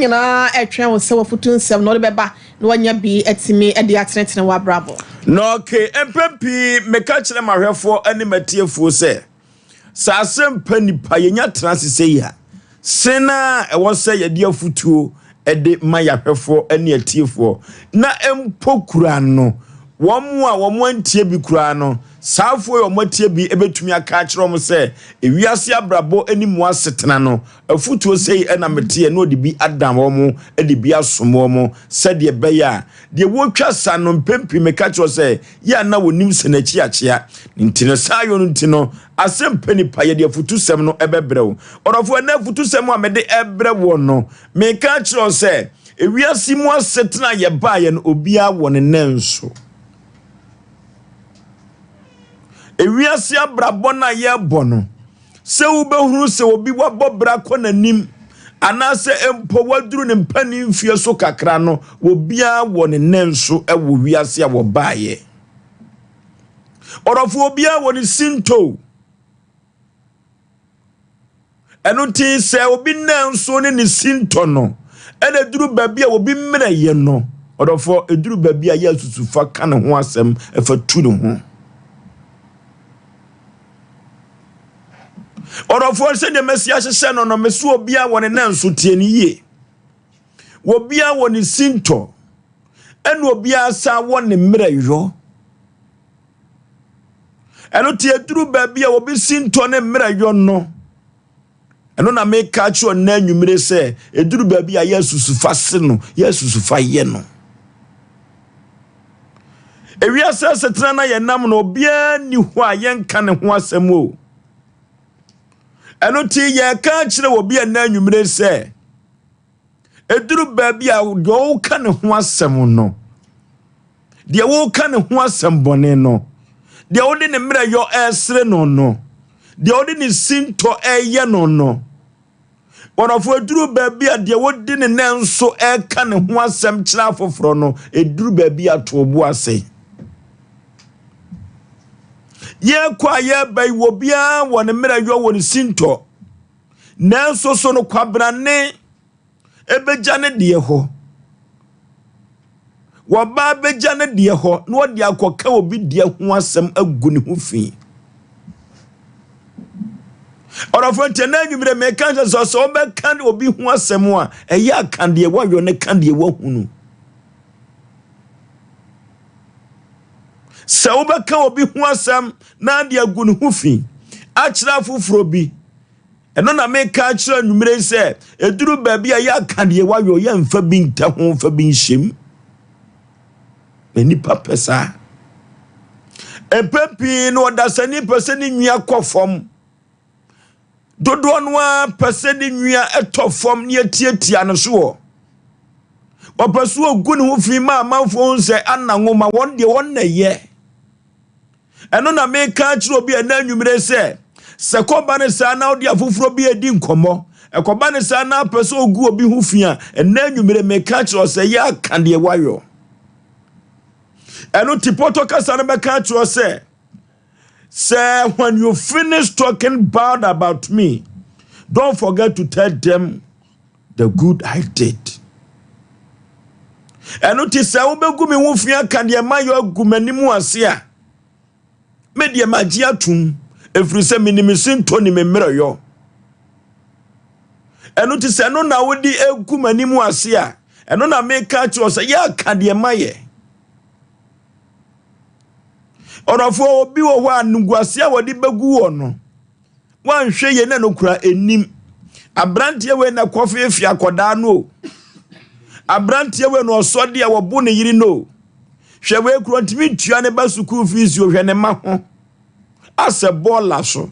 Yɛn nyinaa ɛtwɛn wo sɛ wɔfotu nsɛm na wɔde bɛba na wɔanya bi atumi de atenetene w'abrabɔ. Na okay, mpɛn pii meka kyerɛ m'ahwɛfoɔ ne m'atiefoɔ sɛ, sɛ asɛm pa nipa yɛnya tena ase sɛ yi a, sen a ɛwɔ sɛ yɛde afotuo de ma yɛahwɛfoɔ ne atiefoɔ, na mpo kura no, wɔn a wɔn antie bi koraa no, saafoɔ yi wɔn atie bi bɛtumi aka akyerɛ wɔn sɛ ewiase abrabɔ ne mu asetena no, afotuo sei ɛna meteɛ, na ɔde bi adam wɔn, de bi asom wɔn, sɛdeɛ ɛbɛyɛ a deɛ wɔtwa sa no, mpɛn pii meka kyerɛ sɛ yɛ a na wɔnim sɛ n'akyi akyea nti no, saa yɔ no nti no, asɛm pɛ nipa yɛde afutusɛm no ɛbɛbrɛ wo. Ɔdɔfoɔ, ɛnɛ afutusɛm a mede ɛbrɛ wɔ no, meka kyerɛ sɛ ewiase mu asetena yɛbaeɛ no, obiara wɔ ne nan so. Ewiase abrabɔ no a yɛrebɔ no, sɛ wobɛhunu sɛ obi wabɔ bra kɔ n'anim anaasɛ mpo waduru ne mpanin mfie so kakra no, obiara wɔ ne nan so wɔ wiase a wɔbaeɛ. Ɔdɔfo, obiara wɔ ne sinto. Ɛno nti sɛ obi nan so ne ne sintɔ no ɛna eduru baabi a obi mmerɛyɛ no, ɔdɔfo, eduru baabi a yɛ asusufa ka ne ho asɛm ɛfa tu ne ho. Ɔdɔfoɔ, sɛdeɛ mɛsi ahyehyɛ no, mɛsi obiara wɔ ne nan so, tie ne yie. Obiara wɔ ne sintɔ, ɛna obiara sa wɔ ne mmerɛyɔ. Ɛno te eduru baabi a obi sintɔ ne mmerɛyɔ no, ɛno na meka kyerɛ ɔnna anwummere sɛ eduru baabi a yɛ asusufa se no, yɛ asusufa yɛ no. Ewiase asetena na yɛnam no, obiara ni hɔ a yɛnka ne ho asɛm o. Ɛno ti yɛka kyerɛ obi a nna anwummere sɛ eduru baabi a deɛ ɔka ne ho asɛm no, deɛ wɔka ne ho asɛm bɔne no, deɛ wɔde ne mmerɛyɔ ɛresere no, deɛ wɔde ne sintɔ ɛreyɛ no, wɔnɔfo, eduru baabi a deɛ wɔdi ne nan nso ɛreka ne ho asɛm kyerɛ afoforɔ no, eduru baabi a to bo ase. Yɛkɔ a yɛreba yi, wɔ biara wɔ ne mmerɛyɔ, wɔ ne sintɔ, nanso so no kwabrane ebegya ne deɛ hɔ, wɔbaa bɛgya ne deɛ hɔ na wɔde akɔka obi deɛ ho asɛm agu ne ho fi. Ɔdɔfo, nti na anwummerɛ meka sɛ sɛ wobɛka obi ho asɛm a, ɛyɛ aka deɛ woayɔ ne ka deɛ woahunu. Sɛ wobɛka obi ho asɛm na de agu ne ho fi akyerɛ afoforɔ bi, ɛno na meka akyerɛ anwummerɛ sɛ ɛduru baabi a yɛaka deɛ woayɔ, yɛmfa bi nta ho, mfa bi nhyɛm, na nipa pɛ saa. Mpɛn pii no, ɔdasani pɛ sɛ ne nwia kɔ fam. Dodoɔ no ara pɛ sɛ ne nwia ɛtɔ fam ne atiatia no soɔ. Wɔpɛ so ogu ne ho fi ma amanfoɔ ho sɛ ana nwoma wɔn deɛ wɔn na yɛ. Ɛno na meka akyerɛ obi a ɛna anwummerɛ sɛ kɔba ne saa na wode afoforɔ bi adi nkɔmmɔ, ɛkɔba ne saa na apɛ sɛ ogu obi ho fi a, ɛna anwummerɛ meka kyerɛ sɛ yɛ aka deɛ wayɔ. Ɛno ti pɔtɔ kasa no bɛka akyerɛ sɛ when you finish talking bad about me, don't forget to tell them the good I did. Ɛno ti sɛ wobɛgu me ho fi aka deɛ mayɔ agu m'anim ase a, me deɛ magye atom, ɛfiri sɛ menim sintɔ ne me mmerɛyɔ. Ɛno ti sɛ ɛno na wode egu m'anim ase a, ɛno na meka kyerɛ sɛ yɛaka deɛ mayɛ. Ɔdɔfoɔ, obi wɔ hɔ a nuguase a wɔde bɛgu wɔ no, wanhwɛ yie na no kura anim. Aberanteɛ wei na kɔfeefe akɔdaa no o, aberanteɛ wei na ɔsɔ deɛ wɔbo ne yere no o, hwɛ wei kuro ntumi ntua ne ba sukuu fees o, hwɛ ne ma ho asɛ bɔɔla so.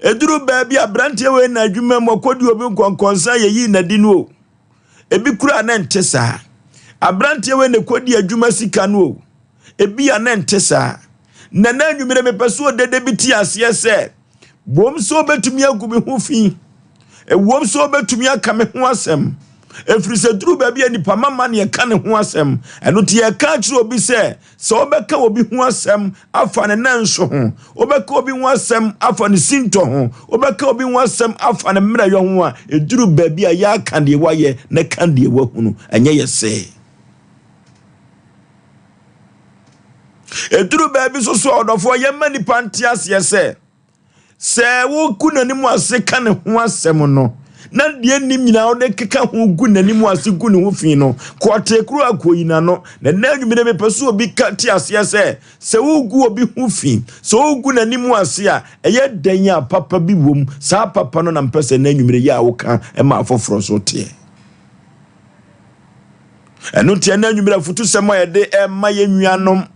Eduru baabi, aberanteɛ wei na adwuma mu ɔkɔdi obi nkɔnkɔnsa yɛyi n'adi no o, ebi kura ne nte saa. Aberanteɛ wei na ɛkɔdi adwuma sika no o, ebi a ne nte saa. Na na anwummerɛ mepɛ so ɔdede bi te aseɛ sɛ bom sɛ wobɛtumi agu me ho fi, ɛwom sɛ wobɛtumi aka me ho asɛm. Ɛfiri sɛ duru baabi a nipa mama ne yɛka ne ho asɛm. Ɛno nti yɛka akyerɛ obi sɛ, sɛ wobɛka obi ho asɛm afa ne nanso ho, wobɛka obi ho asɛm afa ne sintɔ ho, wobɛka obi ho asɛm afa ne mmerɛyɔ ho a, ɛduru baabi a yɛaka deɛ wayɛ na ka deɛ wahunu. Ɛnyɛ yɛ sɛ. Ɛduru baabi so so a ɔdɔfoɔ yɛma nipa nte aseɛ sɛ, Sɛ wogu n'anim ase ka ne ho asɛm no, na deɛ nnim nyinaa wode keka ho gu n'anim ase gu ne ho fi no, kɔɔtee koro a kɔyi n'ano. Na nnɛ anwummere mepɛ sɛ obi ka te aseɛ sɛ, sɛ wogu obi ho fi, sɛ wogu n'anim ase a, ɛyɛ dɛn a papa bi wom. Saa papa no na mepɛ sɛ nnɛ anwummere yi a woka ma afoforɔ nso teɛ. Ɛno nti ɛnnɛ anwummere afutusɛm a yɛde ɛma yɛn nuanom,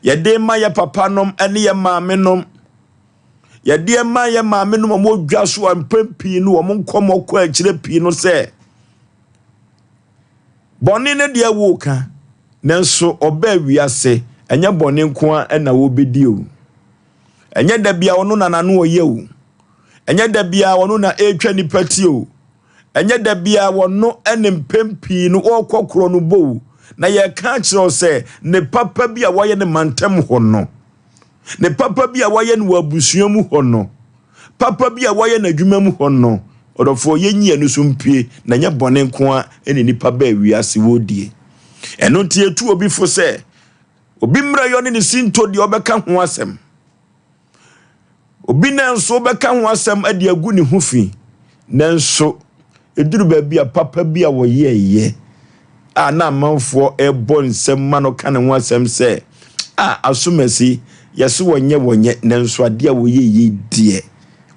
Yɛde ma yɛ papanom ne yɛ maamenom. Yɛde ma yɛ maamenom a wɔdwa so a mpɛn pii no wɔn nkɔmmɔ kɔ akyire pii no sɛ bɔne no deɛ woka nanso ɔbaa wiase ɛnyɛ bɔne nko ara na wɔbɛdi o. Ɛnyɛ da bia ɔno na n'ano ɔyɛ o. Ɛnyɛ da bia ɔno na ɛretwa nipa ti o. Ɛnyɛ da biara wɔno ne mpɛn pii no wɔrekɔ korɔ no bɔ o, na yɛreka akyerɛ wo sɛ ne papa bi a wayɛ no mantam hɔ no, ne papa bi a wayɛ no wɔ abusua mu hɔ no, papa bi a wayɛ no adwuma mu hɔ no, ɔdɔfoɔ yɛnyi ɛno so mpue, na ɛnyɛ bɔne nko ara ne nnipa baa wiase wɔredie. Ɛno nti yɛtu obi fo sɛ, obi mmerɛyɔ ne ne sintɔ deɛ ɔbɛka ho asɛm. Obi nan nso wobɛka ho asɛm de agu ne ho fi, nanso ɛduru baabi a papa bi a wɔyɛeɛ a na amanfoɔ rebɔ nsɛm ma no ka ne ho asɛm sɛ, a asomasi, yɛse wɔnyɛ wɔnyɛ, nanso adeɛ a wɔyɛ yi deɛ,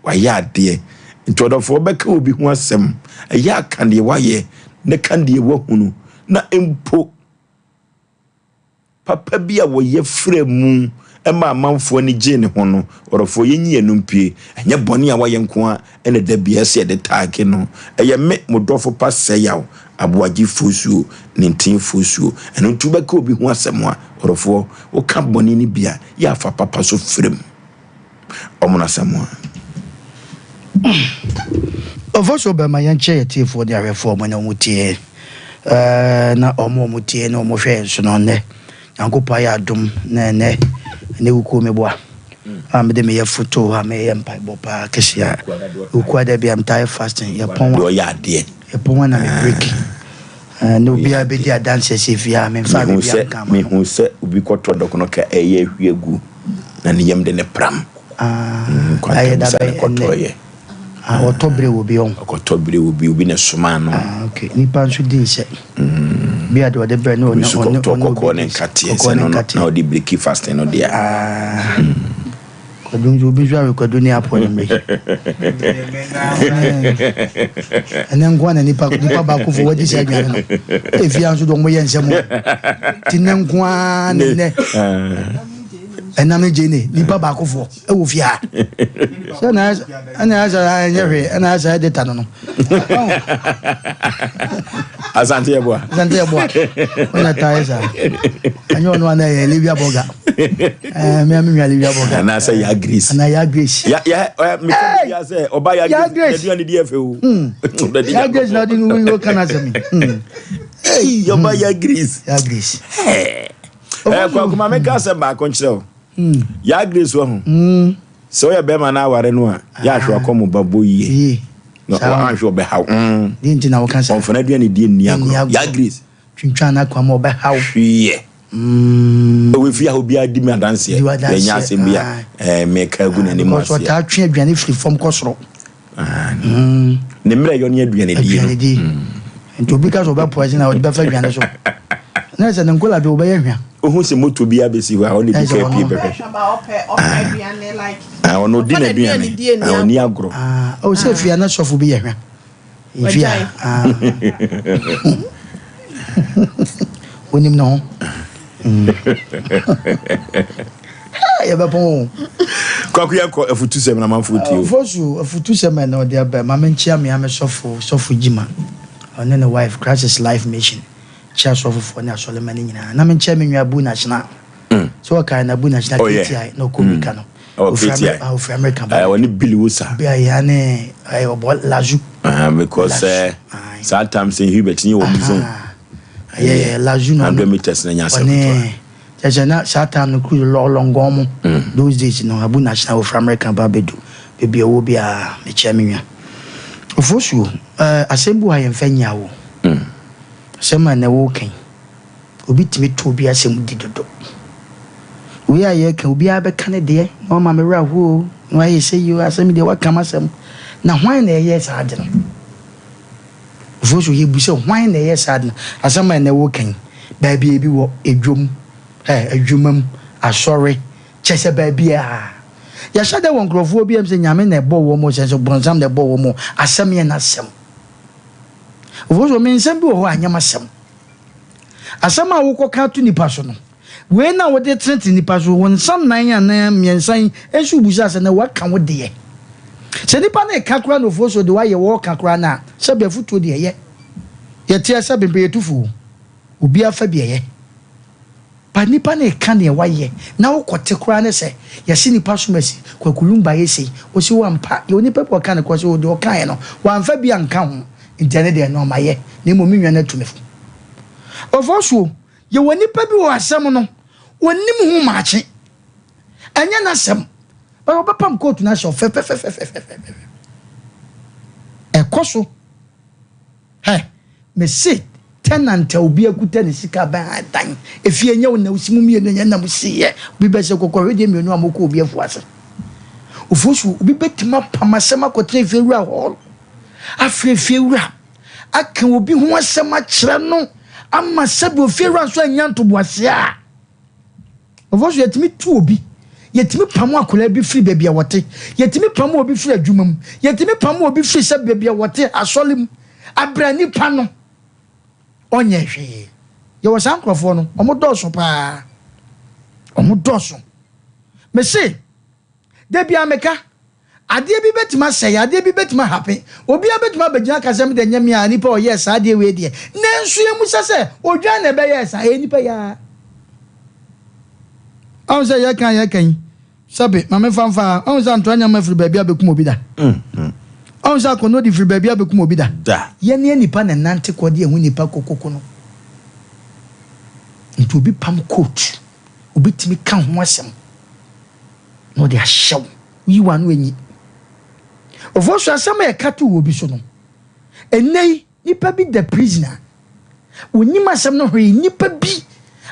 wayɛ adeɛ. Nti ɔdɔfoɔ wobɛka obi ho asɛm, ɛyɛ a ka deɛ wayɛ na ka deɛ wahunu, na mpo Papa bi a wɔyɛ frɛɛ mu ma amanfoɔ ani gyee ne ho no, ɔdɔfoɔ, yɛnyi yɛn no mpue. Ɛnyɛ bɔne a wayɛ nko ara na da biara ɛsɛ yɛde taage no. Ɛyɛ me, mo dɔfo pa Sɛyaw, Aboagye Fosuo, Nintin Fosuo. Ɛno nti wobɛka obi ho asɛm a, ɔdɔfoɔ, woka bɔne no bi a, yɛ a fa papa so frɛ mu. Ɔmono Asamoah. Ɔfɔso bɛma yɛnkyerɛ yɛn tiefoɔ ne ahwɛfoɔ ɔmo ne ɔmo tie ɛɛ na ɔmo ɔmo tie ne ɔmo hwɛ yɛn so no nnɛ Nyankopɔn ayɛ adom na ɛnɛ ɛnɛ wukuo meboa a mede meyɛ foto a meyɛ mpaebɔ paa kɛseɛ a wukuo ada bi a metaa yɛ fasting yɛpɔn a yɛpɔn a na me break Na obiara bɛdi adanseɛ sɛ efie ha memfaa biribiara nkaa m'ano. Mehuu sɛ obi kɔtɔ dɔkono ka ɛyɛ ahwie agu na ne yam de ne pram. Ah, ayɛ da bɛn ɛnnɛ? Ah, ɔtɔ bere wɔ bi ɔn. Ɔkɔtɔ bere wɔ bi, obi na ɛsomaa no. Ah, okay. Nipa nso di nsɛ. Bi a deɛ ɔde brɛ no ɔne ɔne ɔne obi kɔkɔɔ ne nkateɛ sɛ no na ɔde breki fasting no deɛ. Ah. Kwadu nso obi nso awe kwadu ne apɔ ne mmere. Ɛnɛ nko na nipa nipa baako fo wadi saa aduane no. Efia nso de wɔn yɛ nsɛm o. Ti nɛ nko ara ne nɛ. Ɛnam ne gye ne nipa baako fo ɛwɔ fie ha. Sɛ na ɛna ayɛ sɛ ɛnyɛ hwee ɛna ayɛ sɛ ɛde no no. Asante yɛ boa. Asante yɛ boa. Ɔna taa yɛ saa. Ɛnyɛ ɔno ana yɛ Livia Boga. Ɛɛ mi ami nua Livia Boga. Anaasɛ ya Grace. Ana ya Grace. Ya ya ɛ mi kɔ bi asɛ ɔba ya Grace. Yɛ di ɛfɛ o. Ya Grace na ɔdi ni wo kana sɛ mi. Ee ɔba ya Grace. Ya Grace. Ɛɛ kɔkɔma mi ka asɛm baako nkyerɛ o. Ya Grace wɔ ho. Sɛ woyɛ bɛrima na aware no a, yɛ ahwɛ wakɔ mo ba bɔ yie. Na ahwɛ ɔbɛhaw. Deɛ nti na woka saa? Ɔmfa n'aduane die nni agorɔ. Ya Grace. Twintwan n'akwan mu ɔbɛhaw. Hweyɛ. Ɛwɔ fie ha obiara di me adanseɛ. Yɛnyɛ asɛm bi a meka agu n'anim aseɛ. Because ɔtaa twe aduane firi fam kɔ soro. Ne mmerɛ yɔ ne aduane die no. Aduane die. Nti obi ka sɛ ɔbɛ poison a ɔde bɛfa aduane so. Na sɛ ne nkola de ɔbɛyɛ hwa. Ohu sɛ moto bi abɛsi hɔ a ɔne bi ka pie bɛhwɛ. Ɔno ɔdi n'aduane. Ɔni agorɔ. Ɔwɔ sɛ fie a na sɔfo bi yɛ hwa. Efi a. Onim ne ho. Yɛbɛpɔn o. Kwaku yɛnkɔ afutusɛm na amanfoɔ tie o. Fosu afutusɛm na ɔde aba ma menkyia me ame sɔfo sɔfo Gyima ɔne ne wife Christ is Life Mission kyia sɔfofoɔ ne asɔremma no nyinaa na menkyia me nua Bu National sɛ ɔkae na Bu National KTI na ɔkɔ mirika no. Ɔ KTI. Ofiri America ba. Ɔne Billy Wusa. Bi a ya ne ɔbɔ Lazu. Because sɛ. Saa time St Hubert ne yɛ wɔn zone. Yɛ Lazu na 100 meters na nya asɛm ketewa. Ɔne kyerɛ sɛ na saa time no kuru lɔngɔn mo. Those days no Abu National ofura America ba abɛdu baabi a ɔwɔ biara mekyia me nua. Ofosuo ɛɛ asɛm bi wɔ ha yɛmfa nnya wo. Asɛm a ɛnɛ woreka yi obi tumi to obi asɛm di dodo. Wei a yɛreka obiara bɛka ne deɛ na wama me werɛ aho o na wayɛ sɛ yi o asɛm yi deɛ waka m'asɛm. Na hwan na ɛyɛ saa ade no? Ofosuo yɛbu sɛ hwan na ɛyɛ saa ade no? Asɛm a ɛnɛ woreka yi baabi a ebi wɔ edwom, ɛ adwuma mu, asɔre, kyɛ sɛ baabiara. Yɛahyɛ da wɔ nkurɔfoɔ bi a sɛ Nyame na ɛbɔ wɔn o sɛ nso bonsam na ɛbɔ wɔn o, asɛm yɛ n'asɛm. Ofosuo me nsɛm bi wɔ hɔ a nyɛ m'asɛm. Asɛm a wokɔka ato nipa so no, wei na wode tenetene nipa so, wo nsa nnan anaa mmiɛnsa yi nso wobisa sɛ na waka wo deɛ. Sɛ nipa no reka koraa na ofosuo de wayɛ wɔreka koraa no a, sɛbi afotuo deɛ ɛyɛ. Yɛteɛ sɛbi mpɛ yɛtu fo o. Obiara fa bi ɛyɛ. But nipa no reka deɛ wayɛ na wokɔte koraa ne sɛ yɛse nipa som asi Kwaku Lumba yɛ sei, ɔse o ampa yɛwɔ nipa bi a ɔka nokorɛ sɛ o deɛ ɔkaeɛ no wamfa bi anka ho nti ɛno deɛ ɛno mayɛ na mmom me nua no atu me fo. Ofosuo, yɛwɔ nipa bi wɔ asɛm no ɔnnim ho maakye ɛnyɛ n'asɛm but ɔbɛpam kootu no ahyɛ wo fɛfɛfɛfɛfɛfɛ. Ɛkɔ so. Hɛ! Mese tenant a obi akuta ne sika bɛn dan efie nyɛ wo na wosi mu mmienu nyɛ na mo si yɛ obi bɛsɛ kɔkɔhwedeɛ mmienu a mokɔ obi afu ase ofosu obi bɛtumi apam asɛm akɔtena efie wura hall afrɛ efie wura aka obi ho asɛm akyerɛ no ama sɛbi ofie wura nso anya ntoboaseɛ a Ɔfɔ so yɛtumi tu obi, yɛtumi pamo akwadaa bi firi baabi a wɔte, yɛtumi pamo obi firi adwuma mu, yɛtumi pamo obi firi sɛ baabi a wɔte asɔre mu, abira nipa no ɔnyɛ hwee. Yɛwɔ saa nkurɔfoɔ no, wɔn dɔɔso paa, wɔn dɔɔso. Mese, da biara meka, Adeɛ bi bɛtumi asɛe, adeɛ bi bɛtumi ahapen. Obiara bɛtumi abɛgyina aka sɛ, Medeɛ nyɛ me a, nipa a ɔyɛɛ saa adeɛ wei deɛ. Nanso yɛmmisa sɛ, Odwan na ɛbɛyɛɛ saa? Ɛyɛ nipa yi ara. Wahu sɛ yɛka a yɛka yi, sɛbe, ma memfa mfa ha, wahu sɛ Antoa Nyama firi baabi abɛkum obi da? Wahu sɛ Akɔnnɔdi firi baabi abɛkum obi da? Yɛne nnipa na ɛnante kɔ de yɛn ho nnipa kɔkɔku no. Nti obi pam coat, obi tumi ka ho asɛm. na ɔde ahyɛ wo. Woyi w'ano enyi. Ofosu asɛm a yɛka too obi so no, ɛnnɛ yi nipa bi da prison a ɔnnim asɛm no hwee, nipa bi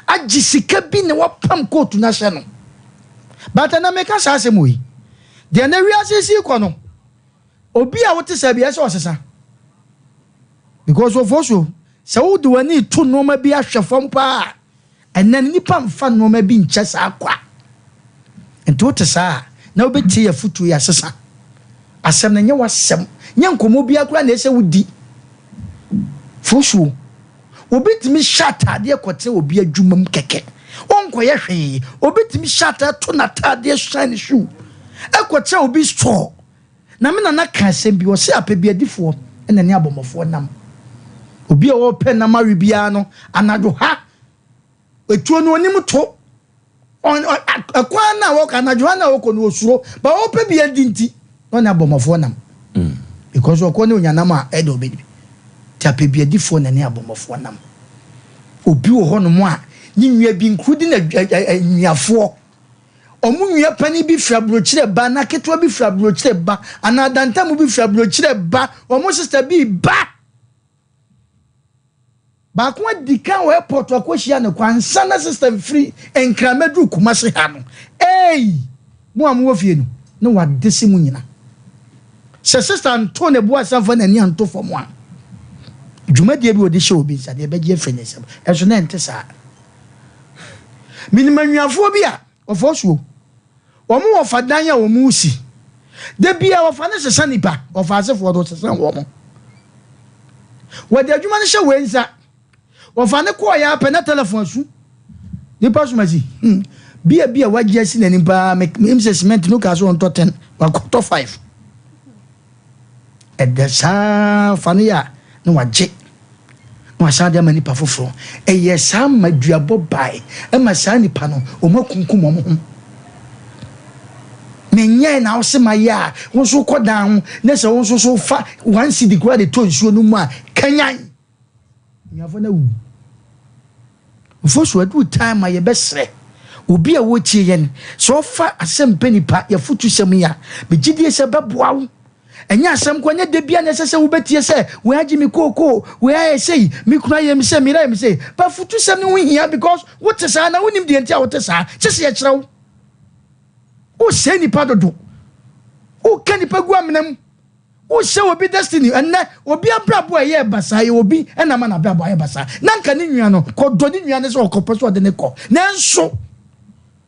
agye sika bi na wapam kootu no ahyɛ no. But ɛnɛ meka saa asɛm wei, deɛ ɛnɛ wiase si kɔ no, obi a wote saa bi ɛsɛ ɔsesa. Because Ofosu, sɛ wode w'ani to nneɛma bi ahwɛ fam paa a, Ɛnnɛ no, nnipa mfa nneɛma bi nkyɛ saa kwa. Enti wote saa a, na wobɛtie afotuo yi asesa. Asɛm no nyɛ w'asɛm. Nyɛ nkɔmmɔ biara koraa na ɛsɛ sɛ wodi. Fosuo, Obi tumi hyɛ ataadeɛ kɔtena obi adwuma mu kɛkɛ. Ɔnkɔyɛ hwee. Obi tumi hyɛ ataadeɛ to n'ataadeɛ hyɛn ne shoe kɔtena obi store. Na me nana ka asɛm bi, ɔse apɛbiadifoɔ na ɛne abɔmmɔfoɔ nam. Obi a ɔrepɛ nam awe biara no, anadwo ha, etuo no onim to. Ɛkwan no a wɔkɔ, anadwo ha no a wɔkɔ no osuro, ba ɔrepɛ bi adi nti, na ɔne abɔmmɔfoɔ nam. Because ɔkɔ ne onya nam a, ɛde ɔbɛdi bi. Nti apɛbiadifoɔ na ɛne abɔmmɔfoɔ nam. Obi wɔ hɔnom a, ne nua bi, including anuafoɔ, Wɔn nua panin bi firi aburokyire ba, anaa ketewa bi firi aburokyire ba, anaa adantamu bi firi aburokyire ba, wɔn sista bi ba. Baako adi kan wɔ airport akɔhyia no kɔ ansa na sista mfiri Nkran mɛduru Kumasi ha no. Ei! Mo a mowɔ fie no, na wadese mo nyina. Sɛ sista nto ne bo ase amfa n'ani anto fam a, dwumadie bi a ɔde hyɛ obi nsa deɛ ɛbɛgye afiri ne nsam. Ɛnso na ɛnte saa. Menim anuafoɔ bi a wɔfa ɔsuo. Wɔn wɔfa dan a wɔn si. Da biara wɔfa no sesa nipa. Wɔfa asefoɔ no sesa wɔn. Wɔde adwuma no hyɛ wei nsa. Wɔfa no kɔɔ yɛ apɛ na telefon asu. Nipa soma si. Bia bi a wagye asi n'anim paa. Menim sɛ cement no kaa so ɔntɔ 10. Wakɔtɔ 5. Ɛda saa fa no yɛ a na wagye na wasan de ama nipa foforɔ. Ɛyɛɛ saa ma duabɔ bae ma saa nipa no wɔn akunkum wɔn ho. Menyɛe na wose mayɛ a, wo nso wokɔ dan ho na sɛ wo nso so wofa 1 cedi koraa de tɔ nsuo no mu a, kanyan nnuafo no awu. Mfo so aduru time a yɛbɛsrɛ obi a wɔtie yɛn sɛ ɔfa asɛm pɛ nipa yɛfotu sɛm yi a, megye die sɛ bɛboa wo. Ɛnyɛ asɛm kɔ, ɛnyɛ da bia na ɛsɛ sɛ wobɛtie sɛ wei agye me kookoo, wei ayɛ sei, me kunu ayɛ me sɛ, meyere ayɛ me sɛ. But fotu sɛm no ho hia because wote saa na wonim deɛ nti a wote saa. Kye sɛ yɛkyerɛ wo, wosɛe nipa dodo, woka nipa gu amena mu, wohyɛ obi destiny. Ɛnɛ obi abrabɔ a ɛyɛ basaa yɛ obi ɛna ma n'abrabɔ ayɛ basaa na nka ne nua no kɔdɔ ne nua no sɛ ɔkɔpɛ so ɔde ne kɔ, nanso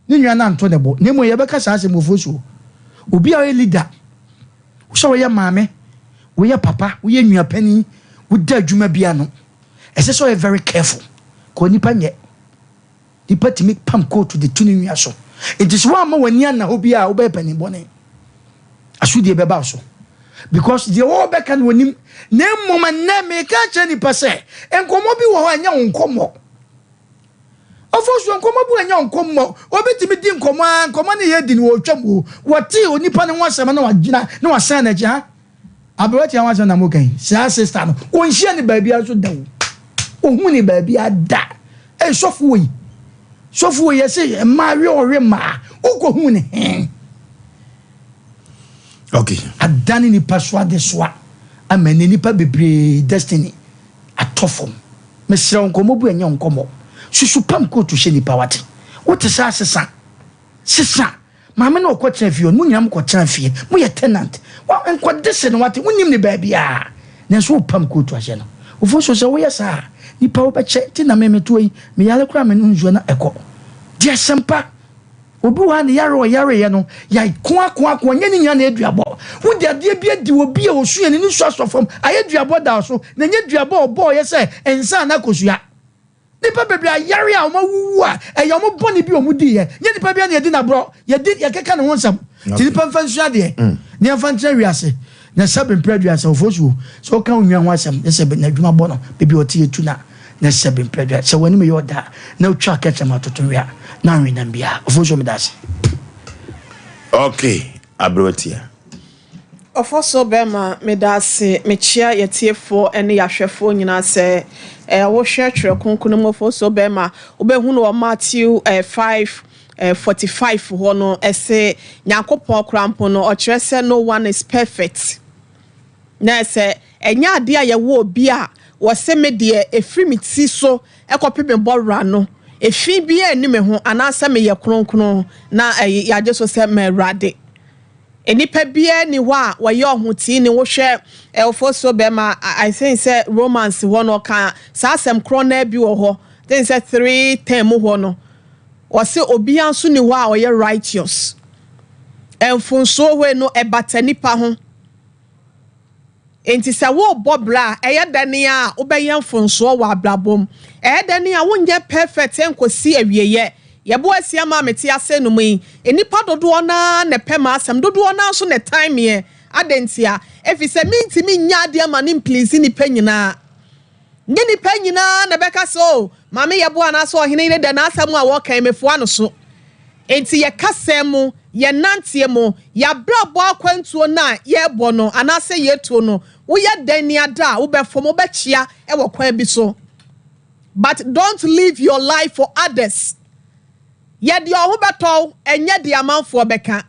ne nua no anto ne bo. Na mmom yɛbɛka saa asɛm wɔ so, obi a ɔyɛ leader, sɛ wɔyɛ maame, woyɛ papa, woyɛ nua panin, woda adwuma bi ano, ɛsɛ sɛ ɔyɛ very careful kɔ. Nipa nyɛ nipa tumi pam kootu de tu ne nua so, nti sɛ woamma w'ani anna hɔ bi a, wobɛyɛ panin bɔne, asodie bɛba wo so because deɛ wɔwɔ bɛka no wɔnim. Na mmom ɛnnɛ meka kyerɛ nipa sɛ nkɔmmɔ bi wɔ hɔ a ɛnyɛ wo nkɔmmɔ. Ɔfo so nkɔmmɔ bi ɛnyɛ wo nkɔmmɔ. Obi tumi di nkɔmmɔ a, nkɔmmɔ no yɛ di no wɔtwam o, wɔte onipa no ho asɛm na wagyina na wasan n'akyi ha aberanteɛ ho asɛm na mo kan. Saa sister no, wɔnhyia ne baabi nso da o, ohun ne baabi ada. Ɛyɛ sɔfo wɔ yi, sɔfo wɔ yi, yɛsɛ mmaa we ɔwe mmaa, wokɔ hu ne hɛn. Adane nipa so adesoa ama ne nipa bebree destiny atɔ fam. Mesrɛ wo, nkɔmmɔ bu ɛnyɛ nkɔmmɔ. Susu pam kootu hyɛ nipa. Wate, wote sɛ asesa sesa maame na ɔkɔ tena fie, mo nyinaa mokɔ tena fie, moyɛ tenant, wa nkɔde se no. Wate, wonim ne baabiaa, nanso wopam kootu ahyɛ no. Wofo so sɛ woyɛ saa nipa wobɛkyɛ. Nti na memetoa yi, meyare koraa, me no nsuo na ɛkɔ de asɛmpa. Obi wɔ ha ne yare ɔyareɛ no yɛakoakoakoa, nyɛ ne nyina na aduabɔ. Wode adeɛ bi adi obi a ɔsu yɛ ne ne su asɔ fam ayɛ duabɔ da so, na nyɛ duabɔ a ɔbɔɔyɛ sɛ nsa na akosua. Nipa bebree ayare a wɔn awuwu a, ɛyɛ wɔn bɔne bi a wɔn diiɛ. Nyɛ nipa bi a na yɛdi n'aborɔ, yɛdi yɛkeka ne ho nsɛm. Nti nipa nfa nsua adeɛ ne yɛmfa nkyerɛ wiase. Na sɛbe mpere 30, ɔfo so sɛ ɔka wo nua ho asɛm ne sɛ n'adwuma bɔ no beebi a ɔte yɛ na na sɛbe mpere 30, sɛ w'anim yɛ ɔda na otwa kɛkyɛm atoto wia na anwenam bia. Ɔfo so, meda ase. Okay, aberewatia. Ɔfɔ so bɛrima, meda ase. Mekyia yɛtiefoɔ ne yɛahwɛfoɔ nyinaa sɛ wohwɛ Twerɛ Kronkron mu, ɔfɔ so bɛrima, wobɛhu no wɔ Matthew 5 45 hɔ no, ɛsɛ Nyankopɔn koraa mpo no ɔkyerɛ sɛ no one is perfect, na ɛsɛ ɛnyɛ adeɛ a yɛwɔ obi a wɔsɛ me deɛ ɛfiri me ti so ɛkɔpe me bɔwura no efi bi a me ho anaasɛ meyɛ kronkron na ɛyɛ yɛagye so sɛ ma Awurade. Nipa biara ni hɔ a wɔyɛ ɔhotii ne wohwɛ ɛwɔfo so bɛrima. I think sɛ Romans hɔ no, ɔka saa asɛm korɔ naa bi wɔ hɔ. I think sɛ 3:10 mu hɔ no, wɔsi obiara nso ni hɔ a ɔyɛ righteous. Mfonsuo hɔ no ɛbata nipa ho, nti sɛ wɔrebɔ bra a, ɛyɛ dani a wobɛyɛ mfonsoɔ wɔ abrabɔ mu. Ɛyɛ dani a wonyɛ perfect nkosi awieɛ. Yɛbo asia ma mete ase no mu yi, nnipa dodoɔ naa na ɛpɛ ma asɛm dodoɔ naa nso na ɛtan meɛ adantia, ɛfiri sɛ mentumi nya adeɛ ma ne mplease nipa nyinaa. Nye nipa nyinaa na ɛbɛka sɛ, o maame yɛbo anaasɛ ɔhene yere dɛ n'asɛm a wɔkan mefoa no so. Nti yɛ kasa mu, yɛ nanteɛ mu, yɛabrabɔ akwantuo no a yɛrebɔ no anaasɛ yɛtuo no, woyɛ dɛn ni ada a wobɛfam, wobɛkyia wɔ kwan bi so, but don't live your life for others. Yɛde ɔho bɛtɔw, ɛnyɛ de amanfoɔ bɛka.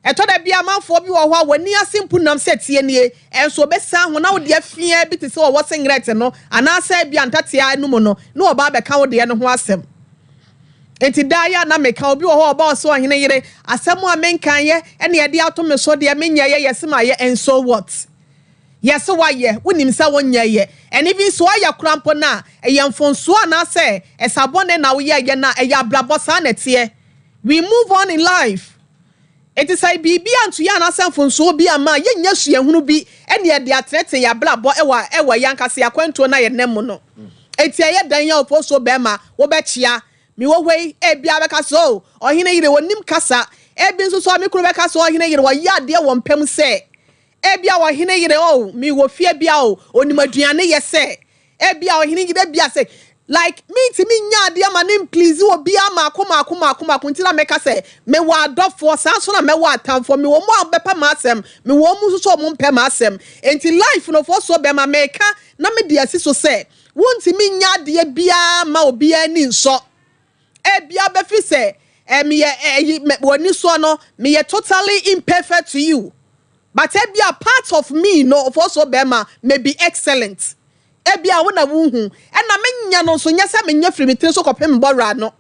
Ɛtɔ da bi, amanfoɔ bi wɔ hɔ a wɔni ase mpo nam sɛ tie nie, ɛnso ɔbɛsan ho na wode afia bi te sɛ ɔwɔ singlet no anaasɛ bi antatea no mu no na ɔba abɛka wo deɛ no ho asɛm. Nti daa yɛ a na meka, obi wɔ hɔ a ɔba ɔsɛ, ɔhene yere, asɛm a menkan yɛ ɛne yɛde ato me so deɛ menyɛ yɛ, yɛse ma yɛ, and so what? Yɛse wayɛ, wonim sɛ wonyɛ yɛ. Ɛne bi nso ayɛ kora mpo no a, ɛyɛ mfonsoɔ anaasɛ ɛsabɔne na woyɛ yɛ no a, ɛyɛ abrabɔ saa na ɛteɛ. We move on in life. Enti sɛ biribi anto yɛ anaasɛ mfonsoɔ bi ama a, yɛnyɛ suahunu bi ɛne yɛde atenetene yɛ abrabɔ ɛwɔ yɛn ankasa yɛ akwantuo na yɛnam mu no. Enti ɛyɛ dan yɛ ɔfo so bɛrima, wobɛkyia mewɔ hɔ yi, ebia bɛka sɛ, o ɔhene yere wɔnim kasa. Ebi nso so a, me kunu bɛka sɛ ɔhene yere wɔyɛ adeɛ wɔ mpam sɛ ebia ɔhene yere o mewɔ fie bia o onim aduane yɛ sɛ ebia ɔhene yere bia sɛ. Like mentumi nyɛ adeɛ ma no mplease obiara maako maako maako maako nti na meka sɛ mewɔ adɔfoɔ saa nso na mɛwɔ atamfoɔ mewɔ mu a wɔbɛpɛ m'asɛm mewɔ mu nso so wɔn mpɛ m'asɛm nti life no foɔ soɔ bɛma meka na mede asi so sɛ wontumi nyɛ adeɛ biara ma obiara ani nsɔ ebia bɛfi sɛ eh, meyɛ ɛyi eh, w'ani soɔ no meyɛ totally imperfect to you but ebia part of me no foɔ soɔ bɛrima may be excellent. Ebia wo na wunhu. Ɛnna menyɛ no nso, nyɛ sɛ menyɛ firi me tiri so kɔpem bɔwerɛ ano.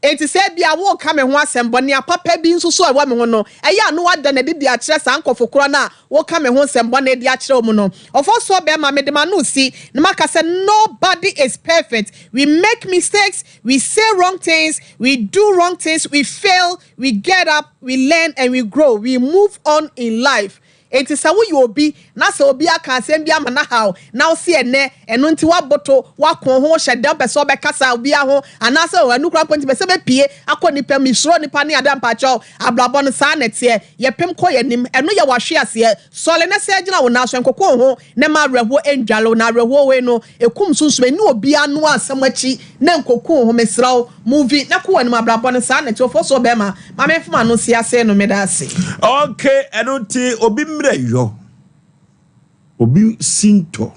Enti sɛ ebia woreka me ho asɛm bɔne a, papa bi nso so a ɛwɔ me ho no, ɛyɛ a na woada no adi de akyerɛ saa nkurɔfo korɔ no a woreka me ho nsɛm bɔne de akyerɛ wɔn no. Ɔfɔsoɔ bɛrima, mede m'ano resi na maka sɛ nobody is perfect. We make mistakes, we say wrong things, we do wrong things, we fail, we get up, we learn and we grow, we move on in life. Enti sɛ woyɛ obi na sɛ obi aka asɛm bi ama no ahaw na wose ɛnnɛ ɛno nti woaboto, woako wo ho, wohyɛ da wopɛ sɛ wobɛkasa obiara ho anaasɛ oh ɛno koraa mpo nti mepɛ sɛ mɛpue akɔ nnipa mu, mesuro nnipa ne ade a mpakyɛw abrabɔ no saa na ɛteɛ, yɛpem kɔ yɛn anim, ɛno yɛ w'ahweaseɛ, sɔre na sɛ gyina wo nan so, nkoko wo ho na mma awerɛhoɔ nnwale wo, na awerɛhoɔ wei no ɛkum sunsum, ɛnni obiara noa asɛm akyi na nkoku wo ho, mesrɛ wo movie na kɔ w'anim abrabɔ no saa na ɛteɛ, ɔfɔsuo bɛɛma ma me mfom ano nsi ase no meda ase. Ok ɛno nti obi mmerɛ yɔ, obi sintɔ,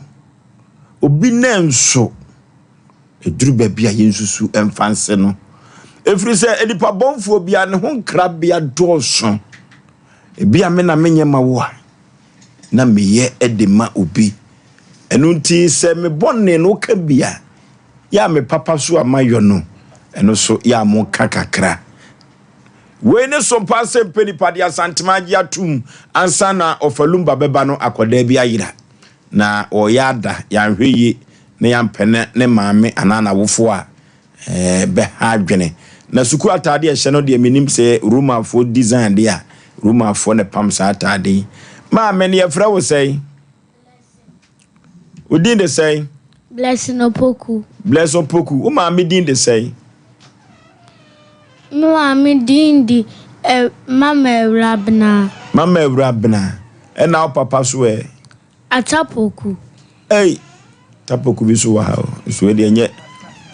obi nanso ɛduru baabi a yɛnsusu mfa nse no. Ɛfiri sɛ nipa bɔnfoɔ biara ne ho nkrabea dɔɔso. Ebi a me na menyɛ ma wo a, na meyɛ de ma obi. Ɛno nti sɛ me bɔne no woka bi a, yɛ a me papa so a mayɔ no, ɛno so yɛ a moka kakra. Wei ne sompa sɛ mpɛ nipa de Asantema agye atom ansa na ɔfa Lumba bɛba no akwadaa bi ayera na ɔreyɛ ada, yɛanhwɛ yie na yɛampɛ ne ne maame anaa n'awofoɔ a, Ɛbɛha adwene. Na sukuu ataade a ɛhyɛ no deɛ menim sɛ Romafoɔ design deɛ a Romafoɔ na ɛpam saa ataade yi. Maame no yɛfrɛ wo sɛn? Wo din de sɛn? Blessing Opoku. Blessing Opoku. Wo maame din de sɛn? Me maame din de eh, Mama Awurabena. Mama Awurabena. Ɛna wo papa so ɛ? Atapoku. Ei! Tapoku bi so wɔ ha o. Nso wei deɛ nyɛ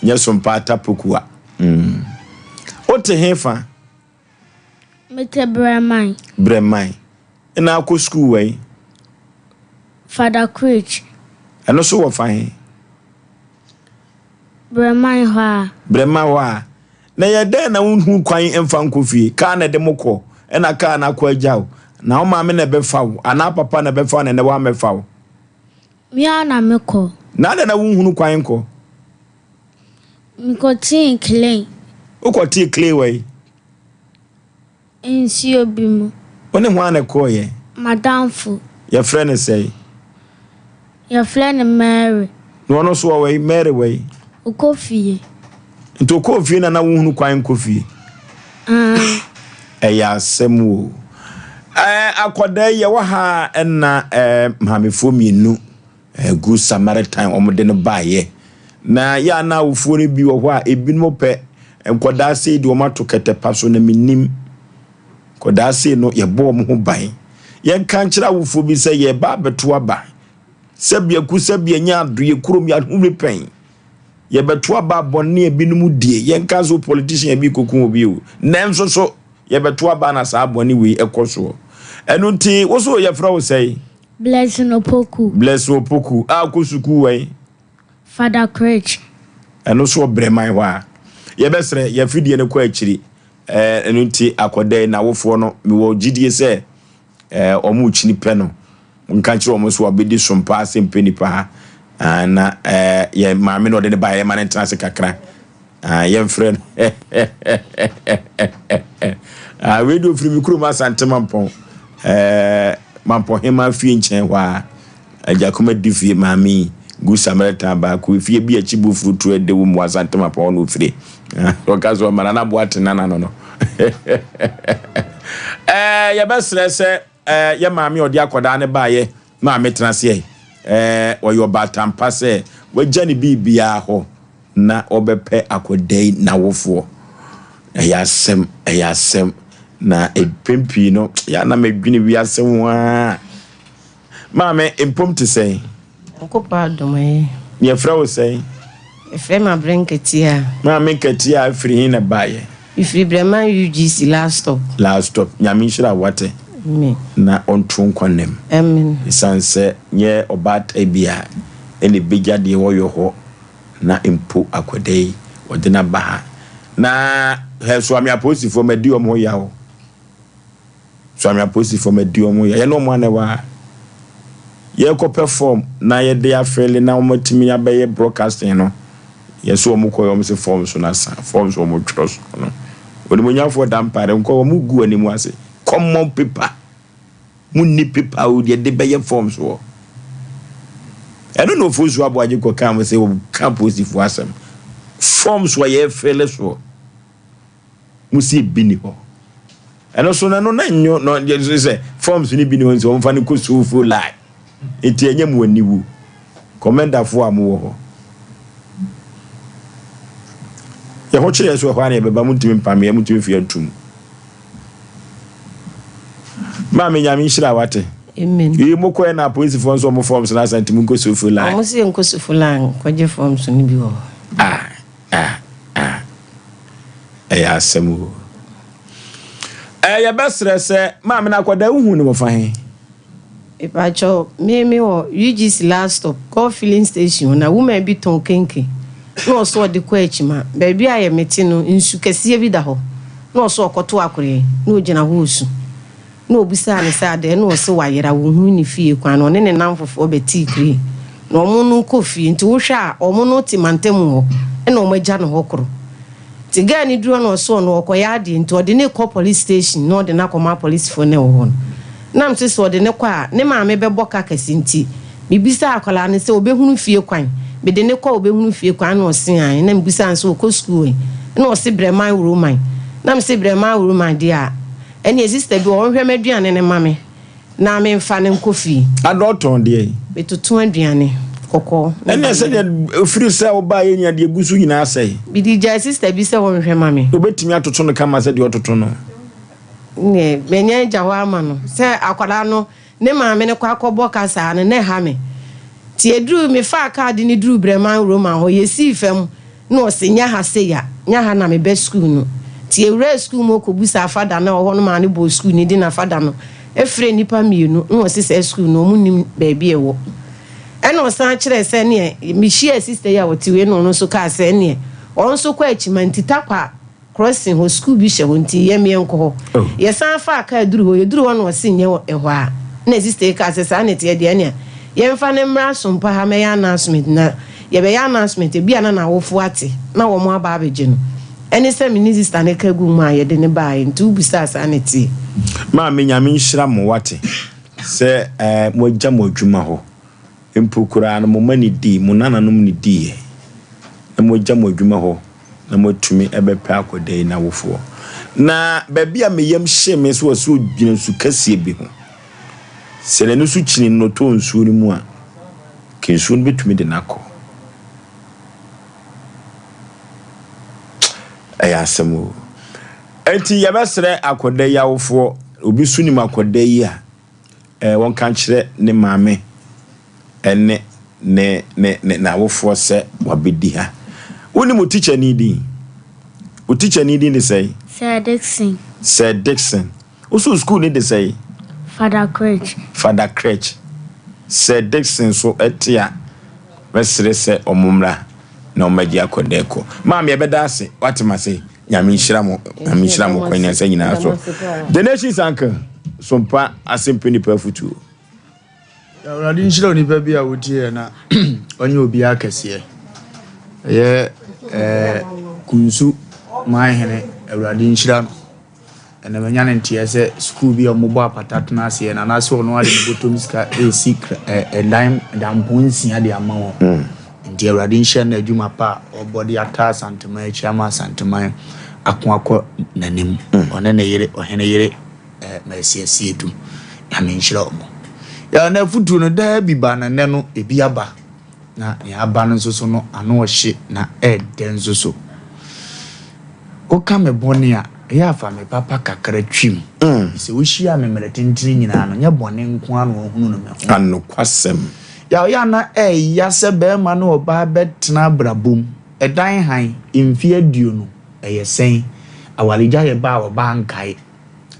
nyɛ sompa atapoku a. Mm. Wote he fa? Mete Brɛman. Brɛman. Ɛna akɔ sukuu wɔ yi? Fada Creech. Ɛno so wɔ fa he? Brɛman hɔ a. Brɛman hɔ a. Na ɛyɛ dɛn na wonhu kwan mfa nkɔ fie? Kaa na ɛde mo kɔ, ɛna kaa no akɔ agya wo. Na wo maame na ɛbɛfa wo, anaa papa na ɛbɛfa wo na ɛnɛ wammɛfa wo? Me ara na mekɔ. Na adɛn na wonhunu kwan nkɔ? Mekɔtee clay. Wokɔtee clay wɔ he? Nsuo bi mu. Wo ne hwan na ɛkɔeɛ? M'adamfo. Yɛfrɛ no sɛn? Yɛfrɛ no Mary. Na ɔno nso ɔwɔ he? Mary wɔ he? Ɔkɔ fie. Nti ɔkɔɔ fie na na wonhunu kwan nkɔ fie? Aane. Ɛyɛ asɛm o. Ɛɛ akwadaa yi yɛwɔ ha a ɛna ɛɛ maamefoɔ mmienu ɛɛ Good Samaritan wɔn de no baeɛ. Na yɛ a na awofoɔ no bi wɔ hɔ a ebinom pɛ nkwadaa sei de wɔn ato kɛtɛ pa so na menim. Nkwadaa sei no yɛbɔ wɔn ho ban. Yɛnka nkyerɛ awofoɔ bi sɛ yɛreba abɛto aba. Sɛbi aku sɛbi ɛnyɛ ado yɛ kurom yɛahome pɛn. Yɛbɛto aba bɔne a ebinom die. Yɛnka sɛ politician bi kɔku obi o. Nanso so yɛbɛto aba na saa bɔne wei ɛkɔ soɔ. Ɛno nti wo so yɛfrɛ wo sɛn? Blessing Opoku. Blessing Opoku a wokɔ sukuu wɛn? Father Crich. Ɛno nso wɔ Brɛman hɔ a. Yɛbɛsrɛ, yɛn afidie no kɔ akyiri. Ɛno nti akɔda yi n'awofoɔ no, mewɔ gyidie sɛ wɔn rekyini pɛ no. Nka nkyerɛ wɔn nso wɔabɛdi som paa sɛ mpɛ nipa ha. Na yɛn maame na ɔde ne ba yɛma no ntena ase kakra. Yɛmfrɛ no. Wei deɛ ɔfiri me kurom Asante Mampɔn. Mampɔn hema fie nkyɛn hɔ a. Agya Kuma di fie maame yi gu Samaritan baako efie bi akyi bu furutu ɛde wo mu Asante Mampɔn hɔ na ɔfiri. Ɔka sɛ ɔma Nana Boate nana no no. Yɛbɛsrɛ sɛ yɛ maame a ɔde akɔdaa no baeɛ maame tena aseɛ. Ɔyɛ ɔbaatan pa sɛ wagya ne biribiara hɔ na ɔbɛpɛ akɔdaa yi n'awofoɔ. Ɛyɛ asɛm, ɛyɛ asɛm. Na mpɛn pii no, yɛ a na medwene wiase ho ara. Maame, mpom te sɛn? Nyankopɔn adom ɛyɛ. Yɛfrɛ wo sɛn? Yɛfrɛ me Abrɛ Nketeaa. Maame Nketeaa firi he na ɛbaeɛ? Mefiri Brɛman UGC last stop. Last stop. Nyame nhyira wo wate. Amen. Na ɔnto wo nkwa nna mu. Amen. Ɛsiane sɛ nyɛ ɔbaatan biara na ɛbɛgya deɛ ɔyɔ hɔ na mpo akwadaa yi wɔde no aba ha. Na hɛ Suame apolisifoɔ madi wɔn ho yaw. Suame apolisifoɔ madi wɔn ho yaw. Yɛne wɔn ana ɛwɔ ha. Yɛrekɔpɛ form na yɛde afɛle na wɔatumi abɛyɛ broadcasting no, yɛsɛ wɔn kɔ wɔn se form so na sa form so wɔn twerɛ so no. Onimuonyamfoɔ Dampare nkɔ wɔn gu anim ase. Common paper. Munni paper o yɛde bɛyɛ forms wɔ. Ɛno na Ofosu Aboagye kɔ kaa mo sɛ wɔka apolisifoɔ asɛm. Forms wɔ yɛfele soɔ. Mo si ebi ni hɔ. Ɛno so na no na nyo no sɛ forms ni bi ni hɔ nti wɔmfa no kɔ sufuo line. Nti ɛnyɛ mo aniwu. Kɔmɛndafoɔ a mowɔ hɔ. Yɛho kyerɛ so ɛhɔ a na yɛbɛba montumi mpame yɛ montumi mfi atum. Maame Nyame nhyira wate. Amen. Yi mo kɔɛ na apolisifoɔ nso ɔmo forms na asan nti mo nkɔ sofu line. Ɔmo se nkɔ sofu line kɔgye forms no bi wɔ hɔ. Ah ah ah ɛyɛ asɛm o. Ɛɛ yɛbɛsrɛ sɛ maame no akwadaa wohu no wɔ fa he? Mepakyɛw, me me wɔ UGC last stop, Gulf filling station hɔ na woman bi tɔn kenke na ɔso ɔde kɔ Akyima. Baabi a yɛ mete no nsu kɛseɛ bi da hɔ na ɔso ɔkɔto akoreɛ na ɔgyina hɔ ɔsu. Na ɔbisaa no sɛ adɛn na ɔse wayera wɔnhunu ne fie kwan na ɔne ne namfofoɔ bɛtee krie na ɔmo no kɔ fie nti wohwɛ a ɔmo no te mantamu hɔ ɛna ɔmo agya no hɔ koro. Nti girl no duru hɔ na ɔse ɔno ɔkɔyɛ adeɛ nti ɔde no rekɔ police station na ɔde no akɔma apolicefoɔ no a ɛwɔ hɔ no. Na mese sɛ ɔde no kɔ a ne maame bɛbɔ ka kɛse nti mebisaa akwadaa no sɛ ɔbɛhunu fie kwan, mede no kɔ a ɔbɛhunu fie kwan na ɔse aane na mebisaa no sɛ ɔkɔ school he na ɔse Brɛman Roman na mese Brɛman Roman deɛ a ɛneɛ sister bi wɔ hɔ ɔnhwɛ m'aduane no ma me. Na memfa no nkɔ fie. Ada ɔtɔn deɛn? Metoto aduane, kɔkɔɔ ne Ɛnneɛ bayerɛ. sɛdeɛ ɛfiri sɛ wobaeɛ nyinaa deɛ ɛgu so nyinaa asɛe. Mede gyae sista bi sɛ ɔnhwɛ ma me. Wobɛtumi atoto no kama sɛdeɛ ɔtoto no? Ɛnneɛ manya agya hɔ ama no. Sɛ akwadaa no ne maame no kɔ akɔbɔ ka saa no, na ɛha me. Nti ɛduruu, mefaa kaa de no duruu Breman Roman hɔ, yɛsii fam. Na ɔse, Nyɛ ha sei a, nyɛ ha na mebɛ sukuu no. Nti yɛwuraa sukuu mu kɔbusaa fada no a ɔwɔ hɔ no maa no bɔɔ sukuu no din na fada no frɛɛ nnipa mmienu na ɔse saa sukuu no ɔmo nnim baabi a ɛwɔ. Ɛna ɔsan kyerɛɛ sɛ neɛ mehyiaa sista yi a ɔte wei na ɔno nso kaa sɛ ɛneɛ ɔno nso kɔ Akyima nti Tarkwa Crossing hɔ sukuu bi hyɛ hɔ nti yɛm yɛnkɔ hɔ. Yɛsan faa kaa duru hɔ, yɛduru hɔ na ɔse nyɛ ɛhɔ a. Ɛna sista yi kaa sɛ saa na ɛteɛ deɛ ɛnea yɛmfa no mmra Sompa ha mmɛyɛ announcement na yɛbɛyɛ announcement ebia na n'awofo ate na wɔn aba abɛgye no. Ɛne sɛ me ne sista no ka guu mu a yɛde no baeɛ nti wobisaa saa na ɛteɛ. Maame Nyame nhyira mo wate sɛ moagya mo adwuma hɔ Mpo koraa no, mo mma nnidii, mo nananom nnidiiɛ, na moagya mo adwuma hɔ na moatumi bɛpɛ akɔda yi n'awofoɔ. Na baabi a me yam hyee me sɛ ɔsɛ ɔgyina nsu kɛseɛ bi ho. Sɛ n'ani so kyini no na ɔtɔ nsuo no mu a, nka nsuo no bɛtumi de no akɔ. Ɛyɛ asɛm o. Enti yɛbɛsrɛ akɔda yi awofoɔ, obi nso nim akɔda yi a, eh, wɔnka nkyerɛ ne maame ne ne ne ne n'awofoɔ sɛ wabɛdi ha. Wonim wo tikyani din? Wo tikyani din de sɛn? Sir Dickson. Sir Dickson. Wo so sukuu ne de sɛn? Father Crèche. Father Crèche. Sir Dickson so te a, mɛsrɛ sɛ wɔn mmra na wɔmmɛgye akɔda kɔ. Maame, yɛbɛda ase. Woate m'ase? Nyame nhyira mo. Nyame nhyira mo kwan nyansa nyinaa so. The Nation's Uncle, Sompa Asɛmpa Nipa Afutuo. Awurade nhyira onipa bi a wotie na ɔnyɛ obiara kɛseɛ. Ɛyɛ ɛɛ Kunsu man hene Awurade nhyira no. Ɛna manya ne nteɛ sɛ sukuu bi a wɔbɔ apata tena aseɛ no anaasɛ ɔno ara de ne bɔtɔm sika resi ɛdan dampɔn nsia de ama wɔn. Mm. Nti Awurade nhyira no adwuma pa a ɔbɔ de ataa Asanteman akyi ama Asanteman ako akɔ n'anim. Mm. Ɔne ne yere, ɔhene yere eh, Mercy Asiedu. Nyame nhyira wɔn. Yɛ na afutuo no daa bi ba na nnɛ no ebi aba. Na nea aba no nso so no ano ɔhye na ɛɛdɛ nso so. Woka me bɔne a, ɛyɛ a fa me papa kakra twim. Efisɛ wohyiaa me mmerɛ tentene nyinaa no, nyɛ bɔne nko ara na wɔahunu no me ho. Anokwasɛm. Yaw yɛ a na ɛyɛ ya sɛ barima ne ɔbaa bɛtena abrabɔ mu. Ɛdan hann, mfeɛ 20, ɛyɛ sɛn? Awaregyaeɛ ba a ɔbaa nkae.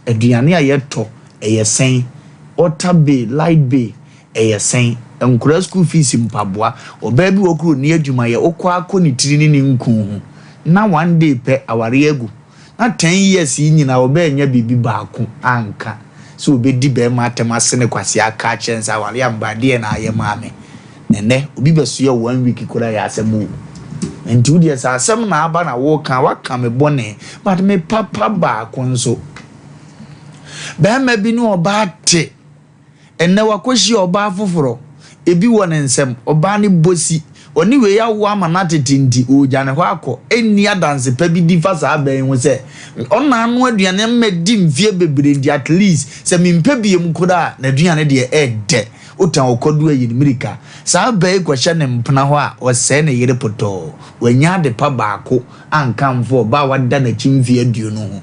Aduane a yɛtɔ, ɛyɛ sɛn? Water bill, light bill, ɛyɛ sɛn? Nkwadaa school fees mpaboa. Ɔbaa bi wɔ hɔ koraa ɔnni adwuma yɛ, wokɔ ara kɔ ne tiri ne ne nku ho na one day pɛ awareɛ agu. Na ten years yi nyinaa ɔbaa annya biribi baako anka sɛ ɔbɛdi barima atɛm ase ne kwasea aka akyerɛ no sɛ awareɛ amba a deɛn na ayɛ maa me. Na ɛnnɛ obi bɛsoɛ wo one week koraa ɛyɛ asɛm o. Nti wo deɛ sɛ asɛm na aba na woka a woaka me bɔne but me papa baako nso. Barima bi ne ɔbaa te Ɛnnɛ wakɔhyia ɔbaa foforɔ, ebi wɔ ne nsam, ɔbaa no bɔ si, ɔne wei awo ama no atete nti ɔregya ne hɔ akɔ. Ɛnni adanse pa bi di fa saa baa yi ho sɛ ɔna ano aduane ama di mfeɛ bebree nti at least sɛ mempɛ biom koraa a n'aduane deɛ ɛɛdɛ. Wotan ɔkɔdo ayi no mmirika. Saa baa yi kɔhyɛ ne mpena hɔ a ɔsɛe ne yere potɔɔ. Wannya adepa baako anka amfa ɔbaa a wada n'akyi mfeɛ 20 ho.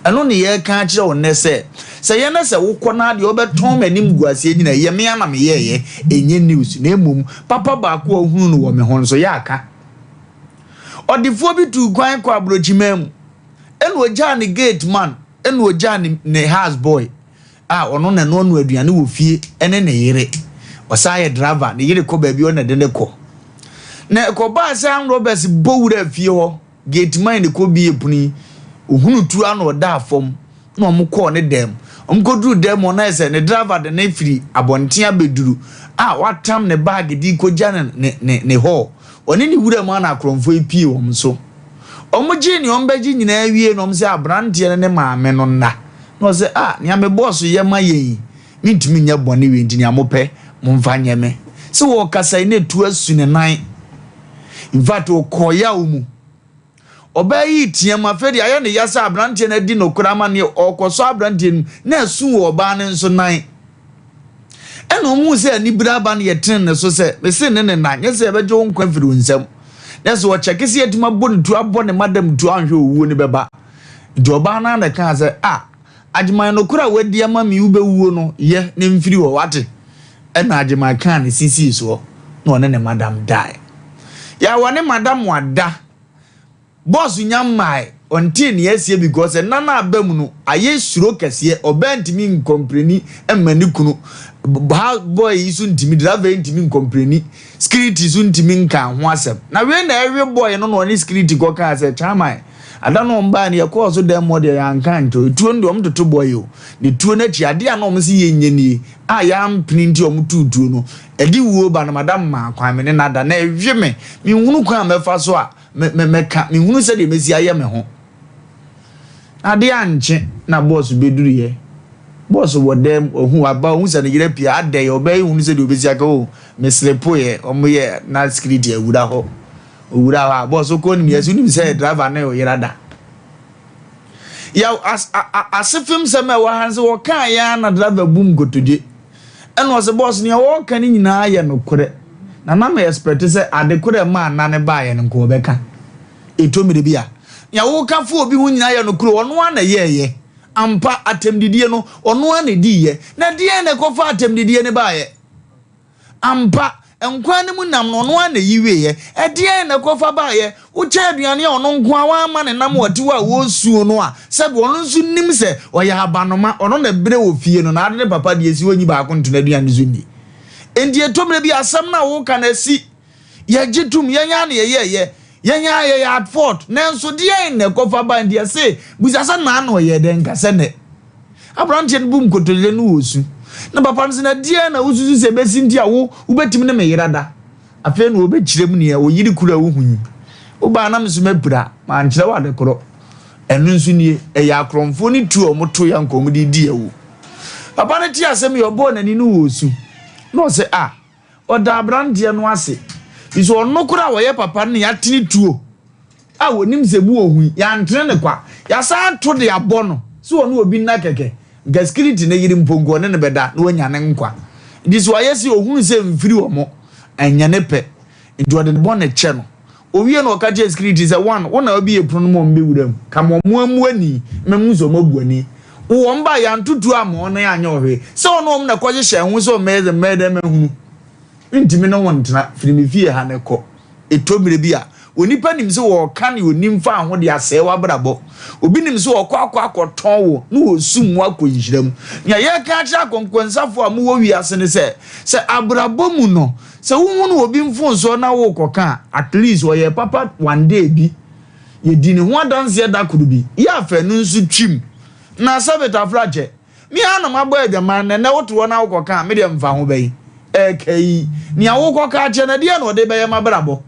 Ɛno ne yɛreka akyerɛ wo nnɛ sɛ, sɛ yɛ na sɛ wokɔ na deɛ wobɛtɔn m'animguaseɛ nyina ɛyɛ me ara na meyɛeɛ, ɛnyɛ news, na mmom papa baako a wohunu no wɔ me ho nso, yɛ aka. Ɔdefoɔ bi tuu kwan kɔɔ aburokyiman mu, ɛna ɔgyaa ne gate man, ɛna ɔgyaa ne, ne house boy a ɔno na ɛnoanoa aduane wɔ fie ɛne ne yere. Ɔsan yɛ driver, ne yere kɔ baabi ɔna de ne kɔ. Na ɛkɔbaa sɛ armed robbers bɔ wura fie hɔ. Gate man no kɔbie pono yi, ɔhunu tuo a na ɔdaa fam na wɔn kɔɔ ne dan mu. Wɔn kɔduru dan mu hɔ na ayɛ sɛ ne driver de no firi abɔnten abɛduru a watam ne baage de rekɔgya ne ne ne ne hall. Ɔne ne wura mu a na akorɔmfoɔ yi pie wɔn so. Wɔn gyee nea wɔn bɛgye nyinaa wie na wɔn sɛ aberanteɛ no ne maame no nna. Na ɔsɛ ah nea me bɔɔso yɛ ma yɛn yi mentumi nyɛ bɔne wei nti nea mopɛ momfa nyɛ me. Sɛ wɔrekasa yi na etu asu ne nan. In fact, ɔkɔɔ yaw mu. Ɔbaa yi reteam, afei deɛ ayɛ ne ya sɛ aberanteɛ no adi nokorɛ ama ne ɔrekɔsɔ aberanteɛ no mu na ɛso wɔ ɔbaa no nso nan. Ɛna ɔhuu sɛ anibere aba no yɛtene ne so sɛ, mese ne ne na, nyɛ sɛ yɛbɛgye wo nkwa afiri wo nsam. Na sɛ ɔkyɛke sɛ yɛatumi abɔ ne tuo abɔ ne madam tuo anhwɛ owuo no bɛba. Nti ɔbaa no ara na ɛkaa sɛ, ah, Agyeman nokorɛ a woadi ama me wobɛwuo no yɛ na mfiri hɔ wate. Ɛna Agyeman kaa ne se sii soɔ na ɔne ne madam dae. Yaa wɔne madam ada. Boss nya mmae ɔntee nea asie because nna no aba mu no ayɛ suro kɛseɛ ɔbaa ntumi nkɔmpleni mma ne kunu house boy yi so ntumi driver yi ntumi nkɔmpleni security so ntumi nka ho asɛm na wei na ɛwe boy no na ɔne security kɔ kaa sɛ chairman Ada no wɔn baeɛ no yɛkɔɔ so dɛm hɔ deɛ yɛanka ankyerɛ etuo no deɛ wɔn toto bɔe o na etuo no akyi adeɛ a na wɔn se yɛnyɛ nie a yɛampene nti wɔn too tuo no ɛde wuo ba no madam maa kwan me ne no ada na ɛhwe me menhunu kwan a mɛfa so a mɛ mɛ mɛka menhunu sɛdeɛ mɛsi ayɛ me ho na adeɛ ankye na bɔs bɛduruiɛ bɔs wɔ dɛm ɔhu aba ɔhu sɛ ne yere apue adɛn ɔbaa yi hunu sɛdeɛ ɔbɛsi aka o meslepoeɛ wɔn yɛ na security awura hɔ Owura hɔ a, bɔs wokɔ nim yɛsɛ wonim sɛ driver ne oyera da. Yaw as a a asefem sɛm a ɛwɔ ha sɛ wɔkaa yɛ ara na driver bum nkotodwe. Ɛna ɔsɛ bɔs nea wɔreka no nyinaa yɛ nokorɛ. Na na me expect sɛ ade korɔ a ɛmaa nna no baeɛ no nka ɔbɛka. Ɛtɔ mmere bi a, nea woka fa obi ho nyinaa yɛ nokorɛ ɔno ara na ɛyɛɛyɛ. Ampa, atɛmdidie no, ɔno ara na ɛdiiɛ. Na deɛn na ɛkɔfaa atɛmdidie no baeɛ? Ampa, nkwa no mu nam no, ɔno ara na ɛyi wieɛ. Ɛdeɛn na ɛkɔfa baeɛ? Wokyɛ aduane a ɔno nko ara wamma ne nam ɔte hɔ a ɔresuo no a, sɛbe ɔno nso nim sɛ ɔyɛ abanoma, ɔno na ɛbrɛ wɔ fie no, na ade ne papa deɛ si ɔnyi baako nto n'aduane so nni. Enti ɛtɔ mmerɛ bi a asɛm no a woka no asi. Yɛgye tom, yɛn ara na yɛyɛeɛ, yɛn ara yɛyɛ at fault, nanso deɛn na ɛkɔfa baeɛ? Nti yɛse, bisa sɛ naa na ɔyɛɛ dɛn, nka sɛ nnɛ. Aberanteɛ no bu nkotodwe no wɔ su. Na papa no se, na deɛn na wosusu sɛ ɛbɛsi nti a wo, wobɛtumi ne me yere ada? Afei na ɔbɛkyerɛ mu nea ɔyere koro a wohu yi. Wobaa na me nso mapira, mankyerɛ wo ade korɔ. Ɛno nso nie, ɛyɛ akorɔmfoɔ ne tuo a wɔto yɛ anka wɔde redi awu. Papa no tee asɛm yi, ɔbɔɔ n'ani no wɔ su. Na ɔse, ah, Ɔda aberanteɛ no ase. Nso ɔno koraa a ɔyɛ papa no na yɛatene tuo a ɔnim sɛ bu ɔhu yi, yɛantene no kwa. Yɛasan ato de abɔ no sɛ ɔne obi nna kɛkɛ. Nka sikiriti no yere mpo nka ɔne no bɛda na wanya ne nkwa. Nti sɛ wayɛ sei ɔhunu sɛ mfiri wɔn, ɛnyɛ ne pɛ. Nti ɔde ne bɔne kyɛ no. Owie no ɔka kyerɛɛ sikiriti sɛ, One, wo na wobue pono no ma wɔbɛwura mu. Ka ma wɔn ammu ani ma mehu sɛ wɔabu ani. Wo wɔn bae, yɛanto tuo amma wɔn na yɛanyɛ wo hwee. Sɛ wo ne wɔn na ɛkɔhyehyɛɛ ho sɛ wɔmmɛyɛ dɛn, mɛyɛ dɛn mahunu? Mentumi ne wo ntena. Firi me fie ha na kɔ. Ɛtɔ mmerɛ bi a, Onipa nim sɛ wɔreka nea onim fa ho de asɛe w'abrabɔ. Obi nim sɛ ɔkɔ akɔ akɔtɔn wo na wɔsum wo akɔ nhyira mu. Nea yɛreka akyerɛ akɔnkɔnsafo a mowɔ wiase ne sɛ, sɛ abrabɔ mu no, sɛ wohunu obi mfomsoɔ na worekɔka a, at least ɔyɛɛ papa one day bi. Yɛdi ne ho adanseɛ da koro bi. Yɛ afɛ no nso twim. Na sɛbe tafrakyɛ, me ara na mabɔ adwaman na ɛnnɛ wote hɔ na wokɔka a, me deɛ mfa ho bɛn? Ɛka yi, nea wokɔka akyerɛ no, ɛdeɛn na ɔde bɛyɛ m'abrabɔ?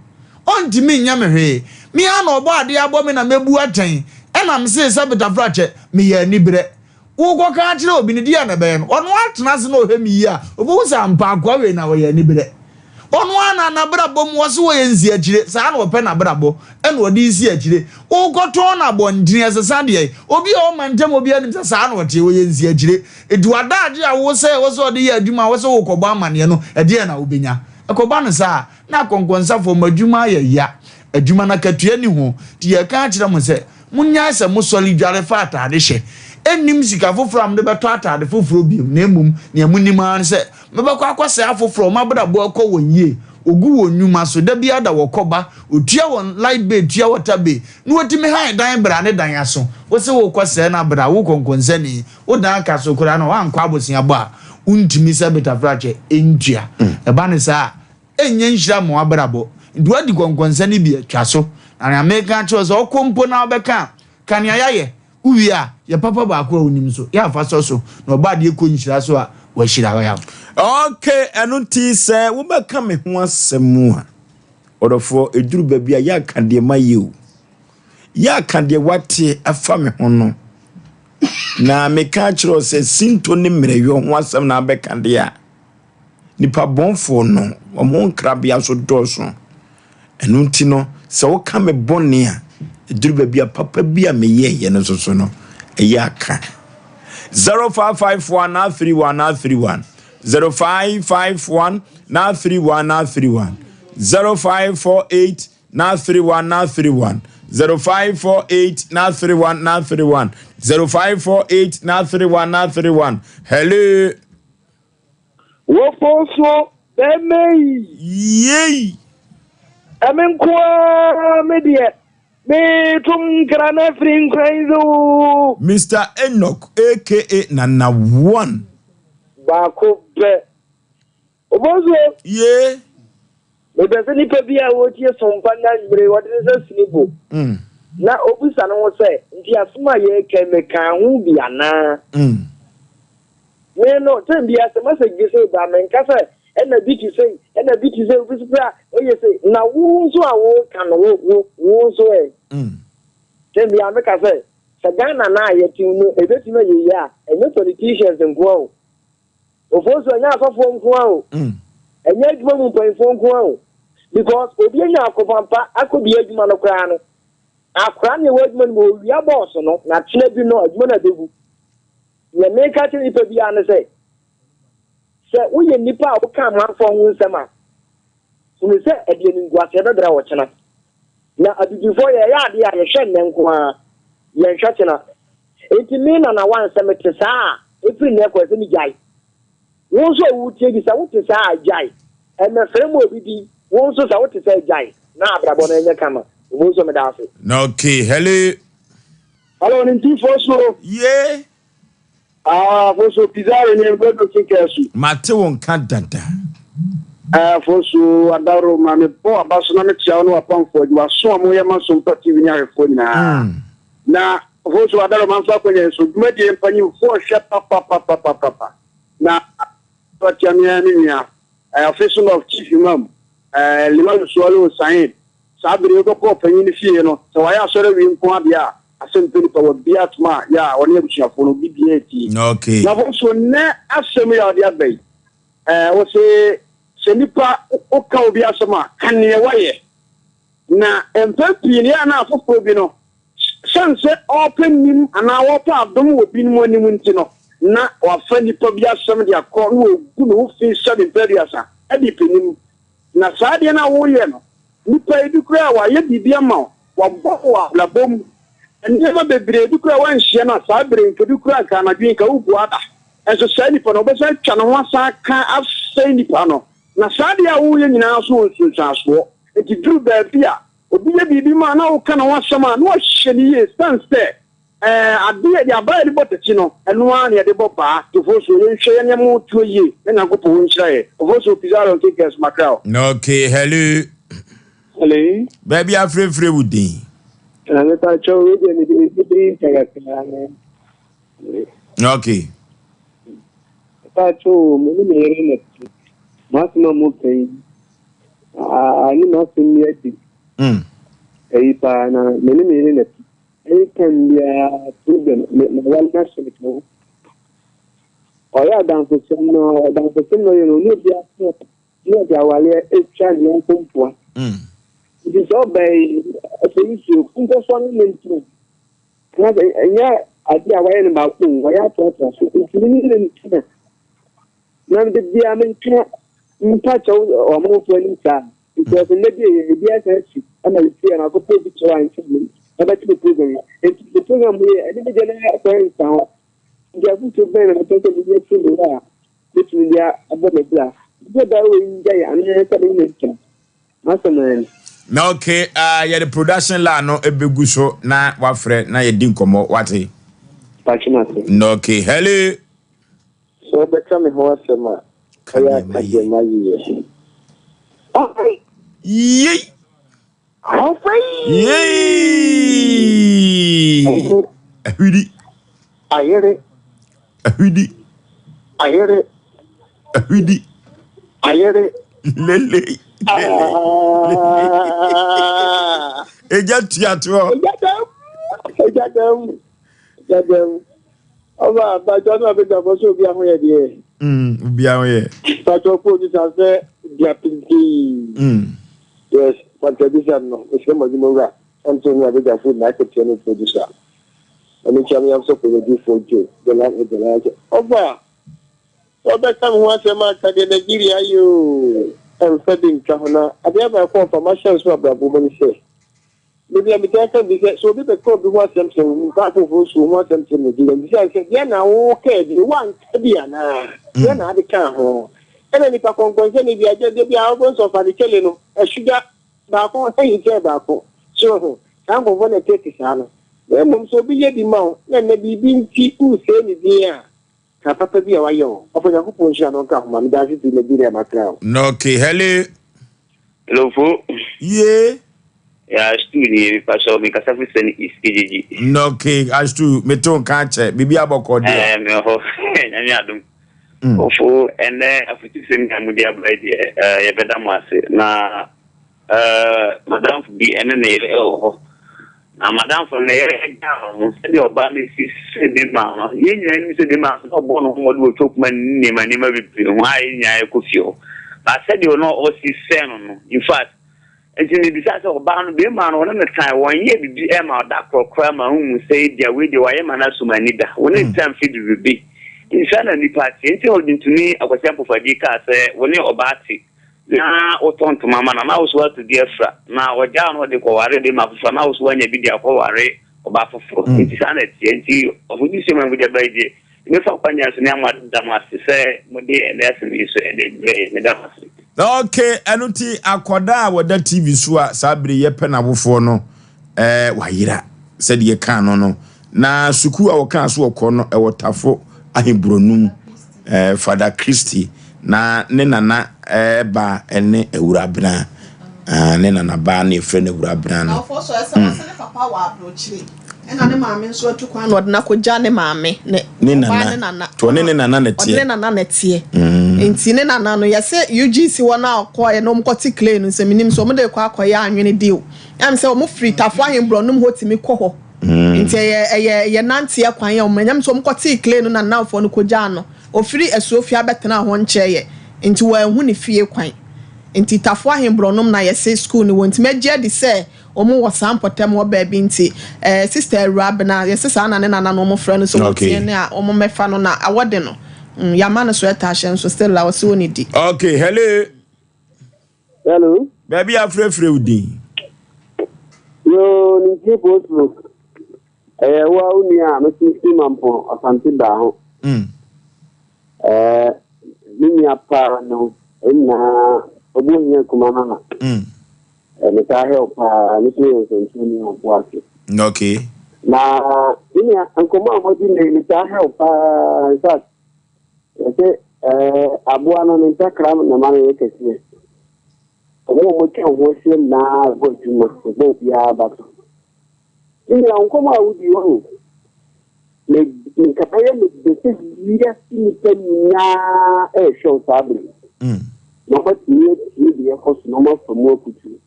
Ɔntumi nyɛ me hwee. Me ara na ɔbɔ adeɛ abɔ me na mɛbu atɛn. Ɛna mesee sɛ betafrakyɛ, meyɛ aniberɛ. Wokɔka akyerɛ obi no, deɛn na ɛbɛyɛ no? Ɔno ara tena ase na ɔhwɛ me yie a, ɔbɛhu sɛ ampa akoa wei na ɔyɛ aniberɛ. Ɔno ara na n'abrabɔ mu ɔse ɔyɛ nsiakyire, saa na ɔpɛ n'abrabɔ ɛna ɔde resi akyire. Wokɔtɔn no abɔntene, ɛsesa deɛn? Obi a ɔma ntam obiara nim sɛ saa na ɔteɛ, ɔyɛ nsiakyire. Enti w'adaagye a wosɛ ɛwɔ sɛ ɔde yɛ adwuma a wose worekɔbɔ amaneɛ no, ɛdeɛn na wobɛnya? Ɛkɔba no saa a, na akɔnkɔnsafoɔ, mo adwuma ayɛ ya, adwuma no akatua nni ho, nti yɛreka akyerɛ mo sɛ, monnyae sɛ mosɔre dware fa atade hyɛ. Nnim sika foforɔ a mode bɛtɔ atade foforɔ bio, na mmom nea monim ara ne sɛ, mobɛkɔ akɔsɛe afoforɔ a wɔn abrabɔ rekɔ wɔn yie, wɔgu wɔn nnwuma so, da biara da wɔkɔ ba, wɔtua wɔn light bill, tua water bill, na wɔtumi han dan bra ne dan aso. Wose worekɔsɛe no abrɛ a, wo kɔnkɔnsani, Wo dan ka so koraa na woankɔ aboseabɔ a, wontumi sɛ betafrakyɛ ntua. Ɛba no saa a, ɛnyɛ nhyira mma w'abrabɔ. Nti woadi kɔnkɔnsa no bi a, twa so. Na nea meka akyerɛ wo sɛ, ɔkɔ mpo na wobɛka a, ka nea yɛayɛ. Wowie a, yɛ papa baako a wonim nso, yɛ a fa sɔ so. Na ɔbɔ adeɛ kɔ nhyira so a, wahyira wo. Yaw. Ok, ɛno nti sɛ wobɛka me ho asɛm a, ɔdɔfoɔ, ɛduru baabi a yɛaka deɛ mayɛ o. Yɛaka deɛ woate afa me ho no. Na meka akyerɛ wo sɛ sintɔ ne mmerɛyɔ ho asɛm na abɛka deɛ a, nipa bɔnfoɔ no, wɔn ho nkrabea nso dɔɔso. Ɛno nti no, sɛ woka me bɔne a, ɛduru baabi a papa bi a meyɛeɛ no nso so no, ɛyɛ aka. 0551 931 931 0551 931 931 0548 931 931 0548 931 931 0548 931 931 Hello. Wofo so bɛmɛ yi. Yei. Ɛme nko ara me deɛ metom nkra no afiri nkran so. Mister Enoch aka Nana One. Baako pɛ. Obosuo. Yee. Mepɛ sɛ nipa bi a ɔretie sompa nnɛ anwummere yi, ɔde ne nsa si ne bo na ɔbisa ne ho sɛ, Nti asɛm a yɛreka yi, mekaa ho bi anaa? Me no, tɛm biara sɛ message bi sei ba a, menka sɛ ɛna bi te sei, ɛna bi te sei, obi so koraa ɔyɛ sei. Na wo nso a woreka no, wo, wo, wo nso ɛ? Tɛm biara meka sɛ, sɛ Ghana no a yɛte mu no, ɛbɛtumi ayɛ yie a, ɛnyɛ politicians nko ara o. Ofosu ɛnyɛ asɔfoɔ nko ara o. Ɛnyɛ adwuma mu mpanyinfoɔ nko ara o. Because obi anya akofampa akɔbie adwuma no koraa no, akora ne ɛwɔ adwuma no mu owia bɔɔso no, na kyena bi no adwuma no abɛgu. Nea meka kyerɛ nipa biara ne sɛ, sɛ woyɛ nipa a woka amanfoɔ ho nsɛm a, hunu sɛ ɛde animguaseɛ bɛbrɛ wo kyena. Na abibifoɔ yɛyɛ adeɛ a yɛhwɛ nnɛ nko ara, yɛnhwɛ kyena. Enti me Nana Wan sɛ mete saa a, ɛfiri nnɛ kɔ ɛsɛ megyae. Wo nso a woretie bi sɛ wote saa a, gyae. Ɛmmɛfrɛ mu obi din, wo nso sɛ wote saa a, gyae na abrabɔ no nyɛ kama. Obo nso meda ase. Okay, hello. Hello, ne nti fosuo. Ye. Ah, fosuo pizarro ne mbedo kinkasu. Mate wo nka dada. Ah, fosuo adaworo ma me bɔ aba so na me tia wo ne wapamfo adwuma so a moyɛ ma Sompa TV ne ahwɛfoɔ nyinaa. Na fosuo adaworo ma mfa akwanya yi so dwumadie mpanyimfoɔ hwɛ papapapapapa na atia me ara me nua eh, Office of Chief Imam eh, Liman Sualo Said. Saa bere yi wobɛkɔ ɔpanyin no fie no, sɛ wayɛ asɔre awie nko ara deɛ a, asɛm pɛ nipa wabue atom a yɛ a ɔne abusuafoɔ no obi biara tie. Okay. Na so nnɛ asɛm yi a ɔde aba yi, ɛɛ wose sɛ nipa woka obi asɛm a, ka neɛ wayɛ. Na mpɛn pii no yɛ a na afoforɔ bi no, sɛn sɛ ɔrepɛ nim anaa ɔrepɛ adom wɔ binom anim nti no, na wafa nipa bi asɛm de akɔ na ɔgu ne ho fi sɛbe mpɛ aduasa de repɛ nim. Na saa adeɛ no a woreyɛ no, nipa yi bi koraa wayɛ biribi ama wo, wabɔ wo wɔ abrabɔ mu, nneɛma bebree bi koraa woanhyia no a, saa berɛ yi nka bi koraa nka anadwo yi nka wobu ada. Nso saa nipa no, wobɛsan atwa ne ho asan aka asɛe nipa no. Na saa adeɛ a woreyɛ nyinaa nso wɔ nsunsuansoɔ. Nti duru baabi a, Obi yɛ biribi ma na woka ne ho asɛm a, na wahyɛ no yie sane sɛ ɛɛ adeɛ deɛ abaa yɛde bɔ takyi no, ɛno ara na yɛde bɔ baa. Ofosuo, yɛnhwɛ yɛn nneɛma tuo yie na Nyankopɔn ɔnhyira yɛn. Ofosuo, Pizarro Nkekes, Macau. Okay, hello. Hello. Baabi afrɛfrɛ wo din. Na mepa kyɛw wei deɛ mede mede ntakakra na. Okay. Mepa kyɛw me ne me yere na te. M'asɛm a moka yi ne m'asɛm yi adi. Ɛyi paa na me ne me yere na te. Anytime biara problem me ma wale na hyɛ me kyɛw. Ɔyɛ adamfosɛm no adamfosɛm na ɔyɛ no ɔne obi asɛm na ɔde awareɛ atwa ne yɔnko mpoa. Nti sɛ ɔba yi polisi nkɔsoɔ no ne ntena. Anaasɛ ɛnyɛ adeɛ a wayɛ no baako o, wayɛ atoatoa so. Nti me ne ne ntena. Na da biara menka mpa kyɛw ɔmanfoɔ anim saa. Because nnɛ bi yɛ ebi asan asi ama efi a makɔpɛ obi kyɛw a nkyɛn me ɛbɛte me program yi. Nti me program yi ɛne me deɛ no akɔyɛ nsa hɔ. Nti afotuo bɛn na mepɛ sɛ menya firi me hɔ a mɛtumi de abɔ me bra. Sɛ baa wei ngyae anaa sɛ me ne no ntena. M'asɛm ara ni. Na okay, uh, yɛde production line no ebegu so na wafrɛ na yɛdi nkɔmmɔ wate. Patwe mate. Na okay, hello. Sɛ wobɛka me ho asɛm a, ɛyɛ a ka deɛ mayeyɛ. Yei. Yei. Ahwidi. Ayere. Ahwidi. Ayere. Ahwidi. Ayere. Lele. Lele. Eja tua toɔ. Eja dam. Eja dam. Eja dam. Ɔba bàtɔ náà bɛ dàbɔ sɛ obi ahoyɛ deɛ. Obi ahoyɛ. Bàtɔ producer sɛ dua pintinn. Yes, Pantɛ bisa no, mesrɛ mo adwuma wura, ɔnto ne abadwafoɔ nyinaa akatua ne producer. Na menkyia me yamsɔfo ne odiyifoɔ Joe, Jolan E. Jolan sɛ, Ɔfa! Sɛ wobɛka me ho asɛm a, ka deɛ Nigeria ayɛ oo, ɛmfa bi ntwa ho. Na adeɛ baako a ɔfa mahyɛ nso abrabɔ mu ne sɛ, Da bi a metaa ka bi sɛ, sɛ obi bɛka obi ho asɛm kyerɛ wo, nnipa afoforo nso wo ho asɛm kyerɛ me di. Mibisa no sɛ, Deɛn na wokaa bi no, woanka bi anaa? Deɛn na ade kaa ho? Ɛna nnipa kɔnkɔnsani bi agya da bi a wobɛhu sɛ ɔfa ne kyɛle no, ɛhwigya baako ayi kyɛn baako. So woahu? Saa nkurɔfoɔ na ɛtete saa no. Na mmom sɛ obi yɛ bi ma wo, na nnɛ biribi nti woresɛe ne din a, ka papa bi a wayɛ wo. Ɔfa Nyankopɔn nhyira no nka ho ma me. Daase pii Nigeria makra o. Okay, hello. Hello fo. Yee. Yeah, Ashtu nie, me pakyɛw, me kasa firi Sani East, KJG. Okay, Ashtu, me to nka akyɛ, biribi abɔkɔ deɛ. Eh, me wɔ hɔ, nyame adom. Ofo, ɛnɛ afutusɛm a mode aba yi deɛ, eh, yɛbɛda mo ase. Na eh, madamfo bi ɛne ne yere ɛwɔ hɔ. Na madamfo no ne yere gyaa no, sɛdeɛ ɔbaa no si sɛ bɛma no, yɛn nyinaa nim sɛ bɛma no, na ɔbɔ ne ho mmɔden wɔ twokuma ne nneɛma nneɛma bebree ho a yɛn nyinaa yɛkɔ fie hɔ. Ba sɛdeɛ ɔno ɔsi sɛ no no, in fact, Nti mebisaa sɛ, Ɔbaa no, barima no, wo ne no tenae, wɔnyɛɛ biribi mma wo da korɔ koraa ma wonhu sɛ ebia wei deɛ wayɛ ma no asom ani da? Wo ne no tena mfe bebrebe. Nti saa na nnipa teɛ. Nti na ɔdwontoni Akwasi Ampofo-Adjei kaa sɛ, Wo ne ɔbaa te na wotɔ ntoma ma no a, na wo nso woatɔ bi afira. Na ɔgyaa wo na ɔde kɔware barima foforɔ a, na wo nso woanya bi de akɔware ɔbaa foforɔ. Nti saa na ɛteɛ. Nti ɔfodwosua ma mode aba yi deɛ, Mefa kwan nyinaa so ne ama da mo ase sɛ mode ɛnɛ asɛm yi so de brɛ yɛn. Meda mo ase. Ok, ɛno nti akwadaa a wɔda TV so a saa bere yi yɛpɛ n'awofoɔ no, eh, wayera sɛdeɛ yɛkaa no no. Na sukuu a wɔkaa so ɔkɔ no, ɛwɔ Tafo Aheburonum, eh, Fada Christy, na ne nana eh, ba ne Awurabena. Ah, ne nana ba na yɛfrɛ no Awurabena no. Na ɔfɔ so ɛsɛ wɔsɛ ne papa wɔ aburokyire. Ɛna ne maame nso atu kwan na ɔde no akɔgya ne maame ne Ne ɔbaa nana. ne nana. Nti ɔne ne nana na Ɔde ɛteɛ. ne nana na ɛteɛ. Nti ne nana no yɛse UGC hɔ no a ɔkɔɔɛ no wɔkɔte clay no sɛ menim sɛ wɔde rekɔ akɔyɛ anwene de o. Ɛm sɛ wɔn firi Tafo Ahenborɔnom hɔ tumi kɔ hɔ. Nti ɛyɛ ɛyɛ ɛyɛ nanteɛ kwan a wɔn ɛnyɛ sɛ wɔkɔtee clay no na nnamfoɔ no kɔgyaa no. Ɔfiri Asuofie abɛtenaa hɔ nkyɛeɛ nti wɔanhu ne fie kwan. Nti Tafo Ahenborɔnom na yɛse school no wɔ nti mɛgye adi sɛ Wɔn wɔ saa mpɔtam hɔ baabi nti eh, sister Awurabena, yɛse saa na ne nana no wɔn frɛ no sɛ wɔtie no a wɔn mmɛfa no na awɔ de no mm, yɛama no sweater ahyɛ nso still a ɔse ɔnidi. Okay, hello. Hello. Baabi a afrɛfrɛ wo din. Yoo, ne ntie post Ɛyɛ wo a wo nua a mete fi Mampɔn Asante baa ho. Ɛɛ, me nua paa no nyinaa ɔbɔ hia kuma no na. Metaa hwɛ wo paa, me nso meyɛ nsɛnkyerɛnni wɔ Boase. Okay. Na me nua, nkɔmmɔ a moadi nnɛ yi, metaa hwɛ wo paa. In fact, yɛse eh, aboa no ne ntakra na ma no yɛ kɛseɛ. Wɔn a wɔatwa wo ho ahyia nyinaa rebɔ adwuma, wɔbɔ obiara aba so. Me nua, wo nkɔmmɔ a wodi hɔ Me, nka bɛyɛ me dɛ sɛ wiase nnipa nyinaa rehwɛ wo saa bere yi, na wɔatumi atie deɛ ɛkɔ so na wɔafa mu afotuo.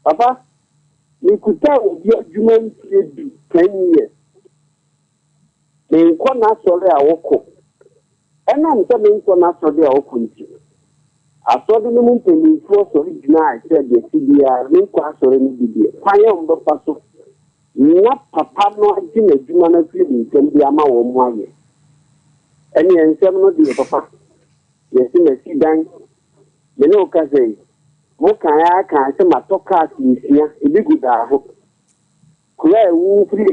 Papa, mekutaa obi adwuma mfeɛ du, ten years. Menkɔ n'asɔre a ɔkɔ. Ɛnam sɛ menkɔ n'asɔre a ɔkɔ nti, asɔre no mu mpanimfoɔ sɔre gyinaae sɛ deɛ ɛte biara menkɔ asɔre no bi deɛ, kwan a wɔbɛfa so Na papa no agye n'adwuma no afiri ne nsam de ama wɔn ayɛ. Ɛnneɛ nsɛm no deɛ papa, yɛse masi dan, me ne wo kasa yi, mo kae ara kae sɛ matɔ cars nsia, ebi gu daa ho. Kuro a wofiri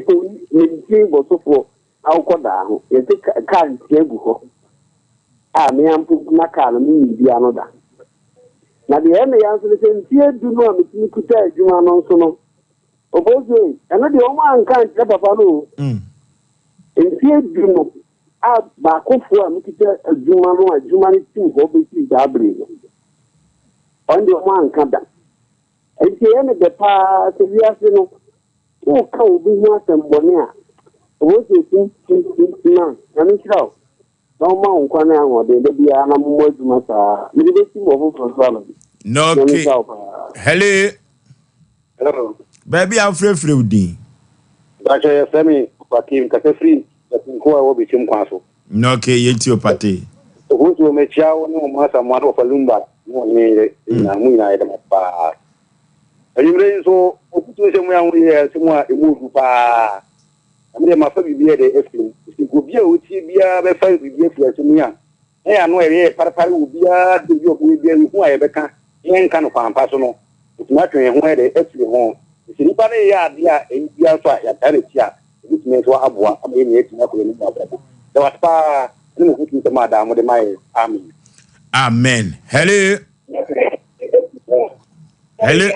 Mentee Bɔsofoɔ na wokɔ daa ho, yɛse car nsia gu hɔ a me ara mpo na car no menni bi ano da. Na deɛ ɛyɛ me ya nso ne sɛ mfeɛ du no a metumi kutaa adwuma no nso no, Obosu ei, ɛno deɛ wɔn anka ankyerɛ papa no o. Mfeɛ du no a baakofoɔ a mekita adwuma no a adwuma no tim hɔ bɛsii saa bere no, ɔno deɛ wɔn anka da. Nti ɛyɛ me dɛ paa sɛ wiase no woka obi ho asɛm bɔne a, Obosu tim tim tim tim a, Nyame nhyira wo na ɔma wo nkwa ne ahoɔden da biara na mommɔ adwuma saa. Mede bɛsim wɔ foforɔ so ama bi. Nyame Okay. nhyira wo paa. Hello. Hello. Baabi a wofrɛfrɛ wo din. Mpakyɛ yɛfrɛ me Opate, mekasa firi Batinko a ɛwɔ Bekyem kwan so. Ok, yɛntie Opate. Ofosuo, mekyia wo ne wo mma Asamoah ne Wɔfa Lumba ne wo ne yere nyinaa, mo nyinaa yɛda mo ase paa. Anwummerɛ yi nso, ofutuo nsɛm yi a woyɛ yɛ nsɛm a ɛmu odu paa. Na me deɛ mafa biribi yɛ dɛ afiri mu. Ɛfiri nka obi a ɔtie biara bɛfa biribi afiri asɛm yi a, na yɛn ano a yɛyɛ parepare wɔ obiara de bi a ɔbɛyɛ biara yɛhu a yɛbɛka na yɛnka no kwan pa so no, yɛtumi atwe yɛn ho ayɛ dɛ afiri ho. Sɛ nipa no reyɛ adeɛ a ɛyɛ biara nso a yɛataa n'akyi a, ɛbɛtumi nso aboa ama yɛn nyinaa atumi akɔ yɛn anim wɔ abrabɔ mu. Meda mo ase paa ne mo afotu nsɛm a daa mode ma yɛn. Amen. Amen. Hello. Hello.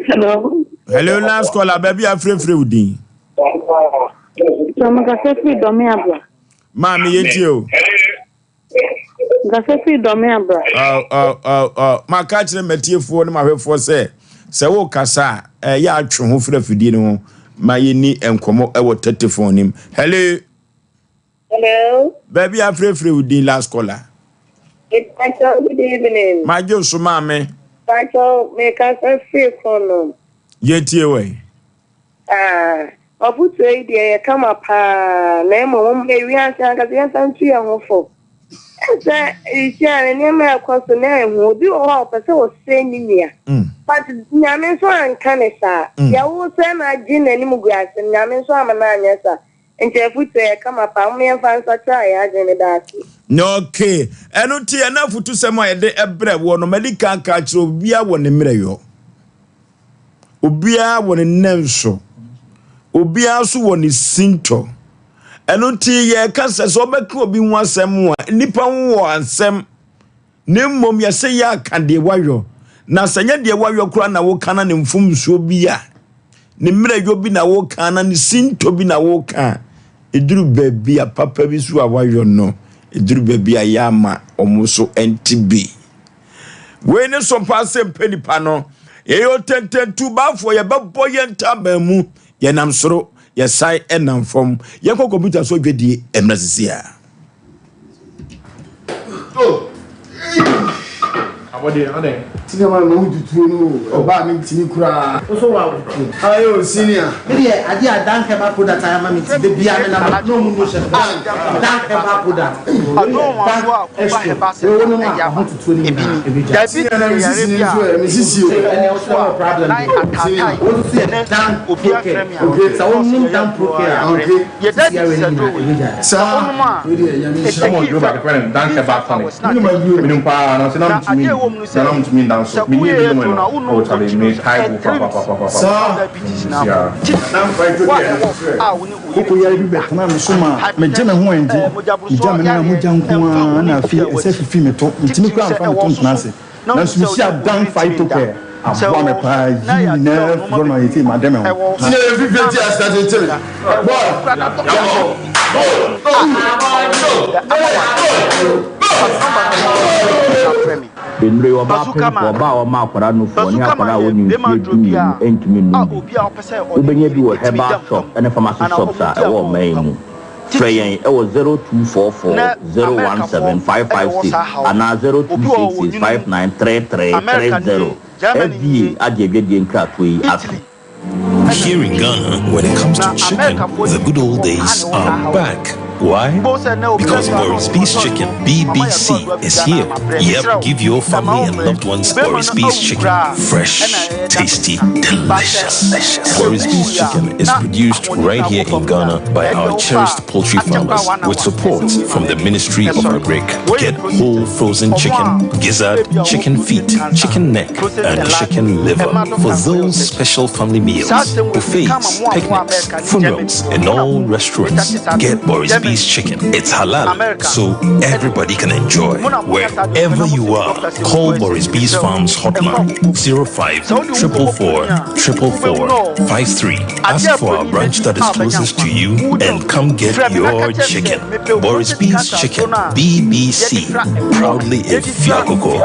Hello. Hello, last caller. Baabi afrɛfrɛ wo din. So mekasa firi Dɔme Abra. Maame yɛntie o. Mekasa firi Dɔme Abra. Maka kyerɛ matiefoɔ ne mahwɛfoɔ sɛ sɛ wokasa a ɛyɛ atwe ho firi afidie no ho ma yɛni nkɔmmɔ wɔ tetefon nim. Hello. Hello. Baabi afrɛfrɛ wo din last caller. Mepakyɛw good evening. Magye so maame. Mepakyɛw mekasa firi Konom. Yɛtie wɔ. Ah, afotuo yi deɛ ɛyɛ kama paa, na mmom momma ewiase ankasa yɛmfa ntu yɛn ho fo. Ɛsɛ seesei a nneɛma a ɛkɔ so na ɛho obi wɔ hɔ a ɔpɛ sɛ ɔsɛe ne nua. But Nyame nso anka ne saa. Deɛ wosɛe no agye n'anim gu ase no, Nyame nso amma no anyɛ saa. Nti afotuo yɛ kama paa, momma yɛmfa nsakyera yɛn adwene. Meda ase. Okay, ɛno nti ɛna afutusɛm a yɛde brɛ woɔ no, madi kan aka akyerɛ obiara wɔ ne mmerɛyɔ. Obiara wɔ ne nnɛnso. Obiara nso wɔ ne sintɔ. Ɛno nti yɛreka sɛ sɛ ɔbɛka obi ho asɛm a, nnipa ho wɔ asɛm. Na mmom yɛsɛ yɛaka deɛ wayɔ. Na sɛ nyɛ deɛ wayɔ koraa na woka na ne mfomsoɔ bi a, ne mmerɛyɔ bi na woka na ne sintɔ bi na woka a, ɛduru baabi a papa bi so a wayɔ no, ɛduru baabi a yɛ ama wɔn so nte bi. Wei ne so paa sɛ mpɛ nipa no. Yɛyɛ ɔtɛntɛntubafoɔ, yɛbɛbɔ yɛn ntaban mu, yɛnam soro, yɛsan nam fam. Yɛnkɔ kɔmputa so dwadie mmerɛ sisi a. Abɔdeɛ adɛn? Senior man ma wo tutuo no o, ɔbaa me ntimi koraa. Wo so wa wo tuo. Ayo senior. Me deɛ adeɛ a Dan herbal product ayɛ ama me nti da biara me nam na ɔmo nu hyɛ me bɛ Dan herbal product wei yɛ Dan extra wei wo nom a ɔho tutuo no nyinaa ɛbɛ gya. Senior na me sisi ni nso ɛ me sisi o. Ɛnɛ wo sɛ wɔ problem deɛ. Senior. Wo nso yɛ Dan procare. Okay. Sɛ wo nom Dan procare a Okay. sisi yareɛ no nyinaa ɛbɛ gya. Saa wei deɛ nyame nhyira. Ɔmo duro baako fɛ no Dan herbal tonic. Menim paa nanso na mentumi nni na na mentumi nda nso. Menni bi nom no oh chale me tae bo papapapapa mm sia. Kokoyare bi bɛtenaa me so maa megye me ho anndi. Megya me nan a mogya nko ara na afei ɛsɛ fifi me to. Mentumi koraa mfa me to ntena ase. Nanso mehyiaa Dan Phytocare, aboa me paa, yi ne nyinaa afiri hɔ ma seesei made me ho. Sine yɛ fifire ti ase akyekyere boy yɛkɔ go go. Nnuro yi, ɔbaa pemfoɔ, ɔbaa a ɔma akwadaa nufoɔ, ne akwadaa a ɔnni mfeɛ dumienu ntumi nnom bi. Wobɛnya bi wɔ herbal shop ne pharmacy shops a ɛwɔ ɔman yi mu. Frɛ yɛn wɔ 0244 017 556 anaa 0266 5933 30. FDA agye adwadie nkratoɔ yi atom. Here in Ghana, when it comes to chicken, the good old days are back. Why? Because Boris B's Chicken, BBC, is here. Yep, give your family and loved ones Boris B's Chicken. Fresh, tasty, delicious. Boris B's Chicken is produced right here in Ghana by our cherished poultry farmers with support from the Ministry of Agric. Get whole frozen chicken, gizzard, chicken feet, chicken neck, and chicken liver for those special family meals, buffets, picnics, funerals, and all restaurants. Get Boris B's Chicken. It's halal, so everybody can enjoy. Wherever you are, call Boris B's Farms hotline 05 444 444 53. Ask for our branch that is closest to you and come get your chicken. Boris B's Chicken, BBC. Proudly a Fiakoko.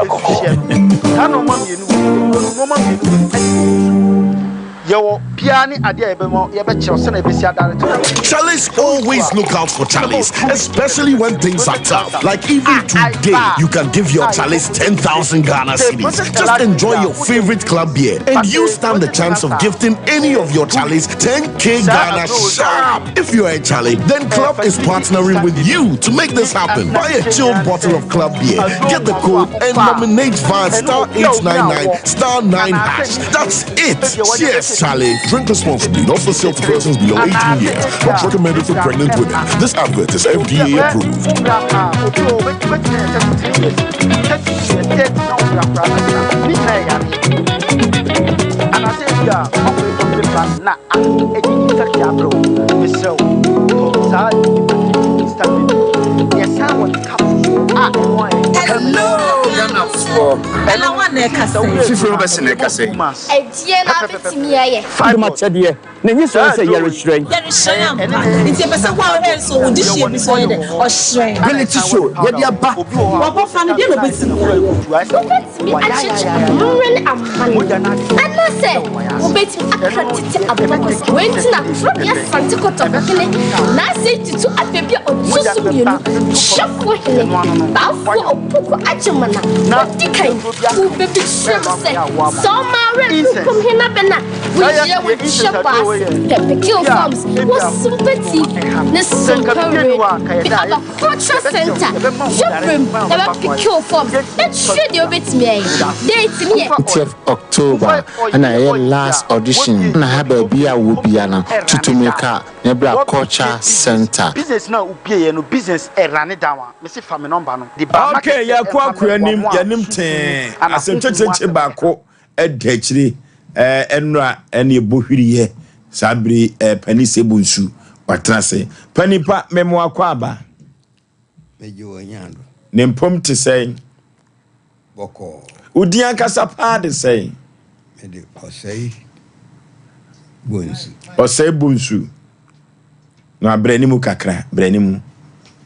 Chalice always look out for Chalice, especially when things are tough. Like even today, you can give your Chalice 10,000 Ghana cedis. Just enjoy your favorite club beer and you stand the chance of gifting any of your Chalice 10k Ghana sharp. If you're a Charlie, then Club is partnering with you to make this happen. Buy a chilled bottle of Club beer, get the code, and nominate via star 899 star 9 hash. That's it. Cheers, Charlie. Drink responsibly. Not for sale to persons below 18 years. Not recommended for pregnant women. This advert is FDA approved. Hello, Ghanafoɔ. Ɛna wan na ɛkasa yi? Fifiri wobɛsi na ɛkasa yi. Ɛdeɛn na wobɛtumi ayɛ? Adom akyɛdeɛ, na enyi sɔre sɛ yɛrehyerɛn. Yɛrehyerɛn ampa. Nti yɛpɛ sɛ wo a wohwɛ nso wo dehyeɛ bi so ɔyɛ dɛ? Ɔhyerɛn. Reality show, yɛde aba. W'abɔfra no, deɛn na ɔbɛtumi ayɛ? Wobɛtumi akyerɛkyerɛ amammerɛ ne amanneɛ, anaasɛ wobɛtumi aka tete abakɔsɛm. Wei nti na Torobea Asante Kɔtɔkɔhene Naasei Tutu Afebia Ɔto So Mmienu Hwɛfoɔ Hene Baafoɔ Opoku Agyemang a ɔdi kan Wobɛbisa me sɛ, Sɛ ɔma werɛ fi kurom he na bɛ na woyɛ wo kyɛ bɔ ase pɛ Pickle Farms wɔ Simpa TV ne Simpa Radio bi aba Culture Centre Dwaberem na bɛ Pickle Farms na kyerɛ deɛ wobɛtumi ayɛ. Date ne yɛ. 20th October na ɛyɛ last audition na ha baabi a wɔ bia no tutu mirika na bra culture centre. Ok yɛkɔ akɔ anim yɛnim tee asɛm kyekyekye baako ɛda akyire ɛɛ ɛnora ɛne ɛbɔ hwiriyɛ saa bere ɛɛ pani sɛ bu nsu watena ase pani pa mɛmo akɔ aba. Megye wɔ nyaa do. Ne mpom te sɛn? Bɔkɔɔ. Wo din ankasa paa de sɛn? Mede Ɔsɛe Bonsu. Ɔsɛe Bonsu. Na brɛ ne mu kakra, brɛ ne mu.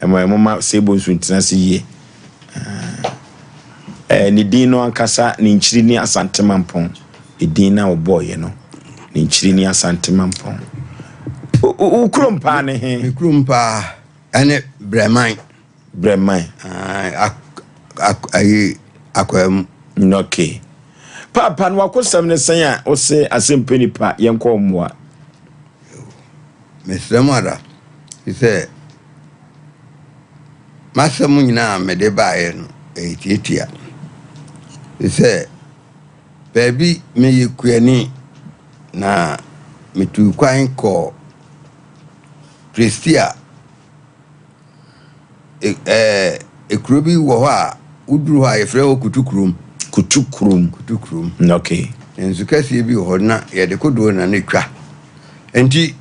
Ɛmɔ ɛmɔ ma Ɔsɛe Bonsu ntena ase yie. Ɛɛ ne din no ankasa ne nkyiri ne Asante Mampɔn. Edin na wɔbɔɔyɛ no ne nkyiri ne Asante Mampɔn. Wo kurom paa ne he? Me kurom paa ɛne Brɛman. Brɛman. Ayi akwaa mu. Okay. Paapa no wakosɛm ne sɛn a wose asɛmpɛ nipa yɛnkɔ mmoa. Mesrɛ mo ara sɛ m'asɛm nyinaa a mede baeɛ no ɛyɛ tiatia. Sɛ baabi meyɛ kuani na metuu kwan kɔɔ Prestea Ekuro bi wɔ hɔ a woduru hɔ a yɛfrɛ hɔ Kutukurom. Kutukurom. Kutukurom. Okay. Nsu kɛseɛ bi wɔ hɔ na yɛde kodoɔ na na etwa. Nti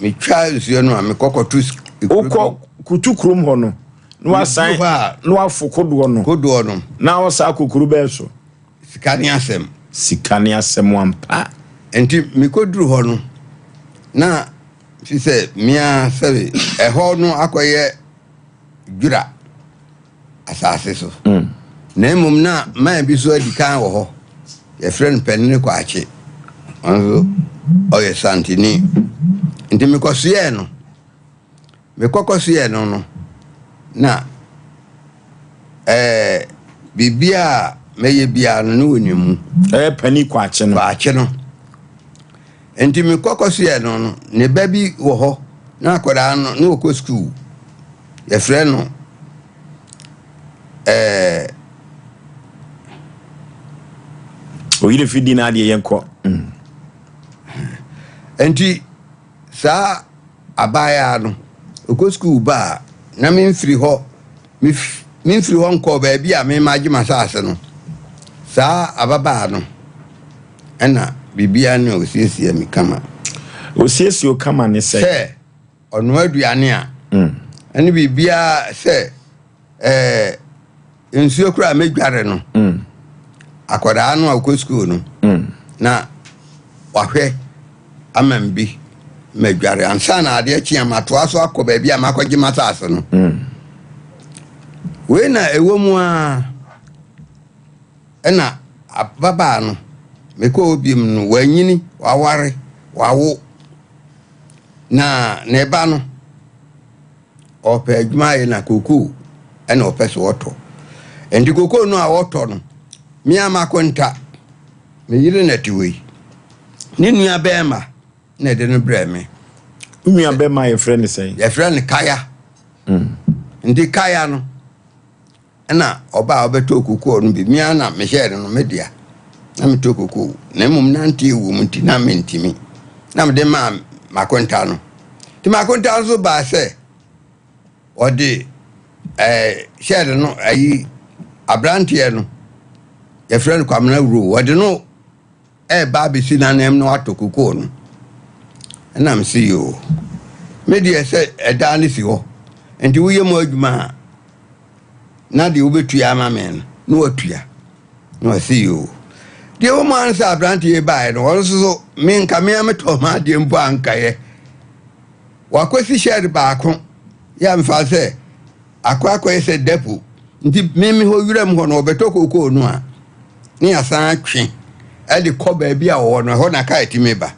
metwa nsuo no a mekɔ kɔto ekuro bi. Wokɔ Kutukurom hɔ no na wasan na wafo kodoɔ no. Kodoɔ no. Na ɔsan akɔ kuro bɛn so? Sika ne asɛm. Sika ne asɛm ampa. Nti mekɔduru hɔ no, na fi sɛ mea sɛbe ɛhɔ no akɔyɛ dwira asase so. Mm. Na mmom na man bi so adi kan wɔ hɔ. Yɛfrɛ no Panini Kwakye. Ɔno nso ɔyɛ Santini. Nti mekɔsoɛɛ no. Mekɔkɔsoɛɛ no no, na ɛɛ biribiara a mɛyɛ biara no ne wɔnim mu. Ɛyɛ Panini Kwakye no. Kwakye no. Nti mekɔkɔsoɛɛ no no, ne ba bi wɔ hɔ na akwadaa no ne ɔkɔ sukuu. Yɛfrɛ no ɛɛ. Oyere fi di n'adeɛ yɛn kɔ. Mm. Nti saa abaayaa no ɔkɔ sukuu ba a na memfiri hɔ memfiri hɔ nkɔɔ baabi a mema agye m'asase no saa ababaa no ɛna biribiara ne ɔsiesie me kama. Ɔsiesie o kama ne sɛ. Sɛ ɔnoa aduane a ɛne biribiara sɛ ɛɛ nsuo koraa mɛdware no akwadaa no a ɔkɔ sukuu no na wahwɛ ama m bi mɛdware ansa na adeɛ kye a matoa so akɔ baabi a makɔgye m'asase no wei na ɛwɔ mu a ɛna ababaa no mekɔɔ biom no wanyini waware wawo na ne ba no ɔpɛ adwuma ayɛ na kokoo ɛna ɔpɛ sɛ ɔtɔ nti kokoo no a ɔtɔ no me a makonta me yere na te wei ne nua bɛrima na ɛde no brɛ me nua bɛrima yɛfrɛ no sɛn yɛfrɛ no kaya mm. nti kaya no Ɛna ɔbaa a ɔbɛtɔɔ kokoo no bi, me ara na mehyɛɛ no no, me dea. Na metɔ kokoo, na mmom nante wɔ mu nti na mentumi. Na mede maa m'akonta no. Nti m'akonta nso baa sɛ ɔde ɛɛ hyɛɛ no ayi aberanteɛ no, yɛfrɛ no Kwamena Wuro, ɔde no ɛreba abɛsi n'anam na watɔ kokoo no. Ɛna mese yoo, me deɛ sɛ ɛdan no si hɔ, nti woyɛ mu adwuma a, na deɛ wobɛtua ama me no, na watua. Na ɔse yoo. Deɛ wɔ mu ara sɛ aberanteɛ yi baeɛ no, ɔno nso so, me nka me ara metɔ m'adeɛ mpo a ankaeɛ. Wakɔsi shed baako, yɛ a mefa sɛ akɔ akɔyɛ sɛ depo. Nti me me hɔ wuram hɔ no, wɔbɛtɔ kookoo no a, ne yɛasan atwe de kɔ baabi a wɔwɔ no, ɛhɔ na kaa tumi ba.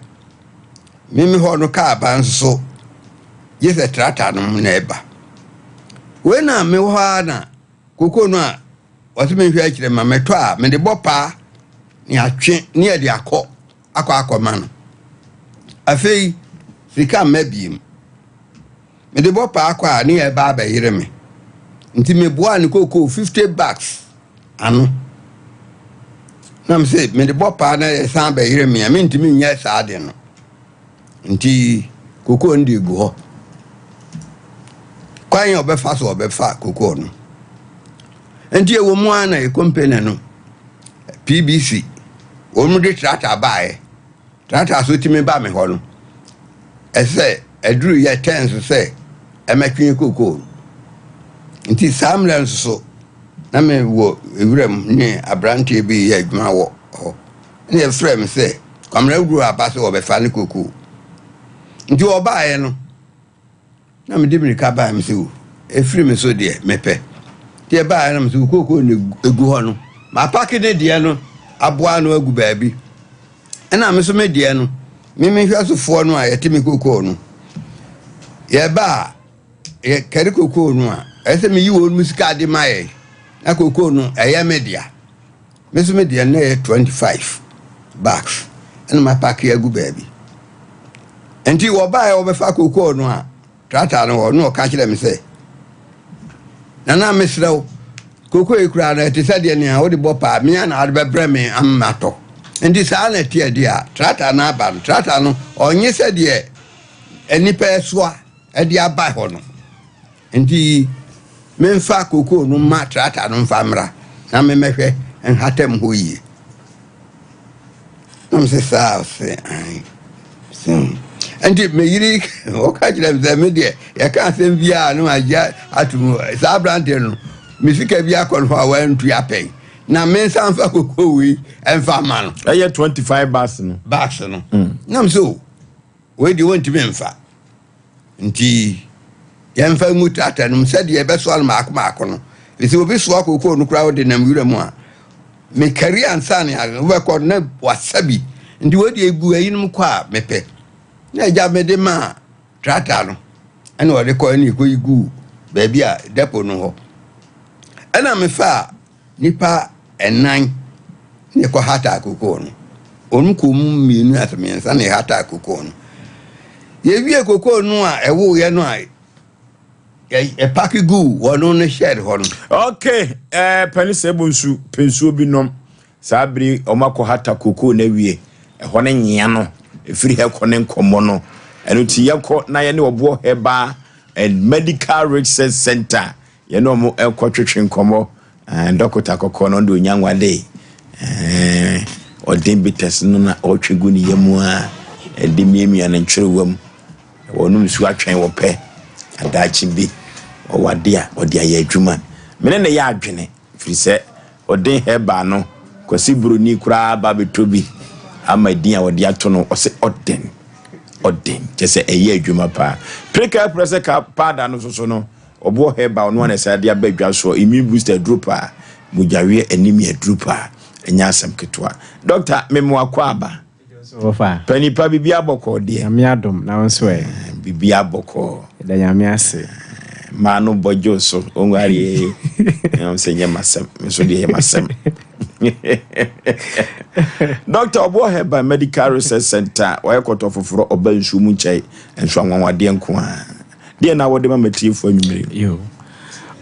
Me me hɔ no kaa ba nso so, gye sɛ trata no na ɛba. Wei na mewɔ hɔ ara na kookoo no a wɔse menhwɛ akyerɛ ma mɛtɔ a mede bɔ paa ne atwe ne yɛde akɔ akɔ akɔma no. Afei sika mma biem. Mede bɔ paa kɔ a ne yɛba abɛyere me. Nti meboaa ne kookoo 50 bags ano. Na mese mede bɔ paa na yɛsan bɛyere me a mentumi nyɛ saa de no. Nti kokoo no de gu hɔ. Kwan a ɔbɛfa so ɔbɛfa kokoo no. Nti ɛwɔ mu ara na yɛ company no PBC wɔn de tractor baeɛ. Tractor so tumi ba me hɔ no, ɛsɛ ɛduru yɛ tɛn so sɛ ɛmɛtwe kokoo no. Nti saa mmerɛ nso so na mewɔ wuram ne aberanteɛ bi yɛ adwuma wɔ hɔ. Ɛna yɛfrɛ me sɛ Kwamina Wuro aba sɛ wɔbɛfa ne kokoo. Nti wɔbaeɛ no, na mede mmirika baeɛ me sɛ o, ɛfiri me so deɛ mepɛ. Nti ɛbaeɛ no me sɛ kokoo no ɛgu hɔ no, mapake ne deɛ no aboa ano agu baabi. Ɛna me so me deɛ no, me me hwɛsofoɔ no a yɛte me kokoo no, yɛba a yɛkari kokoo no a, ɛsɛ sɛ meyi wɔn mu sika de ma yɛn, na kokoo no ɛyɛ me dea. Me nso me deɛ no na ɛyɛ 25 bags ɛna mapake agu baabi. Nti wɔbaeɛ wɔbɛfa kokoo no a trata no hɔ na ɔka kyerɛ me sɛ nana mesrɛ wo kokoo yi koraa no ɛte sɛ deɛ nea wode bɔ paa mea na wode bɛbrɛ me ama matɔ. Nti saa na ɛteɛ deɛ a trata no aba no trata no ɔnye sɛ deɛ nnipa ɛsoa ɛde aba hɔ no. Enti memfa kokoo no mma trata no mfa mmra na memmɛhwɛ nhatam hɔ yie. Na mese saa ɔse ae. So nti me yere ɔka kyerɛ me sɛ me deɛ yɛka asɛm biara no magye ato mu saa aberanteɛ no me sika bi akɔ no hɔ a wantua pɛn. Na mensan mfa kokoo wei mfa mma no. Ɛyɛ 25 bags no. Bags no. Na me sɛ o, wei deɛ wɔntumi mfa. Nti yɛmfa ngu tractor no mu sɛdeɛ ɛbɛsoa no maako maako no. Ɛsɛ obi soa kokoo no koraa wode nam wura mu a, mekari ansa ne wobɛkɔ na wasa bi. Nti wei deɛ egu ayinom kɔ a mepɛ. Na agya mede maa tractor no ɛna ɔde kɔ ɛna ɛkɔyi guu baabi a depo no hɔ. Ɛna mefaa nnipa nnan na ɛkɔhataa kokoo no. Wɔn kɔɔ mu mmienu ase mmiɛnsa na ɛhataa kokoo no. Yɛwie kokoo no a ɛwoeɛ no a yɛpake guu wɔn no shed hɔ no. Okay, ɛɛ eh, pɛne sɛ ɛbɔ nsu pɛ nsuo bi nom. Saa bere wɔn akɔhata kokoo no awie, ɛhɔ ne nyea no, ɛfiri hɛ kɔ ne nkɔmmɔ no. Ɛno nti yɛkɔ na yɛne ɔboɔ Herbal and Medical Research Center Yɛne wɔn rekɔtwetwe nkɔmmɔ. Ɛɛ dɔkota kɔkɔɔ no, ɔno deɛ ɔnya nwadee. Ɛɛ ɔde bitters no na ɔretwe gu ne yam a ɛde miamia ne ntwerewa mu. Wɔnom nsuo atwɛn wɔpɛ adaakye bi ɔwɔ ade a ɔde ayɛ adwuma. Me ne no yɛ adwene firi sɛ ɔden herbal no Kwasi Buroni koraa ba abɛtɔ bi ama din a wɔde ato no ɔsɛ ɔden ɔden kyɛ sɛ ɛyɛ adwuma paa. Preka prɛ sɛ ka paada no nso so no Ɔboɔ herbal no a na ɛsan de aba dwa soɔ, immune booster aduro paa, mogyaweɛ anemia aduro paa, ɛnyɛ asɛm ketewa. Doctor, me mo akɔ aba. Pani pa biribi abɔkɔɔ deɛ. Nyame adom, na wo nso ɛ? Biribi abɔkɔɔ. Yɛda Nyame ase. Maa no bɔ gye so, ɔnwareɛ. Ɛnam sɛ nyɛ masɛm, me nso deɛ yɛ masɛm. Doctor, Ɔboɔ Herbal Medical Research Center, wɔyɛ kɔtɔ foforɔ, ɔba nsuo mu nkyɛe, nso anwanwadeɛ nko ara. Deɛn na wode ma m'atiefoɔ anwummere yi? Yo.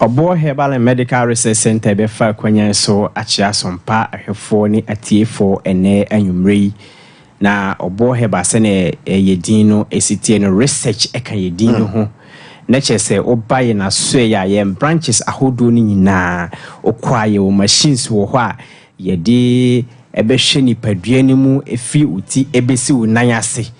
Ɔboɔ Herbal and Medical Research Centre bɛfa akwanyan so akyerɛ asompa ahwɛfoɔ ne atiefoɔ ɛnnɛ anwummere yi. Na Ɔboɔ Herbal sɛdeɛ yɛ din no si teɛ no, research ka yɛ din no ho. Na kyerɛ sɛ woba yɛn asoɛeɛ a, yɛn branches ahodoɔ no nyinaa, wokɔ a yɛwɔ machines wɔ hɔ a yɛde bɛhwɛ nipadua no mu firi wo ti bɛsi wo nan ase.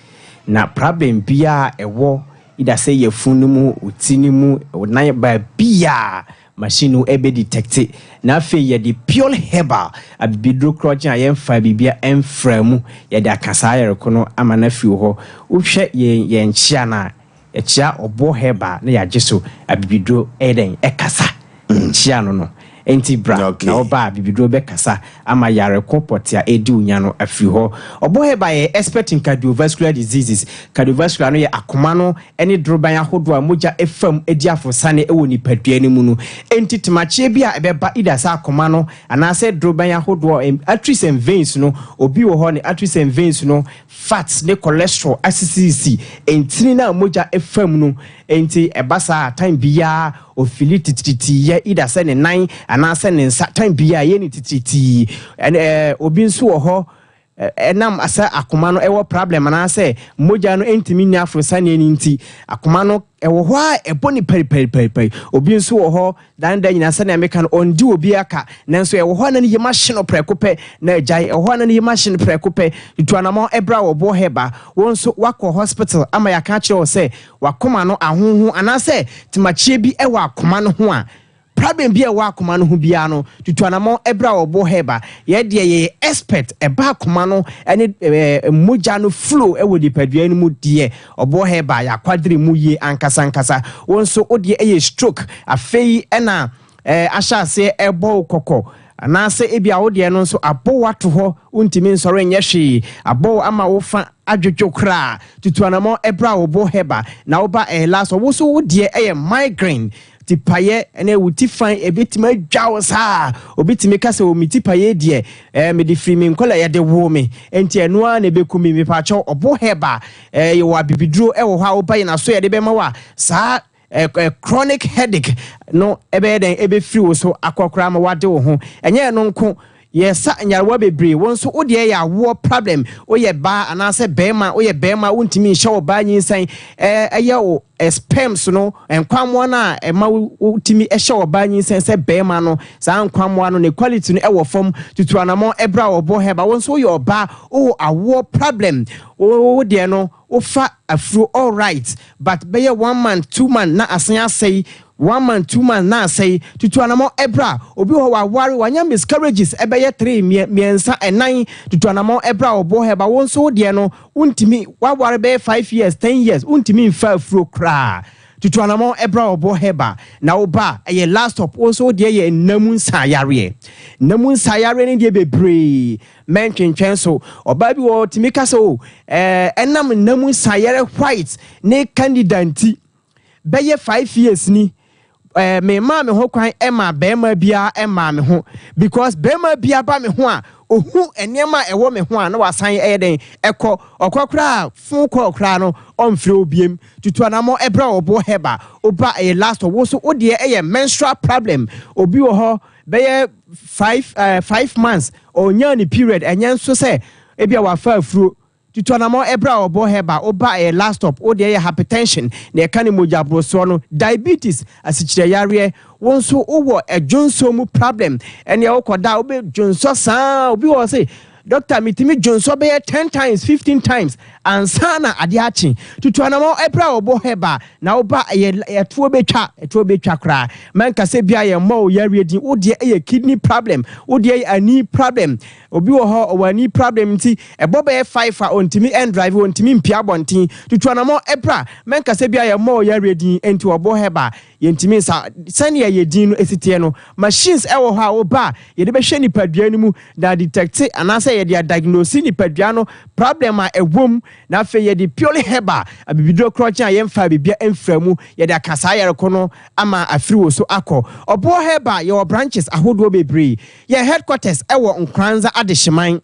Na problem biara a ɛwɔ Either sɛ yafunu no mu, wo ti no mu, wo nan, baabiaa machine no bɛ detecte. Na afei yɛde pure herbal, abibiduro korɔgyen a yɛmfaa biribia mfraa mu, yɛde aka saa ayareko no ama no afiri wo hɔ. Wohwɛ yɛn yɛn nkyea no a, yɛkyea ɔboɔ herbal na yɛagye so abibiduro ɛyɛ dɛn? Ɛkasa. Nkyea no no. Enti bra, na woba a, bibiduro bɛkasa ama yare ko pɔtee a ɛredi wo nya no afiri hɔ. Ɔbɔhɛba yɛ expert in cardiovascular diseases. Cardiovascular no yɛ akoma no ne doroban ahodoɔ a mogya fa mu di afosane wɔ nipadua no mu no. Enti temakyeɛ bi a ɛbɛba either sɛ akoma no anaasɛ doroban ahodoɔ, arteries and veins no, obi wɔ hɔ ne arteries and veins no fats ne cholesterol asisisisi ntini no a mogya fa mu no nti ɛba saa a time biara ofili titiritii either sɛ ne nan anaasɛ ne nsa time biara ɛyɛ ne titiritii. Ɛne ɛɛ obi nso wɔ hɔ ɛnam sɛ akoma no ɛwɔ problem anaasɛ mogya no ntumi nni aforosaneɛ no nti akoma no ɛwɔ hɔ a ɛbɔ ne pariparipari. Obi nso wɔ hɔ Da ne da nyinaa, sɛnea meka no, ɔndi obiara ka, nanso ɛwɔ hɔ a na ne yam ahye no prɛko pɛ na agyae, ɛwɔ hɔ a na ne yam ahye no prɛko pɛ. Tutu anammɔn bra wɔ boɔ hɛ ba. Wo nso woakɔ hospital ama yɛaka akyerɛ wo sɛ w'akoma no ahonho anaasɛ temakyeɛ bi wɔ akoma no ho a, problem bi a ɛwɔ akoma no ho biara no, tutu anammɔn bra wɔ boɔ hɛ ba. Yɛn deɛ yɛyɛ expert, ɛba akoma no ne mogya no flow wɔ nipadua no mu deɛ, Ɔboɔ herbal yɛ akwadere mu yie ankasa ankasa. Wo nso wo deɛ ɛyɛ stroke afei ɛna eh, ahyɛ aseɛ ɛbɔ wo kɔkɔ anaasɛ ebia wo deɛ no nso abɔ wo ato hɔ wontumi nsɔre nyɛ hwee abɔ wo ama wo fa adwodwo koraa. Tutu anamɔ ɛbra wo bo herbal na woba ɛyɛ last wo nso wo deɛ ɛyɛ migraine Tipayɛ ne wo ti fan ebetumi adwa wo saa. Obi tumi ka sɛ, o me tipayɛ deɛ, eh, mede firi me nkɔla yɛde woo me, enti ɛno ara na ebeku me. Mepaakyɛw, ɔbo herb a, eh, yɛwɔ abibiduro wɔ hɔ a woba yɛn aso yɛde bɛma wo a, saa eh, eh, chronic headache no ɛbɛyɛ dɛn ebefiri wo so akɔ koraa ma woade wo ho. Ɛnyɛ ɛno nko, Yɛsa nyarewa bebree. Wo nso wo deɛ yɛ awoɔ problem. Woyɛ baa anaasɛ bɛɛma, woyɛ bɛɛma wontumi nhyɛ ɔbaa nyinsɛn. Ɛyɛ wo sperms no, nkwammoa no a ɛma wotumi hyɛ ɔbaa nyinsɛn sɛ bɛɛma no, saa nkwammoa no ne quality no ɛwɔ fam. Tutu anamɔn ɛbrɛ a wɔbɔ hɛba. Wo nso woyɛ ɔbaa, wowɔ awoɔ problem. Wo deɛ no, wofa afuro alright, but bɛyɛ one month, 2 month na asan asɛe. One month, 2 months na asɛe. Tutu anamɔ ɛbra. Obi wɔ hɔ waware, wanya miscarriages ɛbɛyɛ three, mmiɛnsa, ɛnan. Tutu anamɔ ɛbra Ɔboɔ Herbal. Wo nso wo deɛ no, wontumi, waware bɛyɛ 5 years, 10 years, wontumi nfa afuro koraa. Tutu anamɔ ɛbra Ɔboɔ Herbal na wo ba ɛyɛ last stop. Wo nso wo deɛ yɛ nnamu nsayareɛ. Nnamu nsayareɛ no deɛ bebree mɛntwentwɛn so. Ɔbaa bi wɔ tumi ka sɛ o ɛnam nnamu nsayɛrɛ white ne candida nti bɛyɛ 5 years ni mema me ho kwan ɛma bɛrima biara ɛma me ho, because bɛrima biara ba me ho a, ohu nneɛma a ɛwɔ me ho a, na wasan ɛyɛ den ɛkɔ ɔkɔ koraa fon kɔɔ koraa no ɔmfrɛ obiem. Tutu anamɔ ɛbrɛ Ɔboɔ Herbal. Ɔba ɛyɛ last. Ɔwo so wodeɛ ɛyɛ menstrual problem. Obi wɔ hɔ bɛyɛ 5 months ɔnya ne period. Ɛnyɛ nso sɛ ebi a wafa afuro. Tutu anamɔ ɛbrɛ a Ɔbɔ Herbal. Woba ɛyɛ last stop. Wo deɛ yɛ hypertension na ɛka ne mogya aborosoɔ no, diabetes, asikyerɛ yareɛ. Wo nso wowɔ ɛdwonsoɔ mu problem, ɛnea wokɔda wobɛ dwonsɔ saa. Obi wɔ sɛ, "Doctor, metumi dwonsɔ bɛyɛ 10 times, 15 times ansa na adeɛ akye." Tutu anamɔ ɛbrɛ a Ɔbɔ Herbal na woba ɛyɛ ɛtoɔ bɛtwa, ɛtoɔ bɛtwa koraa. Mɛnkasɛ bia yɛ mmɔ wo yareɛ din. Wo deɛ ɛyɛ kidney problem, wo deɛ ɛyɛ ani problem. Obi wɔ hɔ ɔwɔ ani problem nti ɛbɔ bɛyɛ 5 a ɔntumi ɛndrive, ɔntumi mpia abɔnten. Tutu anamɔ ɛbra. Mɛnkasɛ bia yɛ mmɔ wo yareɛ din nti Ɔbɔ Herbal yɛntumi nsa. Sɛnea yɛ din no esi teɛ no, machines ɛwɔ hɔ a woba a yɛde bɛhwɛ nipadua no mu na detect anaasɛ yɛde adiagnose nipadua no problem a ɛwɔ mu. Na afei yɛde purely herbal abibiduro korɔkyen a yɛmfa bibia mfra mu yɛde aka saa yɛreko no ama afiri wɔ so akɔ. Ɔboɔ Herbal yɛwɔ branches ahodoɔ bebree. Yɛn headquarters ɛwɔ Nkranza Adehyeman.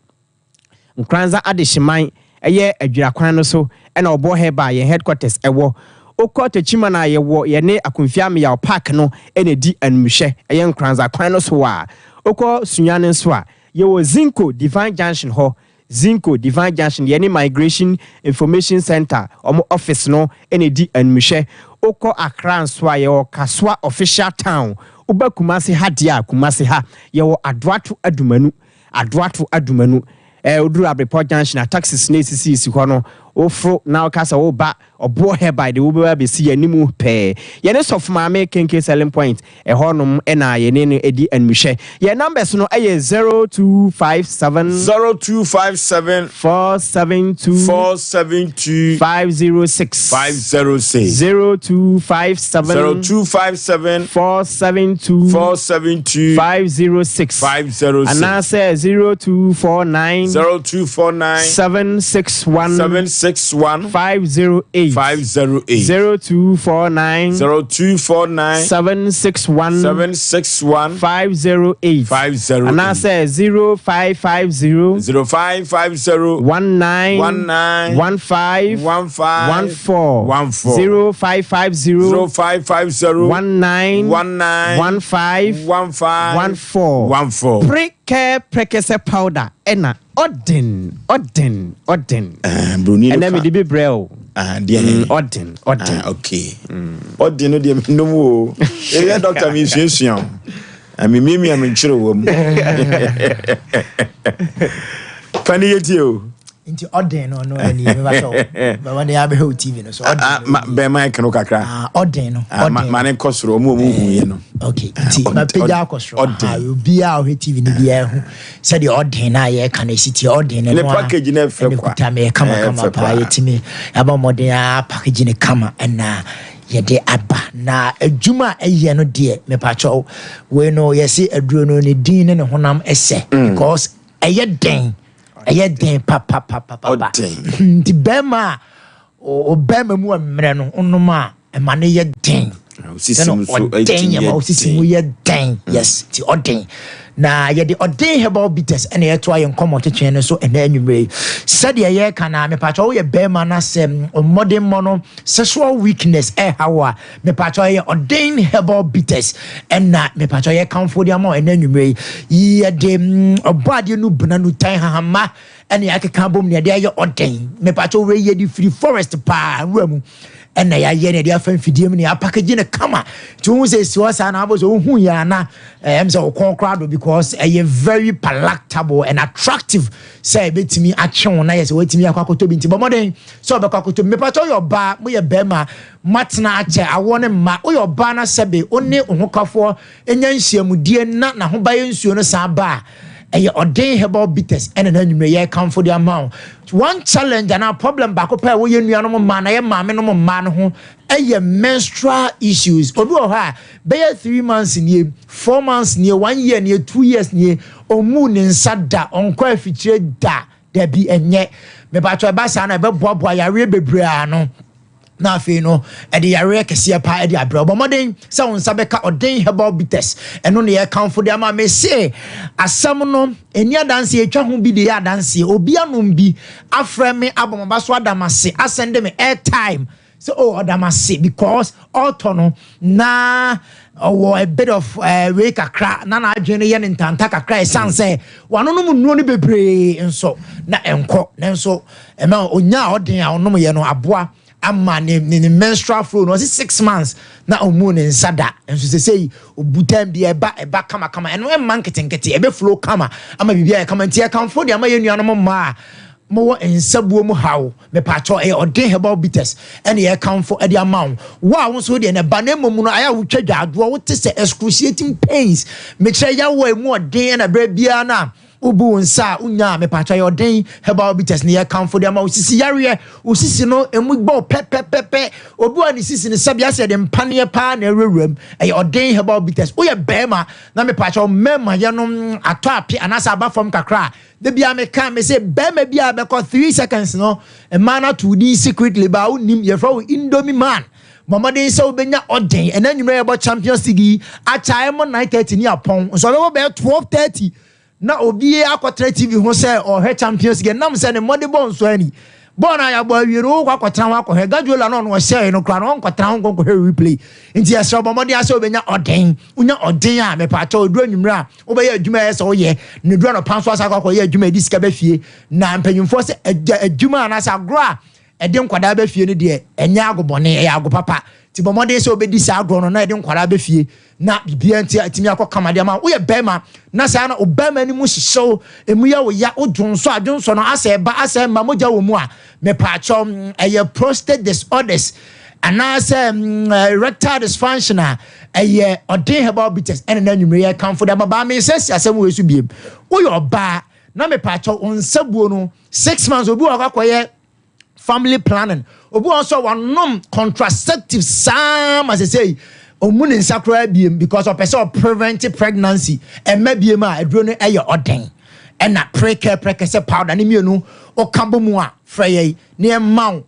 Nkranza Adehyeman ɛyɛ Adwirakwan no so ɛna Ɔboɔ Herbal yɛn headquarters ɛwɔ. Wokɔ Techiman a, yɛwɔ yɛne Akomfia Ameyaw Park no ɛna di animhwɛ, ɛyɛ Nkranza kwan no so. A wokɔ Sunyani nso a, yɛwɔ Zinco Divine Junction hɔ. Zinco Divine Junction, yɛne Migration Information Center ɔmo office no ɛna di animhwɛ. Wokɔ Accra nso a, yɛwɔ Kasoa Official Town. Woba Kumase ha deɛ a, Kumase ha yɛwɔ Adoato Adumanu. Adoato Adumanu, oduru Abrepɔ Junction a, taxis na esisisi hɔ no, woforo na woka sɛ woba Ɔboɔ Herbal de, wobɛba abɛsi yɛn anim pɛɛ. Yɛne Sɔfo Maame Kenke Selling Point ɛhɔnom ɛna yɛne no adi animhwɛ. Yɛn numbers no ɛyɛ 0257 0257 472 472 506. 506. 0257 0257 472 472 506. 506. Anaasɛ 0249 0249 761 761 508. 508. 0249 0249 761 761 508. 508. Anaasɛ 0550 0550 19 19 15 15 14. 14. 0550 0550 19 19 15 15 14. 14. Prekɛ prekɛsɛ powder ɛna ɔden ɔden ɔden. Broni no ɛnɛ ka. mede bi brɛ o. Ah, deɛ Ɔden ɔden. Ah, okay. Ɔden no deɛ menom o. Ɛyɛ doctor mesuasua o. Ah, memiamia menkyerɛ wɔ mu. Pani yɛtie o. Nti ɔden no no ani mebakyɛ wo bɛma de abɛhwɛ wo TV no so. Ah, Ɔden ah, no ma bɛn mic no kakra. Ah, ɔden no. Ah, ma Ɔden ma ne nkɔ soro ɔmo a ɔmo hu yɛ no. Okay, nti mapagya akɔ soro. Ɔden. Ah, obiaa a ɔhwɛ TV no biara hu sɛdeɛ ɔden no a yɛka no ɛsi teɛ. Ɔden no Ne no a package no ɛfɛ ɛne kwa. kuta me kama Ɛfɛ kama paa. paa. Yɛtumi yɛabɔ mmɔden a package no kama ɛna yɛde aba na adwuma a ɛyɛ no deɛ, mepakyɛw, wei no yɛse aduro no ne din ne ne honam ɛsɛ because ɛyɛ den, ɛyɛ den papapapapa. Ɔden. Nti bɛrima a ɔbɛrima mu mmerɛ no wonom a, ɛma no yɛ den. Osisi mu so ɔden ɛtumi yɛ ma yɛ osisi mu yɛ den. Yes, nti ɔden na yɛde Ɔden Herbal Bitters ɛna yɛtoa yɛn nkɔmmɔ twetwe no so ɛnɛ anwummerɛ yi. Sɛdeɛ yɛreka na mepakyɛ woyɛ bɛrima no sɛ mmɔdemmɔ no sexual weakness ɛha wo a, mepakyɛ yɛ Ɔden Herbal Bitters ɛna mepakyɛ yɛkamfo de ama wo ɛnɛ anwummerɛ yi. Yɛde ɔbɔ adeɛ no bena no tan hahama ɛne akeka bom ne yɛde ayɛ ɔden. Mepakyɛ wei yɛde firi forest paa nwura mu. ɛna yɛayɛ na yɛde afa mfidie mu na yɛapakagye no kama. Nti wohu sɛ ɛsi hɔ saa na abɔ sɛ wohu yɛ ana ɛm sɛ wokɔn koraa do because ɛyɛ very palatable and attractive sɛ ɛbɛtumi atwe wo na yɛ sɛ woatumi akɔ akɔtɔ bi. Nti bɔ mmɔden sɛ wobɛkɔ akɔtɔ bi. Mepatɔ woyɛ ɔbaa, moyɛ bɛrima, moatena akyɛ awoɔ ne mma. Woyɛ ɔbaa na sɛbe wo ne wo hokafoɔ nya nhyiamudie na n'ahobayɛ nsuo no san ba a, ɛyɛ ɔden herbal bitters ɛna n'anwummerɛ yɛrekamfo de ama wo. One challenge anaa problem baako pɛ a ɛwɔ yɛn nuanom mmaa na yɛn maame nom mmaa no ho ɛyɛ menstrual issues. Obi wɔ hɔ a bɛyɛ 3 months nie, 4 months nie, one year nie, 2 years nie, ɔmmu ne nsa da, ɔnkɔ afikyire da. Dabi, ɛnyɛ mepatɔ ɛba saa na ɛbɛboaboa yareɛ bebree ano na afei no ɛde yareɛ kɛseɛ paa ɛde abrɛ. Ɔbɔ mmɔden sɛ wo nsa bɛka ɔden herbal bitters, ɛno ne yɛkamfo de ama. Me se asɛm no ɛni adanseɛ, ɛtwa ho bi de yɛ adanseɛ. Obi anom bi afrɛ me abɔ maba so adam ase asɛnde me airtime sɛ oh, ɔdam ase because ɔtɔ no na ɔwɔ a bit of wei kakra na n'adwene no yɛ ne ntanta kakra, ɛsiane sɛ wanonom nnuro no bebree nso na ɛnkɔ. Nanso ɛma onya a ɔden a ɔnom yɛ no aboa ama ne menstrual flow no. Ɔsi 6 months na ɔmu ne nsa da, nso sese obu time bi ɛba ɛba kamakama. Ɛno ɛmma nketenkete, ɛbɛ flow kama ama biribi ayɛ kama. Nti ɛkamfo de ama yɛn nuanom mmaa a mowɔ nsabuo mu haw, mepatwɔ, ɛyɛ ɔden herbal bitters ɛne yɛkamfo ɛde ama wo. Wo a wo nso deɛ ne ba na mmom no ayɛ a wotwa dwadoɔ, wote sɛ excruciating pains, mekyerɛ yawo a emu ɔden, ɛna berɛ biara no a wobu wo nsa a wonya a, mepatwɔ, ɛyɛ ɔden herbal bitters ne yɛkamfo de ama wo. Sisi yareɛ, wo sisi no emu bɔ pɛpɛpɛpɛ, obi wa ne sisi no sɛbi asɛ de mpaneɛ paa na ɛwurawura mu, ɛyɛ ɔden herbal bitters. Woyɛ bɛrima na mepatwɔ mmarima yɛnom atɔ ape anaasɛ aba fam kakra a, da bia meka me sɛ bɛrima bi a bɛkɔ 3 seconds no mmaa no ato din secretly ba wonim yɛfrɛ wo Indomie man. Mɔmɔden sɛ wobɛnya ɔden. Ɛna nnwuma yɛbɔ Champions League yi akyae mo 9:30 ne apɔn nso ɔbɛbɔ bɛyɛ 12:30 na obi akɔtena TV ho sɛ ɔhwɛ Champions League, nam sɛ ne mmɔde bɔ nso ani bɔɔl no a yɛabɔ awie no, wokɔ akɔtena ho akɔhwɛ Guardiola no, ɔno ɔhyɛe no koraa no ɔnkɔtena ho nkɔnkɔhwɛ replay. Nti yɛsrɛ, bɔ mmɔden sɛ wobɛnya ɔden. Wonya ɔden a, mepaakyɛ, ɔduru anwummerɛ a wobɛyɛ adwuma a ɛyɛ sɛ woyɛ na duru anɔpa nso asa akɔ akɔyɛ adwuma a ɛde sika bɛ fie. Na mpanyimfoɔ sɛ adwuma anaasɛ agorɔ a ɛde nkwadaa bɛ fie no deɛ, ɛnyɛ agobɔne, ɛyɛ ago papa. Nti bɔ mmɔden sɛ wobɛdi saa agorɔ no na ɛde nkwadaa bɛ fie na biribiara nti atumi akɔ kama de ama. Woyɛ bɛrima na saa na ɔbɛrima no mu hyehyew, emu yɛ wo ya, wodwonsɔ a dwonsɔ no asɛ ɛba asɛ ɛma mogya wɔ mu a, mepaakyɛw, ɛyɛ prostate disorders anaasɛ erectile dysfunction a, ɛyɛ ɔden herbal bitters ɛna na anwummerɛ yɛ kamfo de ama baa. Mesɛ si asɛm wɔ so biem, woyɛ ɔbaa na mepaakyɛw wo nsa buo no 6 months, obi wɔ hɔ akɔyɛ family planning, obi wɔ nso wanom contraceptive saa ma sɛ sɛ ɔmu ne nsa koraa biem because ɔpɛ sɛ ɔprevent pregnancy ɛmɛ biem a, aduro no ɛyɛ ɔden ɛna prekɛ prɛkɛsɛ powder ne mmienu ɔka bɔ mu a, frɛ yɛ ne ɛma wo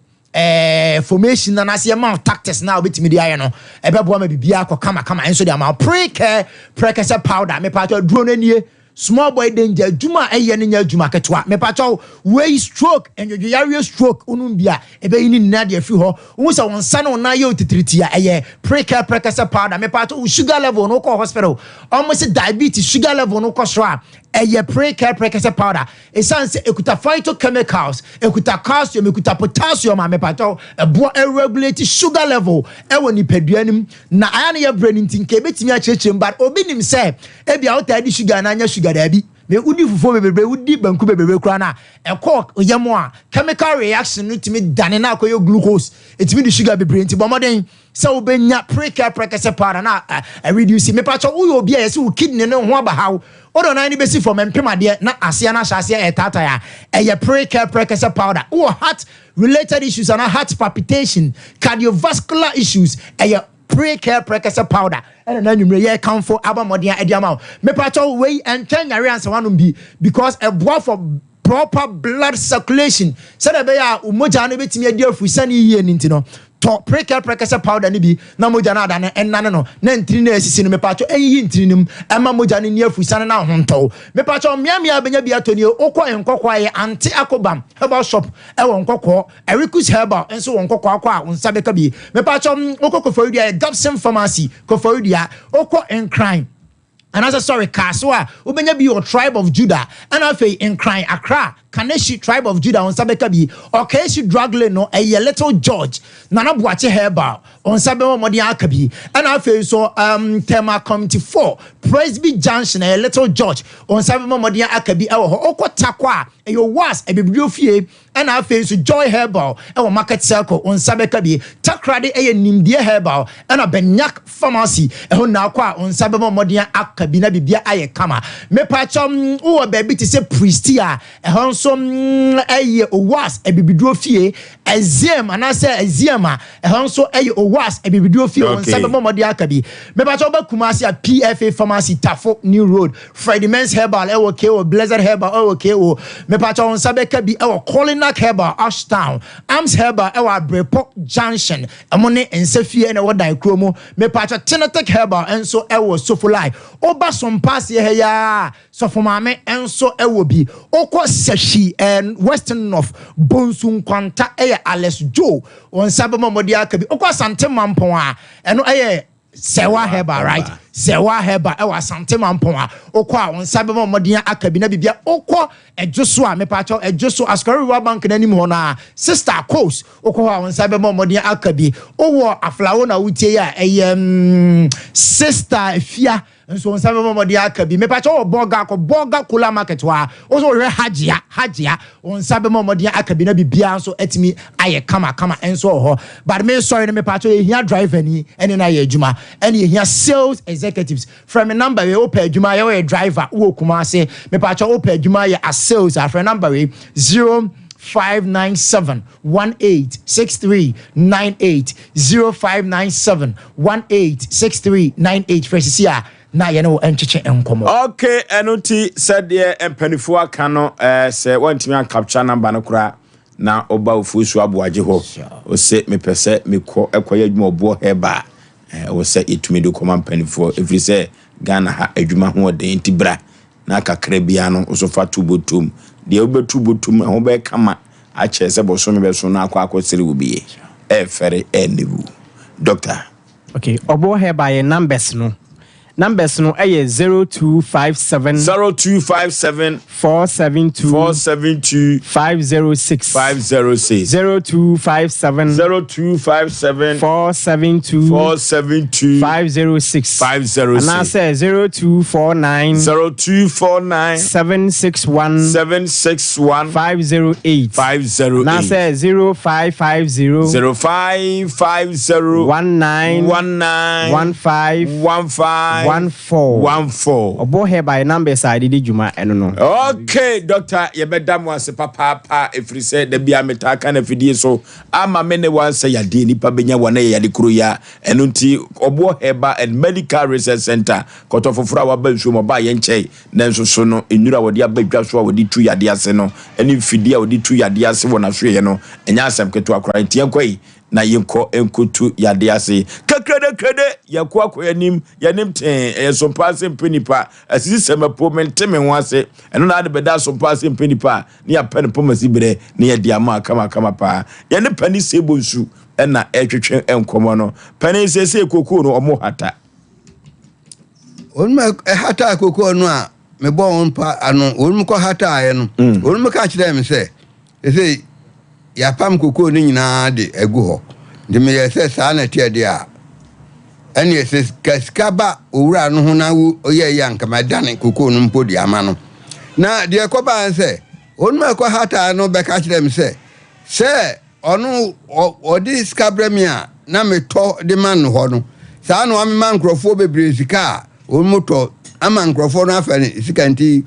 formation na n'ase ɛma wo tactics na wobɛtumi de ayɛ no, ɛbɛboa ma biribiara kɔ kamakama. Ɛnso de ama wo prekɛ prɛkɛsɛ powder. Mepatɔ aduro no nie, small boy danger adwuma a ɛyɛ no nyɛ adwuma ketewa. Mepatɔ wei, stroke, ndwodwoyareɛ, stroke wonom bi a ɛbɛyi ne nyinaa de afiri hɔ. Wohu sɛ wo nsa ne wo nan yɛ otitiriti a, ɛyɛ prekɛ prɛkɛsɛ powder. Mepatɔ wo sugar level no, wokɔ hospital ɔmo sɛ diabetes, sugar level no kɔ soro a, ɛyɛ prekɛ prɛkɛsɛ powder. Ɛsiane sɛ ɛkuta phytochemicals, ɛkuta calcium, ɛkuta potassium a, mepatɔ ɛboa ɛregulate sugar level ɛwɔ nipadua no mu. Na aya no yɛ brɛ no nti nka ɛbɛtumi akyerɛkyerɛ mu, but obi nim sɛ ebia wotaa di sugar na anya sugar daabi. Me wodi fufuo bebrebe, wodi banku bebrebe koraa na ɛkɔ yam a, chemical reaction no tumi dane na akɔyɛ glucose, ɛtumi de sugar bebree. Nti bɔ mmɔden sɛ wobɛnya prekɛ prɛkɛsɛ powder na ɛreduce. Mepakyɛ, woyɛ obi a yɛsɛ wo kidney no ho aba haw, wode ɔnan no bɛsi fam mpem adeɛ na aseɛ no ahyɛ aseɛ ɛtaatae a, ɛyɛ prekɛ prɛkɛsɛ powder. Wowɔ heart related issues anaa heart palpitation, cardiovascular issues, ɛyɛ prekɛ prɛkɛsɛ powder. Ɛna na anwummerɛ yɛ kamfo aba mmɔden a ɛde ama wo. Mepakyɛ, wei ɛntwɛn nyare ansa wanom bi because ɛboa for proper blood circulation sɛdeɛ ɛbɛyɛ a mogya no bɛtumi adi afurusane yie. No nti no, tɔ prekɛ prɛkɛsɛ powder no bi na mogya no ada no ɛnane no na ntini no asisi no, mepatwɔ, ɛyiyi ntini no mu ɛma mogya no ni afurusane no ahontɔw. Mepatwɔ, mmeammea bɛnya bi atɔ nie: wokɔ Nkɔkɔɔ a, ɛyɛ Ante Akobam herbal shop ɛwɔ Nkɔkɔɔ, Ericus Herbal nso wɔ Nkɔkɔɔ akɔ a wo nsa bɛka bi. Mepatwɔ, wokɔ Koforidua, ɛyɛ Gapson Pharmacy Koforidua. Wokɔ Nkran anaasɛ sorry Kasoa a, wobɛnya bi wɔ Tribe of Judah, ɛna afei Nkran, Accra, Kaneshie, Tribe of Judah, wo nsa bɛka bi. Okaishie Drug Lane no, ɛyɛ Little George, Nana Boakye Herbal, wo nsa bɛbɔ mmɔden aka bi. Ɛna afei nso, um, Tema Community 4, Presby Junction, ɛyɛ Little George, wo nsa bɛbɔ mmɔden aka bi ɛwɔ hɔ. Wokɔ Tarkwa a, ɛyɛ Owas, Abibiduro Fie, Ɛna afei nso Joy Herbal wɔ Market Circle, wo nsa bɛka bi. Takoradi yɛ Nimdeɛ Herbal ɛna Benyak Pharmacy, ɛhɔ nyinaa kɔ a wo nsa bɛbɔ mmɔden aka bi na biribiara ayɛ kama. Mepakyɛw mm, wowɔ baabi te sɛ Pristi a, ɛhɔ nso mm, ɛyɛ Owas Abibiduro Fie, Eziam anaasɛ Eziam a, ɛhɔ nso ɛyɛ Owas Abibiduro Fie, wo nsa bɛbɔ mmɔden aka bi. Mepakyɛw woba Kumasi a, PFA Pharmacy, Tafo New Road, Freddie Men's Herbal ɛwɔ KO, Blessed Herbal ɛwɔ KO. Mepakyɛ wo nsa bɛka bi ɛwɔ Colinak Herbal, Ashtown, Arms Herbal ɛwɔ Abrepɔ Junction, ɛmo ne nsa fie ɛna ɛwɔ dan kuro mu. Mepakyɛ Tenetic Herbal nso ɛwɔ Sofolai. Woba Sompaaseɛ ha yi ara a, Sɔfo Maame nso ɛwɔ bi. Wokɔ Sahwi ɛɛ Western North, Bonsu Nkwanta ɛyɛ Alex Joe, wo nsa bɛma mmɔden aka bi. Wokɔ Asante Mampɔn a, ɛno ɛyɛ Sɛwa Herbal right Sɛwa Herbal ɛwɔ Asante Mampɔn a wokɔ a wo nsa bɛma mmɔden aka bi na bibia wokɔ ɛdwo so a mepaakyɛw ɛdwo so Asukari Rural Bank n'anim hɔ no a Sister Coast wokɔ hɔ a wo nsa bɛma mmɔden aka bi wowɔ Aflawo na wotie yi a ɛyɛ mm, Sister Fia nso wo nsa bɛma mmɔden aka bi mepaakyɛw wɔ Bɔga kɔ Bɔga Kola Market hɔ a wo nso wohwɛ Hajia Hajia wo nsa bɛma mmɔden aka bi na biribiara nso atumi ayɛ kama kama nso wɔ hɔ but me sɔre no mepaakyɛw yɛhia driver ni ɛne no ayɛ adwuma ɛne yɛhia sales executives frɛ me number wei wopɛ adwuma yɛ woyɛ driver wowɔ Kumase mepaakyɛw wopɛ adwuma yɛ as sales a frɛ number wei 0597 18 63 98 0597 18 63 98 frɛ sisi a na yɛne wo ntwetwe nkɔmmɔ. Ok ɛno nti sɛdeɛ mpanifoɔ aka no eh, sɛ woantumi ancapture number no koraa na woba Ofosu Aboagye hɔ ose mepɛ sɛ mekɔ ɛkɔyɛ adwuma ɔboɔ herbal eh, ɛwɔ sɛ yɛtumi de kɔma mpanifoɔ ɛfiri sɛ Ghana ha adwuma ho ɔden nti bra na kakra biara no wo so fa to bɔtom deɛ wobɛto bɔtom ɛho bɛyɛ kama akyerɛ sɛ bɔsome bɛso na akɔ akɔsere wo bie ɛɛfɛre ɛɛniwu Doctor. Ok ɔboɔ herbal yɛ numbers no numbers no ɛyɛ 0257. 0257. 472. 472. 506. 506. 0257. 0257. 472. 472. 506. 506. Anaasɛ 0249. 0249. 761. 761. 508. 508. Anaasɛ 0550. 0550. 19. 19. 15. 15. 14. 14. Ɔbɔ herb numbers a yɛde di dwuma ɛno no. Okay, doctor, yɛbɛda mo ase papaapa ɛfiri sɛ da bia metaa ka no afidie so ama me ne wansɛ yadeɛ nipa bɛnya wɔn ɛyɛ yade koro yi a ɛno nti ɔboɔ herbal and medical research center kɔtɔ foforɔ a waba nsuo mu ɔbaa yɛn nkyɛn nanso so no nnuro a wɔde aba dwa so a wɔde tu yadeɛ ase no ɛne mfidie a wɔde tu yadeɛ ase wɔ n'asoɛeɛ no ɛnyɛ asɛm ketewa koraa nti yɛnkɔ yi na yɛnkɔ nkotu yadeɛ ase kɛkrɛdɛkrɛdɛ yɛkɔ akɔ yɛnim yɛnim tee ɛyɛ sompa ase mpɛ nipa asisi sɛ mɛpo mente me ho ase ɛno na ade bɛda sompa ase mpɛ nipa a ne yɛapɛ no pɔmasi berɛ ne yɛde ama kama kama paa yɛne pani sebo nsu ɛna ɛtwetwe nkɔmmɔ no pani seesei kokoo no ɔmo hata wɔn ɛhata kokoo no a mebɔ wɔn pa ano wɔn kɔ hataeɛ no mm. wɔn ka kyerɛɛ me sɛ Seesei yɛapam kokoo no nyinaa de agu hɔ. Nti meyɛɛ sɛ saa na ɛteɛ deɛ a, ɛnneɛ sɛ ka sika ba owura no ho na woyɛ yi a nka mɛdane kokoo no mpo de ama no. Na deɛ ɛkɔbaeɛ ne sɛ, wɔn a ɛkɔhataa no bɛka kyerɛɛ me sɛ, sɛ ɔno ɔde sika brɛ me a na metɔ de ma no hɔ no, saa na wamema nkurɔfoɔ bebree sika a wɔn tɔ ama nkurɔfoɔ no afa ne sika nti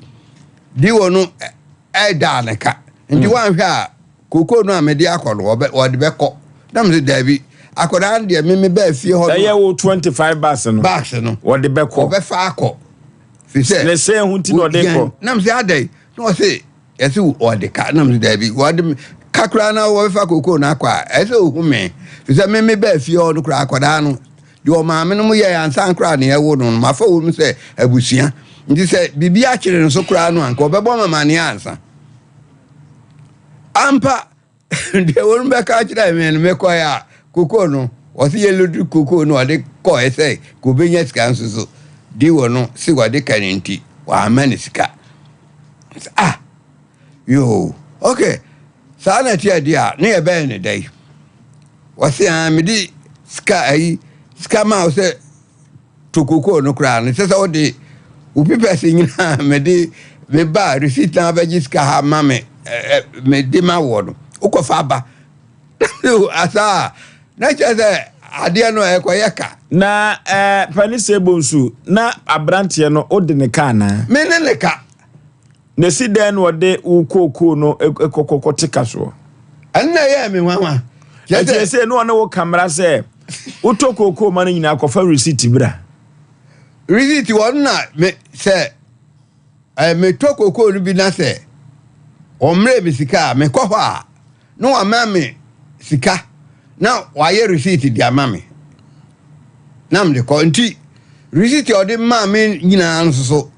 di wɔ no ɛdaa ne ka nti mm. wanhwɛ a kokoo no a mede akɔ no wɔde bɛkɔ na mese daabi akwadaa no deɛ meme bɛɛ fie hɔ ɛyɛ wo 25 bags no bags no wɔde bɛkɔ wɔbɛfa akɔ fi sɛ ne sɛ ho nti na ɔde kɔ na mese adɛn na ɔse yɛse wɔde ka na mese daabi wɔde ka koraa na wɔbɛfa kokoo no akɔ a ɛsɛ ohu me fi sɛ meme bɛɛ fie hɔ no koraa akwadaa no Deɛ ɔmaame nom yɛɛ ansa koraa na yɛwo no no, mafa wɔn sɛ abusua. Nti sɛ biribi akyere no so koraa no a, nka ɔbɛbɔ me amaneɛ ansa. Ampa, deɛ wɔn bɛka akyerɛ me no, mekɔɛ a, kokoo no, ɔse yɛloduru kokoo no ɔde kɔɛ sɛ ka ɔbɛnya sika nso so. Diwɔ no se wɔde ka no nti wamma no sika. Sɛ ah yoo ok saa na ɛteɛ deɛ a ne yɛbɛyɛ ne dɛn? Wɔse ah mede sika ayi sika maa wo sɛ to kokoo no koraa no sɛ sɛ wode wo pipɛs nyinaa mede meba receipt na abɛgye sika ha ma me mede ma woɔ no wokɔfa aba asa a na kyerɛ sɛ adeɛ no ɛkɔyɛ ka. Na ɛɛ Pani Sebo nso na aberanteɛ no wode ne ka anaa? Me ne ne ka. Na esi dɛn na ɔde wo kookoo no kɔkɔkɔ te ka soɔ? Ɛno na ɛyɛɛ me nwanwa. Ɛti ɛsɛ ne ɔne wo ka mmara sɛ wotɔ kookoo ma no nyinaa kɔfa receipt bra. Receipt wɔn na me sɛ ɛɛ metɔ kookoo no bi na sɛ wɔn me sika a mekɔ hɔ a na wama me sika na wayɛ receipt de ama me na mede kɔ nti receipt a ɔde maa me nyinaa nso so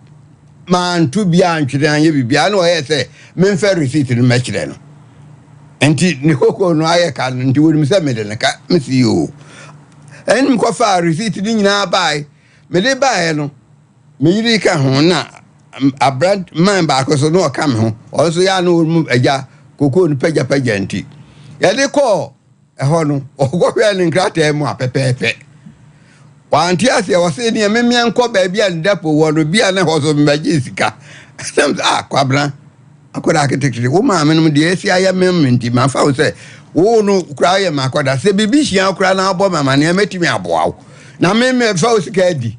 manto biara ntwene anyɛ biribiara na ɔyɛ sɛ memfa receipt no mɛkyerɛ no nti ne koko no ayɛ ka no nti wɔnim sɛ mede ne ka mesi yoo ɛne mekɔfaa receipt no nyinaa bae mede baeɛ no Me yere ka ho na abran man baako so na ɔka me ho. Ɔno nso yɛ ano mu agya kokoo no pagyapagya nti. Yɛde kɔɔ ɛhɔ no, ɔkɔhwɛɛ ne nkrataa mu a pɛpɛɛpɛ. Wante aseɛ, ɔse neɛ memeɛ nkɔ baabi a ne depo wɔ no, bi a na ɛhɔ so mebɛgye sika. Ɛnam sɛ, ah, Kwabena, akwadaa ketekete, wo maame nom deɛ asi ayɛ me me nti, mafa wo sɛ wo no koraa yɛ m'akwadaa. Sɛ biribi hyia wo koraa na wobɔ me amaneɛ, mɛtumi aboa wo. Na me mefa wo sika adi.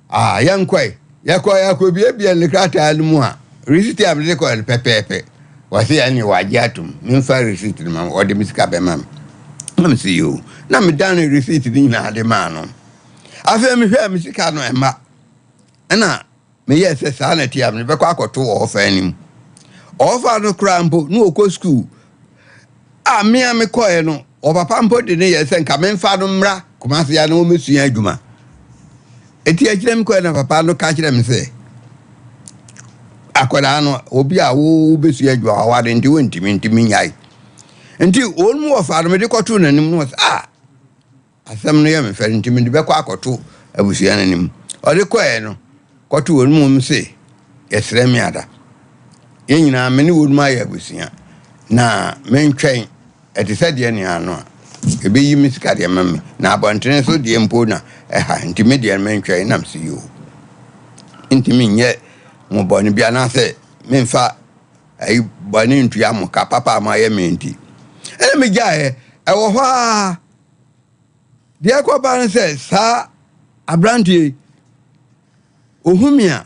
Ah, yɛnkɔe. Yɛkɔe akɔbiabia ne krataa no mu a, receipt a mede kɔe no pɛpɛɛpɛ. Wɔse ɛne wɔagye atom, memfa receipt no ma wɔde me sika bɛma me. Na mese yoo. Na medane receipt no nyinaa de maa no. Afei mehwɛɛ me sika no ɛmma. Ɛna meyɛɛ sɛ saa na ɛte a mede bɛkɔ akɔto ɔɔfa anim. Ɔɔfa no koraa mpo na ɔkɔ sukuu. A me a mekɔeɛ no, ɔpapa mpo de ne yɛ sɛ nka memfa no mmra Kumasi ha na ɔmmɛsua adwuma. Enti akyire mekɔeɛ na papa no ka kyerɛ me sɛ, akwadaa no, obi a wobɛsua adwuma waware nti wontumi nti menyae. Nti wɔn mu wɔfa no mede kɔtoo n'anim no wɔ sɛ, ah, Asɛm no yɛ me fɛ nti mede bɛkɔ akɔto abusua no anim. Ɔde kɔeɛ no, kɔto wɔn mu se, Yɛsrɛ me ada. Yɛn nyinaa me ne wɔn mu ayɛ abusua, na mentwɛn. Ɛte sɛ deɛ nea ano a ɛbɛyi me sika deɛ ma me, na abɔntene so deɛ mpo na ɛha, nti me deɛ mentwɛn. Na mese, Yoo, mentumi nyɛ mo bɔne bi anaasɛ memfa ayi bɔne ntua mo ka papa a moayɛ me nti. Ɛna megyaeɛ. Ɛwɔ hɔ ara. Deɛ ɛkɔba ne sɛ saa aberanteɛ yi, ɔhu me a,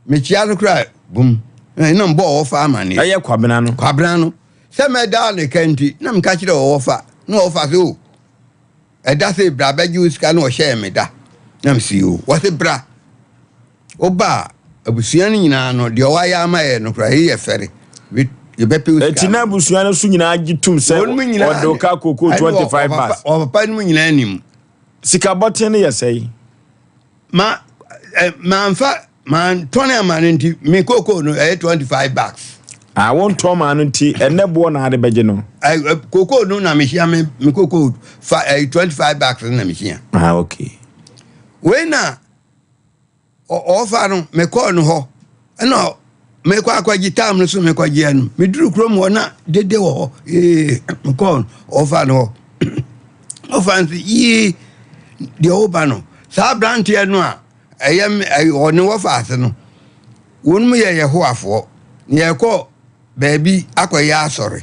mekyia no koraa bum na mbɔ ɔwɔfa amaneɛ. Ɛyɛ Kwabena no. Kwabena no. Sɛ mɛdaa ne ka nti, na meka kyerɛ ɔwɔfa, na ɔwɔfa sɛ o, ɛda sɛ bra bɛgye wo sika na ɔhyɛɛ me da. Na mese o, wɔse bra. Woba a, abusua no nyinaa no, deɛ wɔayɛ ama yɛ no koraa, eyi yɛ fɛre. Yɛbɛpɛ wo sika. Eti na abusua no so nyinaa gye tom sɛ ɔde wo ka kookoo 25 bags. Ɔpapa no mu nyinaa nim. Sika bɔten no yɛ sɛe? Ma eh, manfa mantɔn ama no nti me kookoo no ɛyɛ 25 bags. Ah, wontɔn maa no nti ɛnɛ boɔ na ade bɛgye no. Kookoo no na mehyia me me kookoo fa 25 bags no na mehyia. Ah, okay. Wei na Ɔɔfa no, mekɔɔ no hɔ. Ɛna mekɔ akɔgye tam no so mekɔgyeɛ no. Meduru kurom hɔ na dede wɔ hɔ. Ee, mekɔɔ ɔɔfa no hɔ. Ɔfa no sɛ, yie, deɛ woba no. Saa aberanteɛ no a ɛyɛ ɔne wɔfa ase no, wɔn mu yɛ Yehowafoɔ. Na yɛkɔ baabi akɔyɛ asɔre.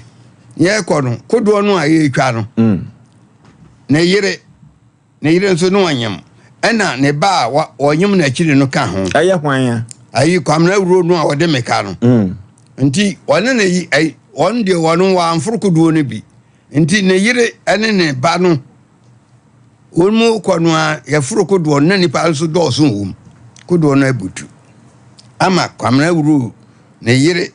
Yɛkɔ no, kodoɔ no a yɛretwa no, mm. ne yere Ne yere nso ne ɔnyem. Ɛna ne ba a ɔnyem n'akyiri no ka ho. Ɛyɛ hwan a? Ayi Kwamina Wuro no a ɔde me ka no. Mm. Nti ɔne ne yi ayi ɔno deɛ ɔno wɔamforo kodoɔ no bi. Nti ne yere ne ne ba no wɔn mu kɔ no a yɛforo kodoɔ no na nipa nso dɔɔso wɔ mu. Kodoɔ no abutu. Ama Kwamina Wuro ne yere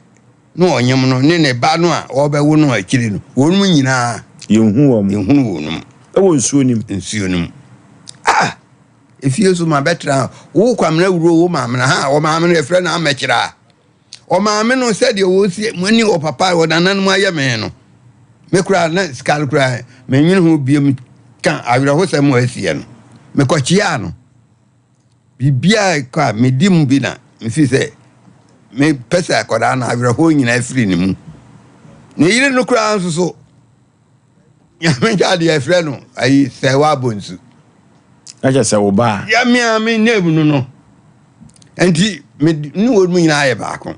na ɔnyem no ne ne ba no a ɔrebɛwo no akyiri no, wɔn nyinaa. Yɛnhu wɔn. Yɛnhunu wɔn mu. Ɛwɔ nsuo no mu. Nsuo no mu. Ah! Efie so ma bɛtena wo Kwamena wuro wo maame no ha wɔ maame no yɛfrɛ no amɛkyerɛ a ɔmaame no sɛdeɛ wɔsi mo ne ɔpapa wɔ nananom ayɛ me no me koraa na sika no koraa menwene ho biom ka awerɛhosɛm a asiɛ no mekɔkyeaa no. Biribiara a ɛkɔ a medi mu bi na mefii sɛ mepɛ sɛ akwadaa no awerɛhoɔ nyinaa firi ne mu. Ne yere no koraa nso so, nyame nkyɛ adeɛ ɛfrɛ no ayi sɛ woabɔ nsu. Na kyerɛ sɛ wo ba a. Yɛ me a me name no no. Nti me ne wɔn mu nyinaa yɛ baako.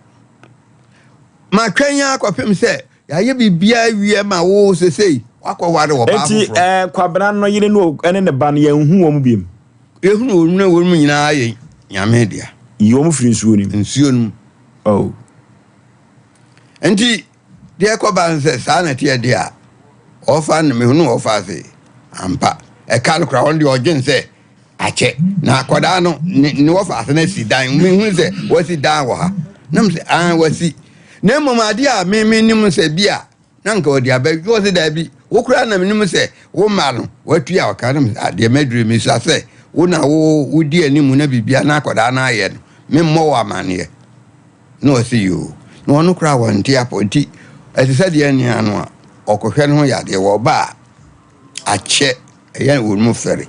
Matwɛn ara kɔpem sɛ Yɛayɛ biribiara awie ma wo sesei woakɔware ɔbaa Enti foforɔ. ɛɛ Kwabena no yere no ne ne ba no yɛnhu wɔn biom. Yɛhunu wɔn na wɔn nyinaa yɛ Nyame dea. Yi wɔn firi nsuo no mu. Nsuo no mu. Oh. Nti deɛ ɛkɔba no sɛ saa na ɛteɛ deɛ a, ɔfa no mehunu ɔfa ase ampa. Ɛka no koraa ɔno deɛ ɔdwen sɛ akyɛ na akwadaa no ne ne wɔfa ase no asi dan mehu sɛ wasi dan wɔ ha na m sɛ an wasi na mmom adeɛ a me menim sɛ bi a na nka ɔde aba bi wɔ sɛ daabi wo koraa na menim sɛ wo mma no watua ɔka na m sɛ adeɛ madure mesua sɛ wo na wo wodi anim na biribia na akwadaa no ayɛ no memmɔ wo amanneɛ na ɔsɛ yoo na ɔno koraa wɔnte apɔ nti ɛte sɛ deɛ nea no a ɔkɔhwɛ no ho yadeɛ wɔ ɔba a akyɛ ɛyɛ wɔn mu fɛre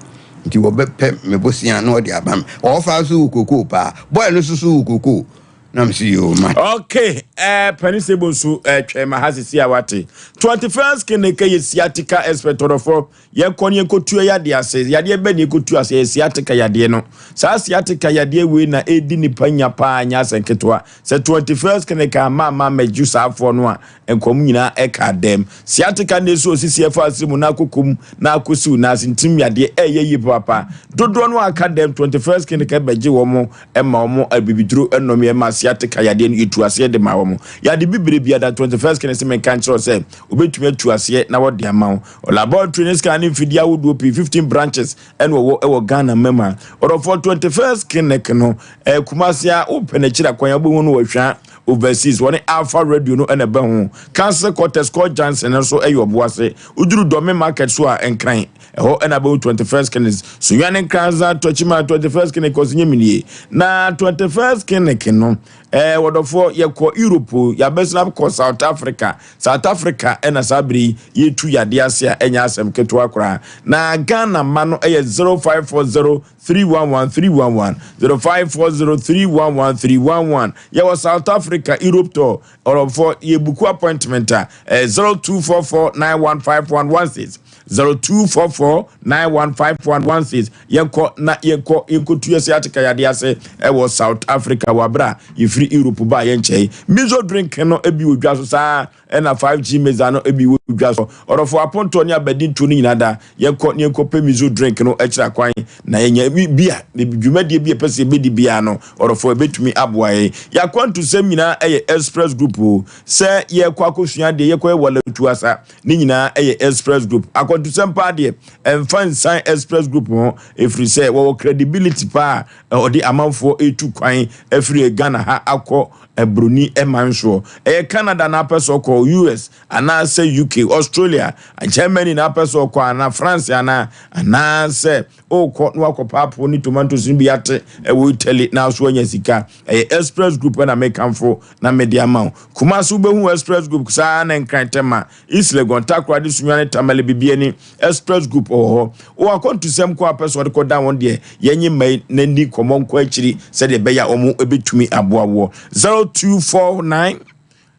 nti wɔbɛpɛ me bosea na wɔde aba me ɔfa nso wɔ kokoo paa bɔyɛ no nso so wɔ kokoo na me so yoo ma. Okay, eh, Penny Sebo nso eh, twɛn ma ha sisi a wate. 21st clinic yɛ sciatica expert ɔdɔfo. Yɛkɔ ne yɛkɔtua yadeɛ ase. Yadeɛ bɛ ne yɛkɔtua ase yɛ sciatica yadeɛ no. Saa sciatica yadeɛ wei na ɛdi nipa nya paa nyɛ asɛ nketewa. Sɛ 21st clinic ama ama mɛgye saafoɔ no a Nkɔm nyinaa ɛka dɛm. Sciatica na esi osisi ɛfa asiri mu na akɔ mu na akɔsiw na ase ntirim yadeɛ ɛyɛ yie papaapa. Dodoɔ no aka dɛm 21st clinic ɛbɛgye wɔn ɛma wɔn abibiduro ɛnom yɛ ma sciatica yadeɛ no yɛtu aseɛ de ma wɔn. Yade bibire biara 21st clinic sɛ menka nkyerɛ wo sɛ obɛtumi atu aseɛ na wɔde ama wo. Laboratory ne scan ne mfidie ahodoɔ pii 15 branches ɛna ɔwɔ ɛwɔ Ghana mma mu a. Ɔdɔfoɔ 21st clinic no ɛɛ Kumasi a wopɛ n'akyiri akwan a wobɛhu no wɔ Hwa Overseas wɔne Alpha Radio no na ɛbɛ ho. Council Quarters kɔ Johnson no nso yɛ ɔboase. Woduru Dɔme Market so a, Nkran, ɛhɔ na bɛhu 21st Clinic. Sunyani Nkranza, Tɔkyima, 21st Clinic ɔse nyɛ menie. Na 21st Clinic no, eh, wɔdɔfoɔ, yɛkɔ Europe, yɛabɛsena kɔ South Africa. South Africa ɛna saa bere yi yɛtu yadeɛ ase a ɛnyɛ asɛm ketewa koraa. Na Ghana ma no yɛ 0540 311 311 0540 311 311 Yɛwɔ South Africa, Europe tour. Ɔrɔfoɔ, yɛ buku appointment a ɛyɛ 0244 915116 0244 915116 Yɛnkɔ na yɛnkɔ yɛnkɔtu yɛ sciatica yadeɛ ase ɛwɔ South Africa wɔ abere a yɛfiri Europe baa yɛnkyɛe. Miso drink no bi wɔ dwa so saa. Ɛna 5G meza no bi wɔ dwa so. Ɔdɔfo apontoɔ ne abadintoɔ no nyinaa da. Yɛnkɔ na yɛnkɔpɛ miso drink no akyiri akwan na yɛnya bi a dwumadie bi a yɛpɛ sɛ yɛbɛdi biara no, ɔdɔfo ɛbɛtumi aboa yɛn. Yɛn akwantusɛm nyinaa yɛ Express Group o. Sɛ yɛrekɔ akɔsua adeɛ, yɛkɔyɛ Walatu asa, ne nyinaa yɛ Express Group. Akwantusɛm paa deɛ, ɛmfa nsan Express Group ho, ɛfiri sɛ wɔwɔ credibility paa a wɔde amanfoɔ retu kwan afiri Ghana ha akɔ Broni man soɔ. Ɛyɛ Canada na apɛ sɛ ɔkɔ, US anaasɛ UK, Australia, Germany na apɛ sɛ ɔkɔ anaa France anaa anaasɛ ɔrekɔ na wakɔ paapo ne tomatoes no bi ate ɛwɔ Italy na aso anya sika. Ɛyɛ Express Group na mekamfo na mede ama wo. Kumasi wobɛhu Express Group saa na Nkran Tema, East Legon, Takoradi, Sunyani, Tamale, Bibiani, Express Group wɔ hɔ. Wɔ akwantusɛm ko a pɛ sɛ ɔde kɔdan wɔn deɛ, yɛnye mma yi na nni nkɔmmɔ nkɔ akyiri sɛdeɛ ɛbɛyɛ a wɔn bɛtumi aboa woɔ. 0249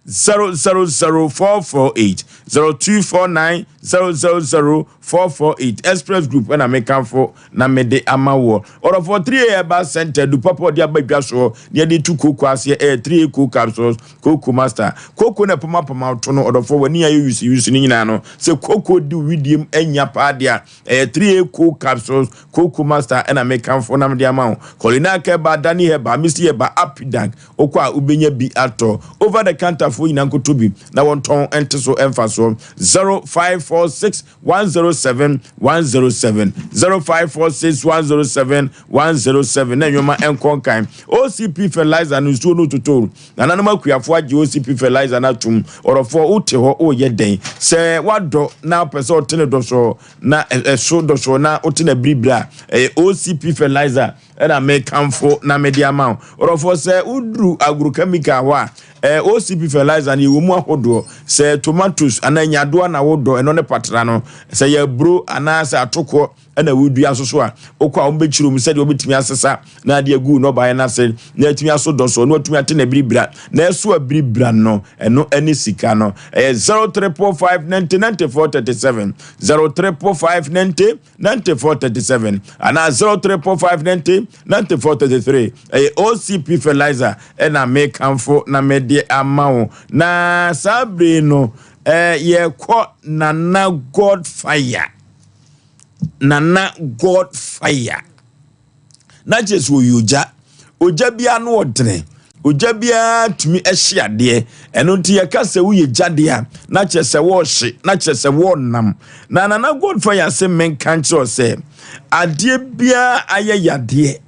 000448 0249 000448 Express Group ɛna mekamfo na mede ama woɔ. Ɔdɔfoɔ 3A Herbal Center du papa ɔde aba dwa soɔ na yɛde tu kooko aseɛ ɛyɛ 3A Coco Capsules Kooko Master kooko na ɛpamapama to no ɔdɔfoɔ w'ani ayɛ wisiwisi no nyinaa no sɛ kooko di wo widiem anya paa deɛ a ɛyɛ 3A Coco Capsules Kooko Master ɛna mekamfo na mede ama wo. Colinac Herbal Dani Herbal Misty Herbal Apidank wokɔ a wobɛnya bi atɔ. Over the counter foɔ nyinaa nkɔtɔ bi na wɔntɔn nte so mfasoɔ. 0546 107 107 0546 107 107 na nneɛma nkɔ nkan. OCP fertilizer no nsuo no totɔ. Nananom akuafoɔ agye OCP fertilizer no atom. Ɔdɔfoɔ wote hɔ woyɛ dɛn? Sɛ wadɔ na wopɛ sɛ ɔte ne dɔsɔɔ na ɛso dɔsɔɔ na wote no abiribiri a, ɛyɛ OCP fertilizer ɛna mekamfo na mede ama wo. Ɔdɔfoɔ sɛ woduru agrochemical hɔ a, Eh, OCP fertilizer no yɛwɔ mu ahodoɔ. Sɛ tomatoes anaa nyadoa na wodɔ, ɛno ne patra no. Sɛ yɛ aburo anaasɛ atokoɔ ɛna wodua nso so a, wokɔ a wɔbɛkyerɛ mu sɛdeɛ wobɛtumi asesa na ade agu nnɔbaeɛ no ase na atumi aso dɔ so na watumi ate n'abiribira na ɛso abiribira no, ɛno ɛne sika no. Ɛyɛ 0345 90 94 37, 0345 90 94 37 anaa 0345 90 94 33. Ɛyɛ OCP fertilizer ɛna mekamfo na mede ama wo. Na saa bere no eh, yɛkɔ Nana Godfire. Nana Godfire. Na kyerɛ sɛ ɔyɛ ogya. Ogya biara no ɔdene. Ogya biara tumi hye adeɛ. Ɛno nti yɛka sɛ woyɛ gya deɛ a, na kyerɛ sɛ wɔrehye, na kyerɛ sɛ wɔrenam. Na Nana Godfire ase menka nkyerɛ sɛ adeɛ biara ayɛ yadeɛ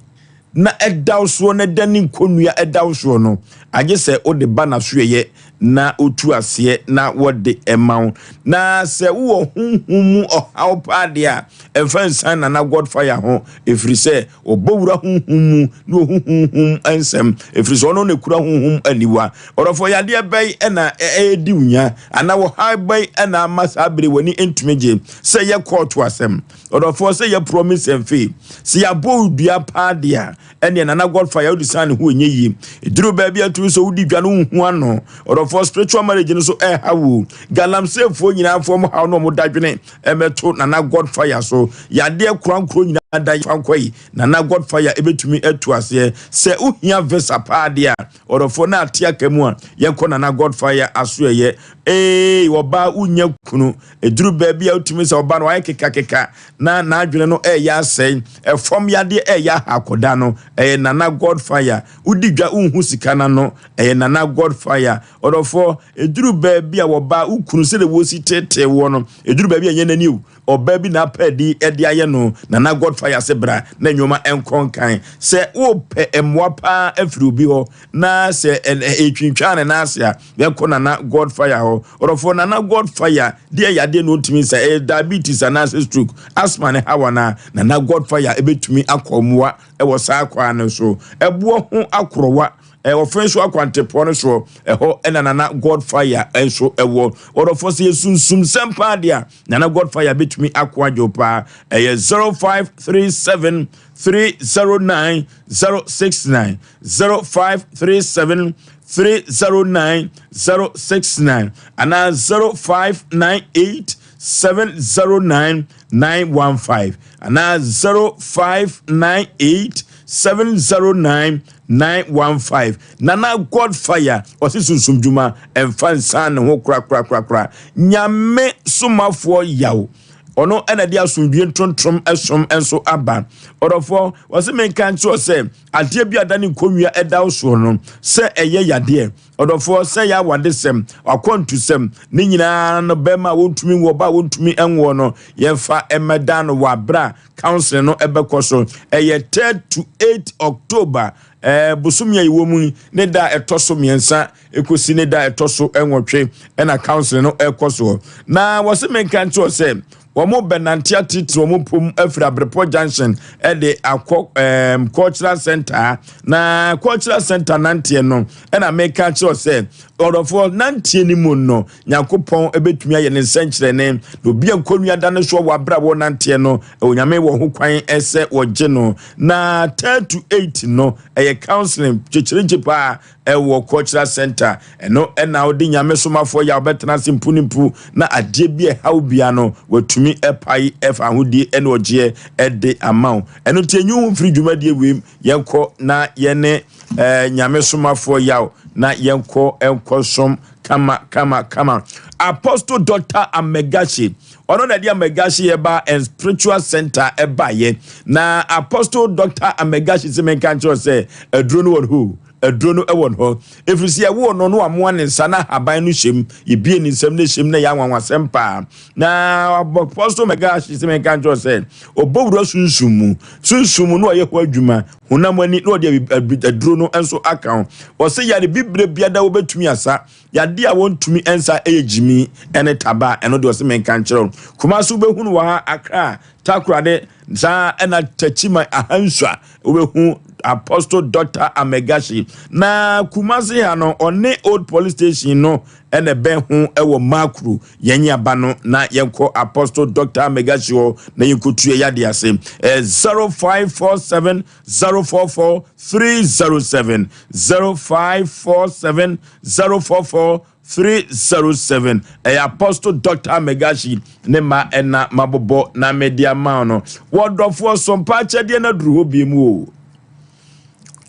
na ɛda wo soɔ na ɛda ne nkonnua ɛda wo soɔ no, agye sɛ wode ba n'asoɛyɛ na ɔtu aseɛ na wɔde ɛma wo. Na sɛ wowɔ honhom mu ɔhaw paa deɛ a, ɛmfa nsan Nana Godfire ho, ɛfiri sɛ ɔbɔ wura honhom mu na ɔhu honhom nsɛm, ɛfiri sɛ ɔno na ɛkura honhom aniwa. Ɔdɔfoɔ, yadeɛ bɛn na ɛredi wo nya, anaa ɔhaw bɛn na ama saa bere w'ani ntumi gye? Sɛ ɛyɛ kɔɔto asɛm, ɔdɔfoɔ, sɛ ɛyɛ promise and fail, sɛ yɛabɔ wo dua paa deɛ a, ɛneɛ Nana Godfire wode san ne ho ɛnyɛ yie. Ɛduru baabi a tumi sɛ wodi dwa no wonhu ano. Ɔdɔfoɔ, spiritual marriage no so ɛha wo. Galamseyfoɔ nyinaa foɔ mo haw no ɔmo dadwene ɛmɛto Nana Godfire so. Yadeɛ korankoro nyinaa da fa nkɔ yi, Nana Godfire ɛbɛtumi atu aseɛ. Sɛ wohia visa paa deɛ a, ɔdɔfoɔ na ate aka mu a, yɛnkɔ Nana Godfire asoɛyɛ. Eei ɔbaa wonya kunu, ɛduru baabi a wotumi sɛ ɔbaa no wayɛ kekakeka na n'adwene no ɛreyɛ asɛe, ɛfam yadeɛ ɛreyɛ aha akɔda no, ɛyɛ Nana Godfire. Wodi dwa wonhu sika no ano, ɛyɛ Nana Godfire. Ɔdɔfoɔ, ɛduru baabi a wɔbaa wo kunu sɛdeɛ wɔsi teetee woɔ no, ɛduru baabi a ɛnyɛ n'ani o, ɔbaa bi na apɛ adi de ayɛ no, Nana Godfire ase bra na nneɛma nkɔ nkan. Sɛ wopɛ mmoa paa afiri obi hɔ na sɛ ɛtwintwaa ne nan ase a, yɛnkɔ Nana Godfire hɔ. Ɔdɔfoɔ, Nana Godfire deɛ yadeɛ na ɔntumi nsa, ɛyɛ diabetes anaasɛ stroke, asthma ne haw anaa, Nana Godfire ɛbɛtumi akɔ mmoa wɔ saa kwan no so. Ɛboɔ ho akorɔwa Ɔfɛn so akwantepɔ no soɔ, ɛhɔ na Nana Godfire nso wɔ. Ɔdɔfoɔ, sɛ yɛ sunsum sɛm paa deɛ a, Nana Godfire bɛtumi ako agye wo paa. Ɛyɛ 0537 309 069, 0537 309 069 anaa 0598 709 915 anaa 0598 709 915 Nana Godfire ɔse sunsum dwuma ɛmfa nsan ne ho korakorakorakora. Nyame somafoɔ yaw ɔno ɛna de asomdwie ntontrom ɛsom nso aba. Ɔdɔfoɔ ɔse menka nkyerɛ sɛ adeɛ bi a da ne nkonnwa ɛda wo soɔ no sɛ ɛyɛ yadeɛ ɔdɔfoɔ sɛ yɛ awadesɛm akwantusɛm ne nyinaa no bɛrima a wɔntumi nwoɔ ba a wɔntumi nwoɔ no yɛmfa ɛmɛda no wɔ aberɛ a Counseling no ɛbɛkɔ so. Ɛyɛ third to eight October ɛɛ bosome a yɛwɔ mu yi ne da a ɛtɔ so mmiɛnsa ekosi ne da a ɛtɔ so nwɔtwe ɛna counseling no ɛkɔ soɔ. Na wɔsi menka nkyerɛ sɛ wɔn bɛnante atitiri wɔn pom afiri Abrepɔ junction ɛde akɔ ɛɛm cultural center na cultural center nanteɛ no ɛna meka kyerɛ sɛ ɔdɔfoɔ nanteɛ ne mu no Nyankopɔn bɛtumi ayɛ ne nsɛnkyerɛnne, na obi a nkonnua da ne soɔ wɔ aberɛ a wɔrenanteɛ no, Onyame wɔ ho kwan sɛ wɔgye no. Na 3 to 8 no, ɛyɛ counseling kyekyerengye paa ɛwɔ Cultural Center. Ɛno ɛna wode Nyame somafoɔ yɛ a wobɛtena ase mpu ne mpu na adeɛ bi a ɛhaw bia no watumi ɛpae ɛfa ahodie ɛne ɔgyeɛ ɛde ama wo. Ɛno nti ɛnyi wo ho mfiri dwumadie wei yɛnkɔ na yɛne eh, Nyame somafoɔ yaw na yɛnkɔ ɛnkɔ som kama kama kama. Apostle Doctor Amegashi, ɔno na ɛde Amegashi ɛba and spiritual center ɛbaeɛ. Na Apostle Doctor Amegashi sɛ menka nkyerɛ sɛ aduro no wɔ hɔ, aduro no wɔ hɔ. Ɛfiri sɛ yɛwoo no no amoa ne nsa na ahaban no hyɛm, yɛbie ne nsam no hyɛm na ɛyɛ anwanwasɛm paa. Na Apostle Amegashi sɛ menka nkyerɛ sɛ ɔbɔ wura sunsum mu, sunsum mu na ɔyɛ hɔ adwuma. honam ani na ɔde aduro no nso aka ho. Ɔsɛ yare bibire biada wobɛtumi asa, yadeɛ a wɔntumi nsa ɛyɛ gyimi ɛne taba, ɛno deɛ ɔsɛ menka nkyerɛ wo. Kumasi wobɛhunu wɔ ha, Accra, Takoradi, saa ɛna Techiman, Ahansua wobɛhu Apostle Doctor Amegashi. Na Kumasi ha no, ɔne Old Police Station no ɛna ɛbɛn ho ɛwɔ Makru. Yɛn aba no na yɛnkɔ Apostle Doctor Amegashi hɔ na yɛnkɔtua yɛade ase. 0547 044 307 0547 044 307. Ɛyɛ Apostle Dr. Megashi ne ma ɛna mabobɔ na mede ama no. Wɔdɔfoɔ, sompa akyɛdeɛ no aduru hɔ biem o.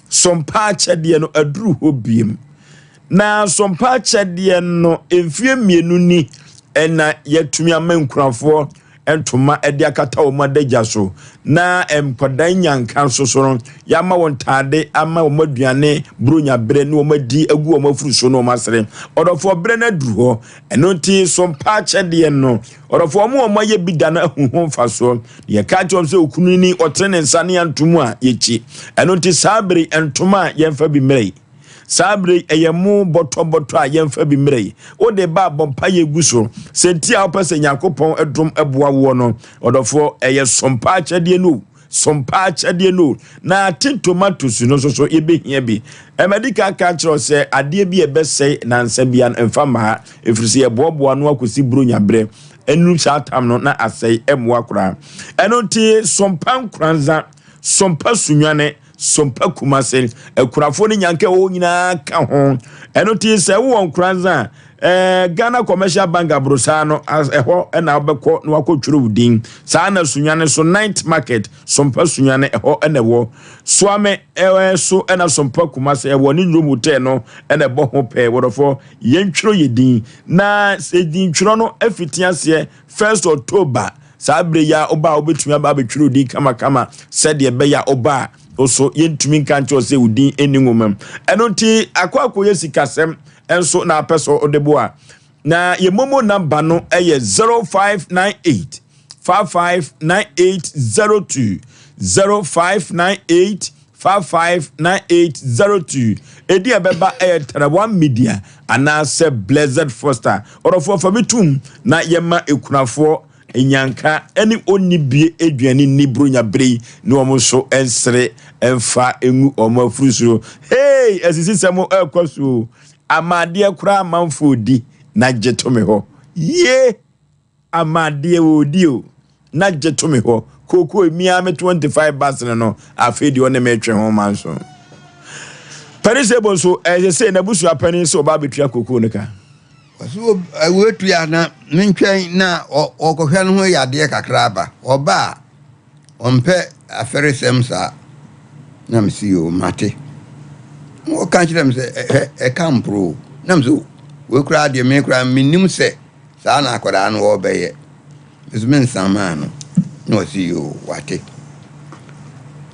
Sompa akyɛdeɛ no aduru hɔ biem. Na sompa akyɛdeɛ no mfie 2 ni ɛna yɛatumi ama nkurafoɔ ntoma de akata wɔn adagya so, na nkwadaa nyanka nso so no yɛama wɔn ntaade, ama wɔn aduane buronya berɛ ne wɔn adi agu wɔn afuru so ne wɔn asere. Ɔdɔfoɔ, berɛ no aduru hɔ. Ɛno nti sompa akyɛdeɛ no, ɔdɔfoɔ, wɔn a wɔayɛ bi da no ahu ho mfasoɔ. Yɛka kyerɛ wɔn sɛ okunu ni ɔtene ne nsa ne antom a yɛkyi. Ɛno nti saa bere ntoma a yɛmfa bi mmerɛ yi, saa bere yi ɛyɛ mo bɔtɔbɔtɔ a yɛmfa bi mmerɛ yi, wode ba abɔ mpa yɛ gu so. Sɛ nti a wopɛ sɛ Nyankopɔn dom boa woɔ no, ɔdɔfoɔ, ɛyɛ sompa akyɛdeɛ no, sompa akyɛdeɛ no. Na tin tomatoes no nso so yɛbɛhia bi. Ɛmɛdi kan ka kyerɛ sɛ adeɛ bi a ɛbɛsɛe nansa bia no mfa mma ha, ɛfiri sɛ yɛboaboa no akɔsi buronya berɛ ɛnuru saa tam no na asɛe, ɛmmoa koraa. Ɛno nti sompa nkoranza, sompa sunwane, sompa kumase, akurafoɔ ne nyanka ɛwɔ nyinaa ka ho. Ɛno nti sɛ wowɔ nkoranza a, Ghana Commercial Bank aborosaa no ɛhɔ ɛna wobɛkɔ na wakɔtwerɛ wo din. Saa na Sunyane so night market, sompa Sunyane ɛhɔ ɛna ɛwɔ. Soame ɛɛ so ɛna sompa kumase ɛwɔ ne Nnwom Hotel no ɛna ɛbɔ ho pɛɛ. Wɔdɔfoɔ, yɛntwerɛ yɛ din na sɛ dintwerɛ no afiti aseɛ 1st October. Saa berɛ yi a woba a wobɛtumi aba abɛtwerɛ wo din kamakama sɛdeɛ ɛbɛyɛ a woba a wo so yɛntumi nka nkyerɛ sɛ wo din nni nwoma mu. Ɛno nti akɔ akɔyɛ sikasɛm nso na apɛ sɛ wode boa. Na yɛ momo namba no yɛ 0598 559802 0598 559802. Ɛdi a ɛbɛba ɛyɛ Tarawa Media anaasɛ Blessed Foster. Ɔdɔfoɔ, fa bi tom na yɛma ekunafoɔ nyanka ne onnibie aduane nni buronya bere yi ne wɔn nso nsere mfa ngu wɔn afuru so. Hey, asisisɛm ɛrekɔ so. Ama adeɛ koraa amanfoɔ di na gye to me hɔ. Yie! Ama adeɛ wɔredi o na gye to me hɔ. Kooko emia me 25 bus no no, afei deɛ ɔne me twe ho ma nso. Panin Sebo nso ɛsɛ sɛ n'abusua panin sɛ ɔba abɛtua kooko no ka. Ɔsɛ wɔatua na mentwɛn na ɔkɔhwɛ no ho yadeɛ kakra aba. Ɔba a ɔmpɛ afɛresɛm saa. Na mese yoo, mate. Ɔka kyerɛ me sɛ ɛka mporo o. Na mese wei koraa deɛ me koraa mennim sɛ saa na akwadaa no ɔrebɛyɛ. Me nso mensan maa no. Na ɔse yoo, wate.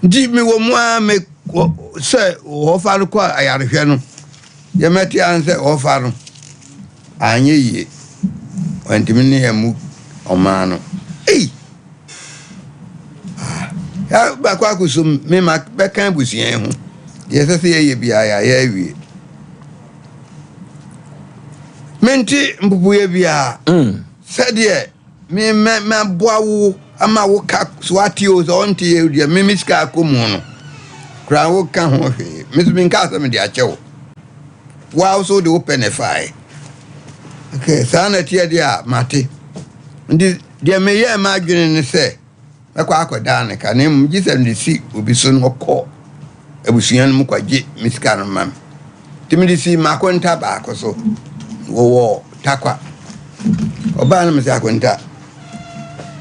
Nti mewɔ mu ara me sɛ wɔfa no kɔ ayarehwɛ no. Deɛ mɛte ara ne sɛ wɔfa no anyɛ yie. Wantumi ne yɛn mu ɔmaa no. Ei! Ah, baako akɔsom me ma bɛka abusua yi ho. Deɛ ɛsɛ sɛ yɛyɛ biara yɛayɛ awie. Mente mpopoeɛ biara. Sɛdeɛ me mɛ mɛboa wo ama wo ka so ate o sɛ ɔnte yɛ deɛ me me sika akɔ mu no koraa wo ka ho hwee. Me nso menkaa sɛ mede akyɛ wo. Woa wo so wode wo pɛ na ɛfaeɛ. Okay, saa na ɛteɛ deɛ a mate. Nti deɛ meyɛɛ m'adwene ne sɛ mɛkɔ akɔdaa ne ka na mmom gye sɛ mede si obi so na ɔkɔ abusua no mu kɔgye me sika no ma me. Nti mede sii m'akonta baako so wɔwɔ Tarkwa. Ɔbaa no mesɛ akonta,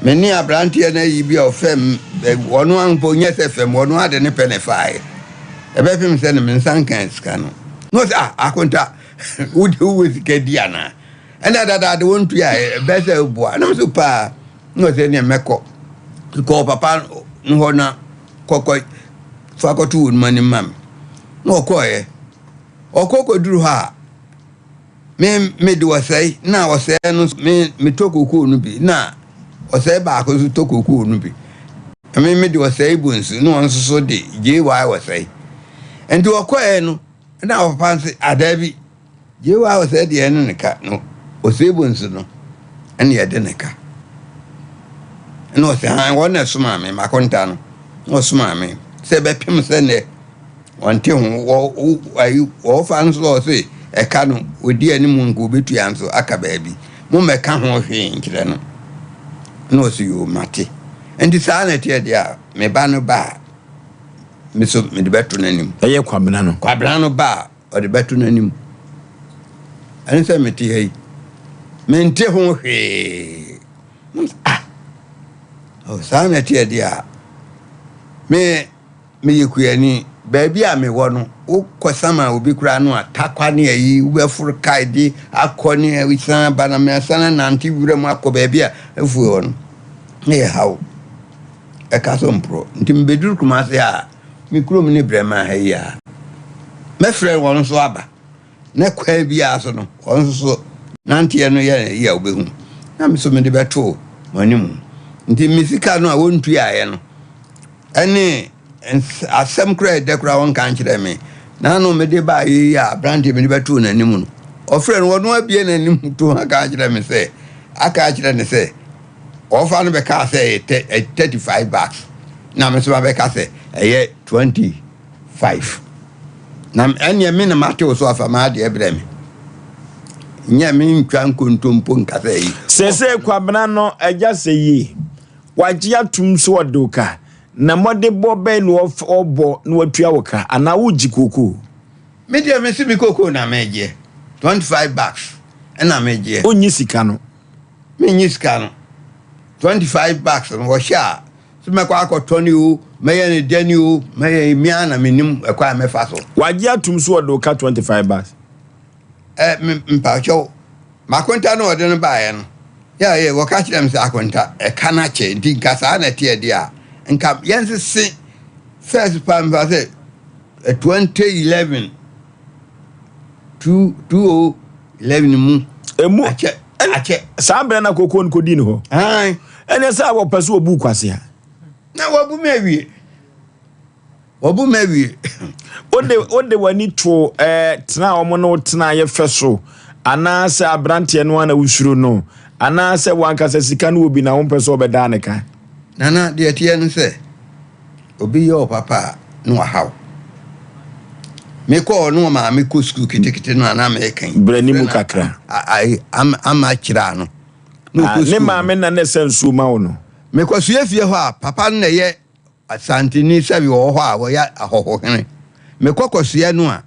me ne aberanteɛ no ayi bi a ɔfɛm, ɔno ampo nyɛ sɛ fɛm, ɔno ade ne pɛ ne faeɛ. Ɛbɛpem sɛ ne me nsa nka sika no. Na ɔsɛ ah akonta, wode wowɔ sika di anaa? Ɛna dadaade wɔntua ɛbɛ sɛ boa. Na mesɛ paa, na ɔsɛ neɛ mɛkɔ. Kɔɔ papa no hɔ na kɔkɔ fa kɔto wɔn anim ma me. Na ɔkɔɔɛ. Ɔkɔ kɔduru hɔ a, me mede ɔsɛe na ɔsɛe no me metɔ kokoo no bi na ɔsɛe baako nso tɔ kokoo no bi. Me mede ɔsɛe bu nsu na ɔno nso so de JY ɔsɛe. Nti ɔkɔɛ no na ɔpapa nso adaa bi JY ɔsɛe deɛ ɛne ne ka no ɔsɛe bu nsu no ɛne yɛde ne ka. Ɛna ɔsɛ han wɔn na ɛsomaa me makonta no na ɔsomaa me sɛ bɛpem sɛ nnɛ. Ɔnte ho. Wɔ, wo, ayi, wɔfa nso ɔse ɛka no, ɔdi anim nka ɔbɛtua nso aka baabi. Mommɛka ho hwee nkyerɛ no. Na ɔse yoo, mate. Nti saa na ɛteɛ deɛ a, me ba no ba a, me so mede bɛto n'anim. Ɛyɛ Kwabena no. Kwabena no ba a, ɔde bɛto n'anim. Ɛne sɛ mete ha yi, mente ho hwee. Ah, oh, saa na ɛteɛ deɛ a, me meyɛ kuani. Baabi a mewɔ no, wokɔsama obi koraa no a, takwa ne ayi, wobɛforo kae de akɔ ne san aba na measan anante wura mu akɔ baabi a afuo hɔ no, na yɛ haw. Ɛka so mporɔ. Nti mebɛduru Kumase a, me kurom ne Brɛma ha yi a, mɛfrɛ wɔn nso aba. Na kwan biara so no, wɔn nso so nanteɛ no yɛ yie a wobɛhu. Na me nso mede bɛto wɔn anim. Nti me sika no a wɔntuaeɛ no, ɛne asɛm koraa ɛdɛ koraa wɔnka nkyerɛ me. Na ano mede baeɛ yi a aberanteɛ mede bɛtoo n'anim no, ɔfrɛ no, ɔno abie n'anim to aka akyerɛ me sɛ, aka akyerɛ ne sɛ, ɔfa no bɛkaa sɛ ɛyɛ 35 bucks, na me nso mabɛka sɛ ɛyɛ 25. Na ɛneɛ me na mate wo so afa m'adeɛ brɛ me. Nyɛ me ntwa nkontompo nka sɛ yi. Seesei Kwabena no agya sɛ yie. Wagye atom sɛ ɔde wo ka. Na mmɔdebɔ bɛn na ɔbɔ na watua wo ka? Anaa wogye kookoo? Me deɛ mese me kookoo na megyeɛ. 25 bucks ɛna megyeɛ. Wonnye sika no? Mennye sika no. 25 bucks no wɔhyɛ a sɛ mɛkɔ akɔtɔ ne o, mɛyɛ ne dɛn o, mɛyɛ me ara na menim ɛkwan a mɛfa so. Wagye atom sɛ ɔde wo ka 25 bucks? Ɛ me mpakyɛw, m'akonta no a ɔde no baeɛ no, yɛ a yɛ wɔka kyerɛ me sɛ akonta ɛka no akyɛ nti nka saa na ɛteɛ deɛ a, nka yɛnsese first paa mfa sɛ 2011 2011 mu. Emu akyɛ akyɛ. Saa berɛ na kookoo no kɔdii ne hɔ. Ɛneɛ sɛ wɔpɛ sɛ wɔbu kwasea. Na wɔbu me awie. Wɔbu me awie. Wode wode w'ani to ɛɛ tena a wɔn ne wo tena yɛ fɛ so anaasɛ aberanteɛ no ara na wosuro no anaasɛ wankasa sika no wɔ bi na wompɛ sɛ ɔbɛdaa ne ka. Nana, deɛ ɛteɛ ne sɛ, obi yɛ wo papa a, na waha wo. Mekɔɔ ne ɔmaame kɔ sukuu ketekete no a na meka yi. Brɛ ne mu kakra. Ama kyerɛ ano. Ah, ne maame na na ɛsɛ nsuo ma wo no. Mekɔsoɛ fie hɔ a, papa no na ɛyɛ Asanteni sɛbi wɔwɔ hɔ a wɔyɛ ahɔhohene. Mekɔ kɔsoɛ no a,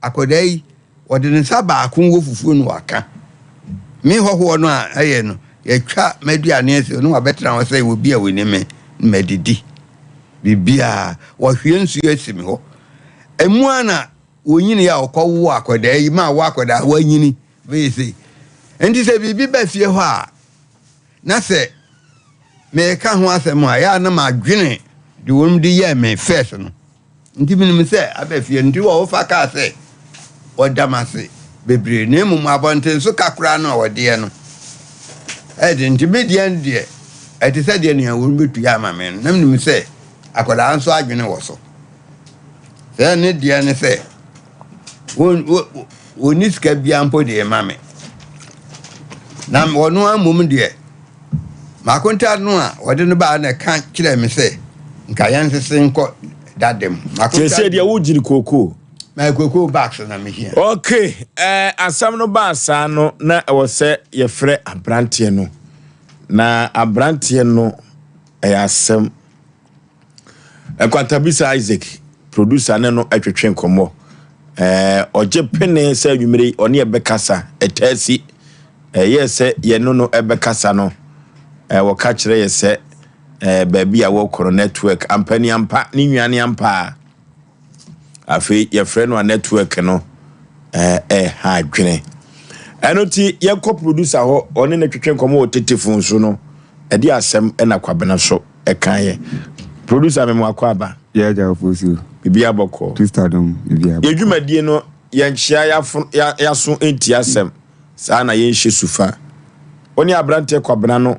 akwadaa yi, wɔde ne nsa baako wɔ fufuo no waka. Me hɔhoɔ no a ɛyɛ no, yɛtwa m'aduane asi hɔ na wabɛtena hɔ sɛ obi a ɔni me na madidi. Biribiara, wɔhwie nsuo asi me hɔ. Emu ara na wɔnyini a ɔkɔwo akwadaa yi ma awo akwadaa wanyini bɛyɛ sei. Nti sɛ biribi ba fie hɔ a, Na sɛ mereka ho asɛm a, ɛyɛ a na madwene de wɔn de yɛɛ me first no. Nti menim sɛ aba fie no. Nti wɔwofa kaa sɛ wɔda me ase bebree. Na mmom abɔnten so ka koraa no a wɔdeɛ no, ɛde nti me deɛ no deɛ, ɛte sɛ deɛ nea wɔn bɛtua ama me no. Na menim sɛ akwadaa nso adwene wɔ so. Sɛ ne deɛ ne sɛ wɔnni sika biara mpo de rema me. Na ɔno ara mmom deɛ, m'akonta no a wɔde no baa na ɛka kyerɛɛ me sɛ nka yɛnsese nkɔ dada mu. Seesei deɛ wogyiri kookoo. Ma kookoo bags na mehia. Okay, eh, asɛm no baa saa no na ɛwɔ sɛ yɛfrɛ aberanteɛ no. Na aberanteɛ no ɛyɛ asɛm. Nkwantabisa Isaac, producer ne no twetwe nkɔmmɔ. Ɛɛ ɔgye pene sɛ anwummere yi ɔne ɛbɛkasa. Ɛtaa si. Ɛyɛɛ sɛ yɛne no ɛbɛkasa no, ɛɛ wɔka kyerɛ yɛ sɛ ɛɛ baabi a wɔkɔ no network ampa ni ampa ne nua ne ampa a. Afei yɛfrɛ no a network no ɛha adwene. Ɛno nti yɛkɔ producer hɔ ɔne no twetwe nkɔmmɔ wɔ tetefon so no ɛde asɛm ɛna Kwabena so ɛkaeɛ. Producer me mo akɔ aba. Yɛ agya ofosu. Bibi abɔkɔ. Kristo adom bibi abɔkɔ. Yɛ dwumadie no yɛnkyea yaso nti asɛm saa na yɛnhyɛ sufa. Wo ne aberanteɛ Kwabena no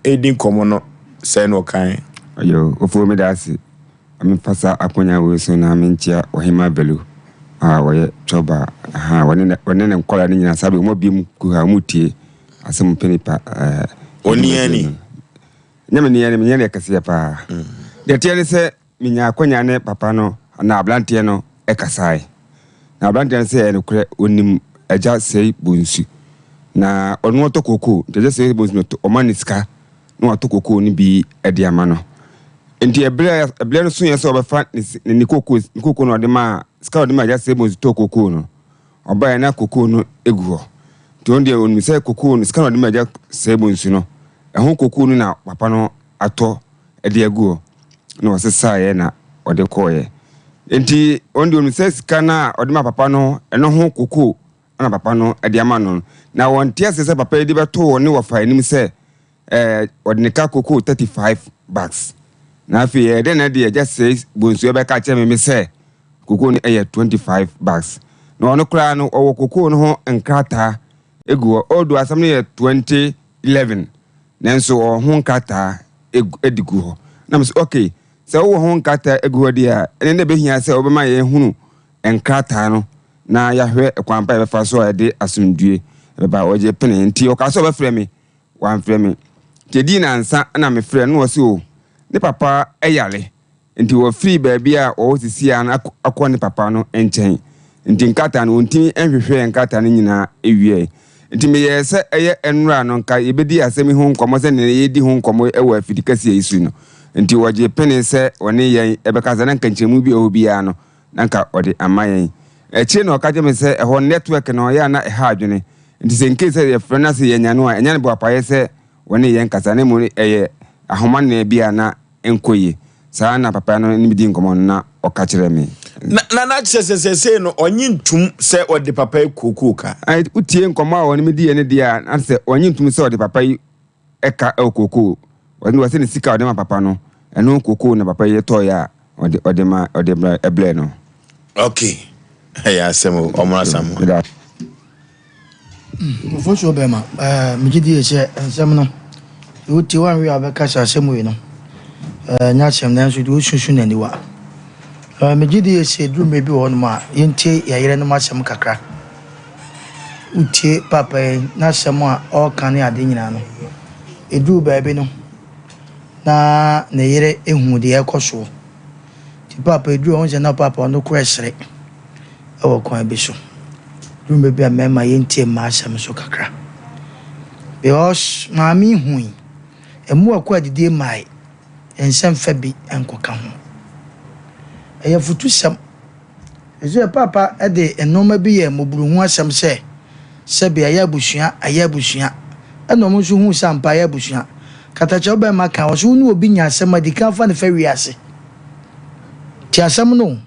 ɛredi nkɔmmɔ no sɛn na ɔkaeɛ? Ayo, ofuo meda ase. Ma memfa saa akwanya wei so na menkyea Ɔhemmaa Bello a ɔyɛ Twɔba ahaa wɔne ne wɔne ne nkwadaa no nyinaa saa bere wɔn abue mu gu ha wɔn retie asɛm pɛ nipa ɛɛ Onua ni. Nyɛ me nua ni me nua no yɛ kɛseɛ paa. Deɛ ɛteɛ ne sɛ menya akwanya ne papa no. Na aberanteɛ no kasae. Na aberanteɛ no sɛ ɛyɛ nokorɛ, ɔnim Agya Sɛi Bonsu. Na ɔno ɔtɔ kookoo, nti Agya Sɛi Bonsu no ɔma no sika na watɔ kookoo no bi de ama no. Nti ɛberɛ ɛberɛ no soeɛ sɛ ɔbɛfa ne ne kookoo ne kookoo no ɔde maa sika a ɔde maa Agya Sɛi Bonsu tɔɔ kookoo no, ɔbaeɛ na kookoo no gu hɔ. Nti ɔno deɛ ɔnim sɛ kookoo no sika na ɔde maa Agya Sɛi Bonsu no, ɛho kookoo no na papa no atɔ de agu hɔ na ɔsesaeɛ na ɔde kɔeɛ. Enti ɔno deɛ ɔnim sɛ sika no a ɔde ma papa no, ɛno ho kokoo na papa no de ama no. Na wɔnte aseɛ sɛ papa yi de bɛto wɔn ne wɔfa anim sɛ ɛɛ ɔde ne ka kokoo 35 bags. Na afei ɛyɛ dɛn na deɛ agya sɛ bonsuo bɛka akyerɛ me me sɛ kokoo no yɛ 25 bags. Na ɔno koraa no ɔwɔ kokoo no ho nkrataa egu hɔ. Although asɛm no yɛ 2011 nanso ɔwɔ ho nkrataa egu de gu hɔ. Na mese okay, sɛ wowɔ ho nkrataa egu hɔ deɛ a, ɛnɛ na ɛbɛhia sɛ wobɛma yɛahunu nkrataa no na yɛahwɛ kwan pa a yɛbɛfa so a ɛde asomdwie bɛba. Ɔgye pene nti ɔkaa sɛ ɔbɛfrɛ me, wamfrɛ me. Nti ɛdii nansa na mefrɛ no na ɔse o, ne papa yare Nti wɔfirii baabi a wɔwɔ seesei ara no akɔ ne papa no nkyɛn. Nti nkrataa no, wɔntumi nhwehwɛɛ nkrataa no nyinaa wieɛ. Nti meyɛɛ sɛ ɛyɛ nnora no nka yɛbɛdi asɛm yi ho nkɔmmɔ sɛdeɛ yɛredi ho nkɔmmɔ wɔ afidi kɛseɛ yi so no. Nti wɔgyee pene sɛ wɔne yɛn bɛkasa na nka nkyerɛmu bi a ɛwɔ hɔ biara no, na nka wɔde ama yɛn. Akyire na ɔka kyerɛɛ me sɛ ɛhɔ no network no ɛyɛ a na ɛha adwene. Nti sɛ in case sɛ yɛfrɛ no na sɛ yɛannya no a, ɛnyɛ no boapayɛ sɛ wɔne yɛn kasa na mmom ɛyɛ ahoma nne bi a na ɛnkɔ yie. Saa ara na papa no ne me dii nkɔmmɔ no na ɔka kyerɛɛ me. Na na na kyerɛ sɛ seesei no ɔnye ntom sɛ ɔde papa yi kookoo ka. Ae, wotie nkɔmmɔ a ɔne me diiɛ no deɛ a, na sɛ ɔnye ntom sɛ ɔde papa yi ka wɔ kookoo. Ɔno ɔse ne sika a ɔde ma papa no, ɛno kookoo na papa yi tɔeɛ a ɔde ɔde ma ɔde brɛ ɛbrɛɛ no. Okay, ɛyɛ asɛm o, ɔmo asam. Mfomsoɔ bɛn ma megye die sɛ nsɛm no deɛ wotie woanwe a wobɛka sɛ asɛm wei no nyɛ asɛm nanso deɛ wosusu n'aniwa. Megye die sɛ ɛduru mmerɛ bi wɔ hɔnom a yɛntie yɛn yerenom asɛm kakra. Wotie papa yi n'asɛm a ɔreka ne ade nyinaa no, ɛduru baabi no na ne yere hu deɛ ɛrekɔ soɔ. Nti paapa ɛduru hɔ wohu sɛ na paapa ɔno koraa resere. wɔ kwan bi so. Duru baabi a mmarima yɛntie mmaa asɛm so kakra. Because maame yi hui, mmoa kɔ adidie mmae, nsɛm fɛ bi nkɔka ho. Ɛyɛ afutusɛm. Ɛsɛ paapa de nneɛma bi yɛ mmɔborohu asɛm sɛ, sɛbe ɛyɛ abusua, ɛyɛ abusua. Ɛna wɔn nso huu sɛ ampa ɛyɛ abusua. Katakyɛ bɛrima ka, ɔse wo ne obi nya asɛm a, di kan fa no fa wiase. Tie asɛm no o.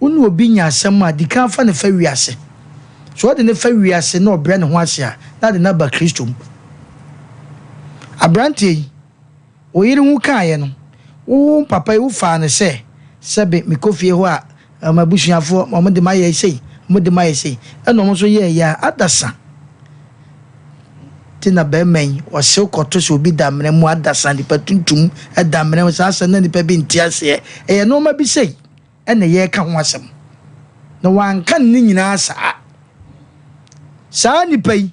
Wo ne obi nya asɛm a, di kan fa no fa wiase. Sɛ wode no fa wiase na ɔbrɛ ne ho ase a, na ade no aba Kristo mu. Aberanteɛ yi, wo yere ho kaeɛ no, wo papa yi wofaa no sɛ, sɛbe mekɔ fie hɔ a, m'abusuafoɔ, wɔde m'ayɛ sei, wɔde m'ayɛ sei, ɛna wɔn nso yɛɛyɛ a, adasa. Nti na bɛrima yi, ɔsew kɔto sɛ obi da amena mu, adasa, nipa tuntum da amena mu, saa asɛm na nipa bi nte aseɛ. Ɛyɛ nneɛma bi sei. na yɛreka ho asɛm. Na wanka ne nyinaa saa. Saa nipa yi,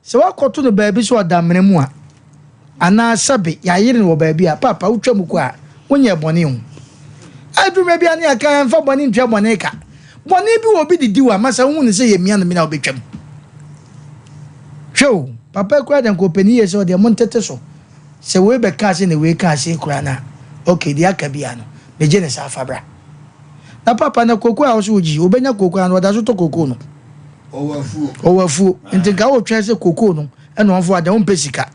sɛ woakɔto no baabi sɛ ɔda amena mu a, anaa sɛbe yɛayere no wɔ baabi a, paapa wotwa mu kɔ a, wonyɛɛ bɔne o. Aduru baabi a ne yɛka yɛmfa bɔne ntua bɔne ka. Bɔne bi wɔ obi de di wo a, masa wohu no sɛ yɛmia no mene a wobɛtwam. Hwɛ o, papa yi koraa deɛ nka ɔpɛ ne yie sɛ ɔdeɛ montete so. Sɛ wei bɛkaa sei na wei kaa sei koraa no a, okay, deɛ aka biara no, megye no saa, fa bra. Na papa, na kooko a wo so wogye yi, wobɛnya kooko anaa ɔda so tɔ kooko no? Ɔwɔ afuo. Ɔwɔ afuo. Nti nka wotwɛn sɛ kooko no ɛna ɔmfo adeɛ, wompɛ sika.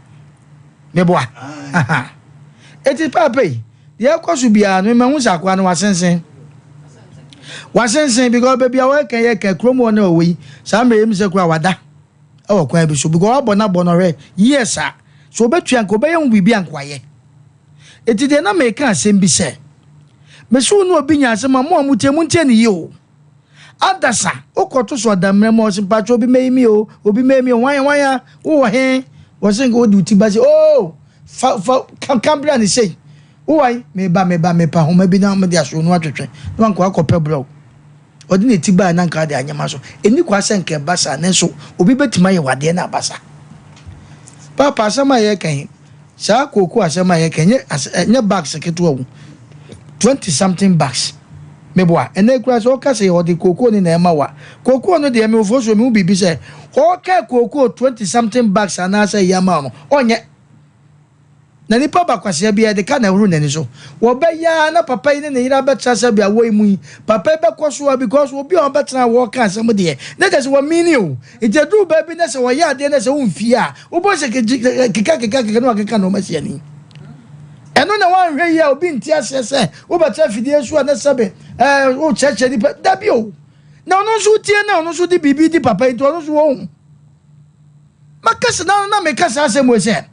Meboa. Aha. Eti papa yi, deɛ ɛkɔ so biara no, mema hu sɛ akoa no wasensen. Wasensen because baabi a wɔka yɛ ka kurom hɔ na ɔwɔ yi, saa mmerɛ yi mi sɛ koraa wada. Ɛwɔ kwan bi so because wabɔ n'abɔ no hwɛ years a sɛ ɔbɛtua nka ɔbɛyɛ ho biribi a nka wayɛ. Eti deɛ na meka asɛm bi sɛ mese wo ne obi nya asɛm a mo a motie montie no yie o. Adasa wokɔto so ɔdammena mu a ɔse mpakyɛ obi mɛyi mi o obi mɛyi mi o hwan hwan a wowɔ he wɔse nka wode wo ti ba se oo fa fa ka ka bra ne sei wowɔ he meba meba mepa homa bi na mede aso no atwetwe na wanka wakɔpɛ brɛ wo. Ɔde ne ti bae na anka ɔde anyɛ ma so. Enni kwa sɛ anka ɛba saa, nanso obi betumi ayɛ wo adeɛ na aba saa. Paapa, asɛm a yɛreka yi, saa kooko asɛm a yɛreka yi, ɛnyɛ as ɛnyɛ bags ketewa o, 20 something bags. Meboa, ɛnnɛ koraa sɛ ɔka sɛ ɔde kookoo no na ɛma wo a, kookoo no deɛ me Ofosuo mehu biribi sɛ ɔreka kookoo 20 something bags anaasɛ ɛyi ama wo no, ɔnyɛ. Na nipa ba kwasea biara de ka na ɛhoro n'ani so. Wɔbɛyɛ ara na papa yi ne ne yere abɛtra sɛbea wɔ yi mu yi, papa yi bɛkɔ so ara because obi a ɔbɛtena a wɔreka asɛm deɛ, na kyerɛ sɛ wɔmeani o. Nti ɛduru baabi na sɛ wɔyɛ adeɛ na sɛ womfie a, wobɛhu sɛ keka keka keka na wakeka nneɛma asi ani. Ɛno na woanhwɛ yie a obi nte aseɛ sɛ wobɛtra afidie so a na sɛbe ɛɛ wokyerɛkyerɛ nipa. Dabi o. Na ɔno nso wotie na ɔno nso de biribi di papa yi nti ɔno nso wɔhu. Maka sɛ, na na meka saa asɛm wei sɛ,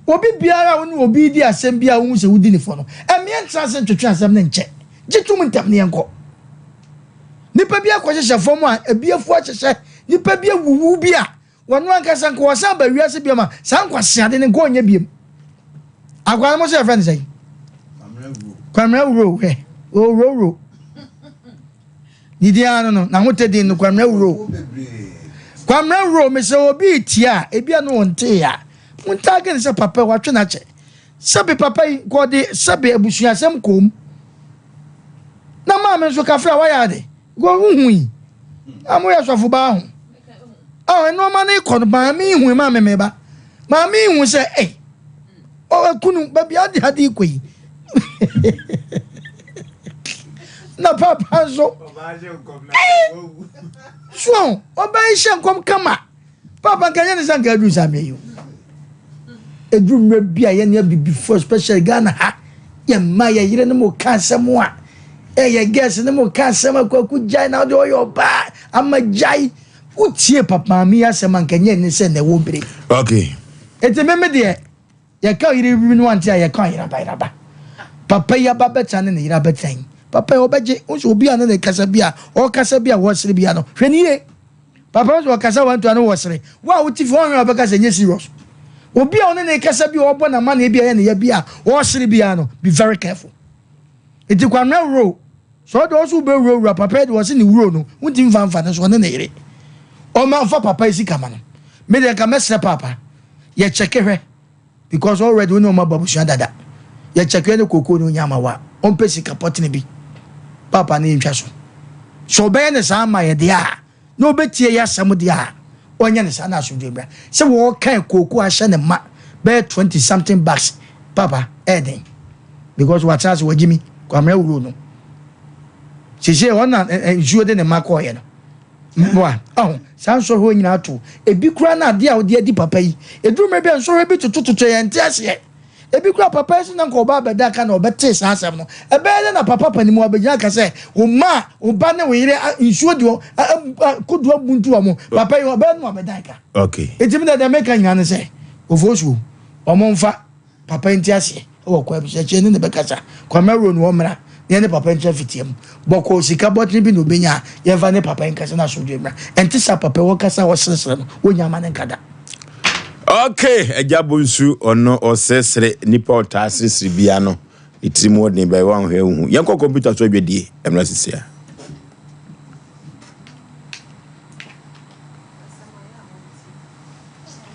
obi biara a wo ne obi redi asɛm bi a wohu sɛ wodi ne fɔ no, ɛmmeɛ ntra ase ntwetwe asɛm no nkyɛ. Gye tom ntɛm na yɛnkɔ. Nipa bi akɔhyehyɛ fam a ebi afu ahyehyɛ, nipa bi awuwu bi a wɔn ankasa nka wɔsan ba wiase biom a saa nkwaseade no nka ɔnyɛ biom. Akwaa no mo sɛ yɛfrɛ no sɛn? Kwamina wuro hwɛ, owurowuro. Ne din ara no no, n'ahotɛ din no, Kwamina Wuro. Kwamina Wuro, mesɛ obi retie a, ebi a no ɔntee a, montaage no sɛ papa watwe no akyɛ. Sɛbe papa yi, nka ɔde sɛbe abusuasɛm kɔɔ mu. Na maame nso kafra wayɛ ade. Nka ɔhuhu yi. A moyɛ sɔfo baa ho. A nneɛma no kɔ no, maame yi hu maame meba. Maame yi hu sɛ, ei, ɔkunu, baabi ade ade kɔ yi. Na papa nso, so ɔbaa yi hyɛ nkɔm kama. Papa nka nyɛ ne sɛ nka aduru saa mmerɛ yi o. Ɛduru mmerɛ bi a yɛne abibifoɔ especially Ghana ha yɛ mma yɛ yere ne mo ka asɛm a ɛyɛ girls ne mo ka asɛm a kwaku gyae na wode ɔyɛ ɔbaa ama gyae wotie papa maame yi asɛm a nka nyɛ ne sɛ na ɛwɔ bere. Okay. Eti me me deɛ yɛka ɔyere bi no ante a yɛka ɔyere aba papa yi aba bɛtena ne ne yere abɛtena yi papa yi ɔbɛgye nso obi a ne ne kasa bi a ɔkasa bi a wɔsere bi a no hwɛ ne yie. Papa nso ɔkasa wantua no wɔsere. Wo a wote fie ɔnhwɛ a ɔbɛka sɛ nyɛ serious. Obi a ɔne ne kasa bi a ɔbɔ n'amanneɛ bi a ɛyɛ ne ya bi a ɔresere biara no, be very careful. Nti Kwamina wuro, sɛ ɔde ɔso wobɛwurawura papa yi de ɔse ne wuro no, wontumi mfa mfa ne so ɔne ne yere. Ɔma mfa papa yi sika ma no. Me deɛ nka mɛsrɛ papa, yɛ kyɛke hwɛ because already wo ne ɔma bɔ abusua dada. Yɛ kyɛke ne kookoo ne onya ama wa, ɔmpɛ sika pɔtene bi. Papa ne yɛntwa so. Sɛ ɔbɛyɛ ne saa ama yɛ deɛ a, na ɔbɛtie yɛ asɛm deɛ a, ɔnyɛ ne saa na asomdwoe mmra. Sɛ wɔɔkan kooko ahyɛ ne ma bɛyɛ 20 something bucks papa ɛyɛ den because watena ase wagyimi Kwamina wuro no sese ɔna nsuo de ne ma kɔɔyɛ no mmoa ɔho saa nsɔhwɛ nyinaa to ebi koraa na adeɛ a ɔde adi papa yi eduru mmerɛ bi a nsɔhwɛ bi totototo yɛn nte aseɛ. Ebi koraa papa yi so na nka ɔba abɛda aka na ɔbɛtee saa asɛm no. Ɛbɛyɛ dɛ na papa panin mu abɛgyina aka sɛ wo mma a wo ba ne wo yere nsuo de wɔn kodoɔ abuntu wɔn. Papa yi ɔbɛyɛ no abɛda aka. Okay. Eti mi deɛ meka nyinaa ne sɛ Ofosuo wɔn mfa papa yi nte aseɛ wɔ kwan bi so akyire ne ne bɛkasa. Kwame Awuro no ɔmmra na yɛne papa yi nkyerɛ fitia mu. Bɔkɔɔ sika bɔtene bi na ɔbɛnya a yɛmfa ne papa yi nkasa na asomdwoeɛ mmra. Ɛnte saa papa yi ɔkasa a ɔseresere no wɔnnya ama no nka da. Okay, Agya Bonsu, ɔno ɔsresre, nipa ɔtaa sresre bia no, ne tiri mu ɔden bɛyɛ wanhwɛ wohu. Yɛnkɔ kɔmputa so adwadie, mmra sisi a.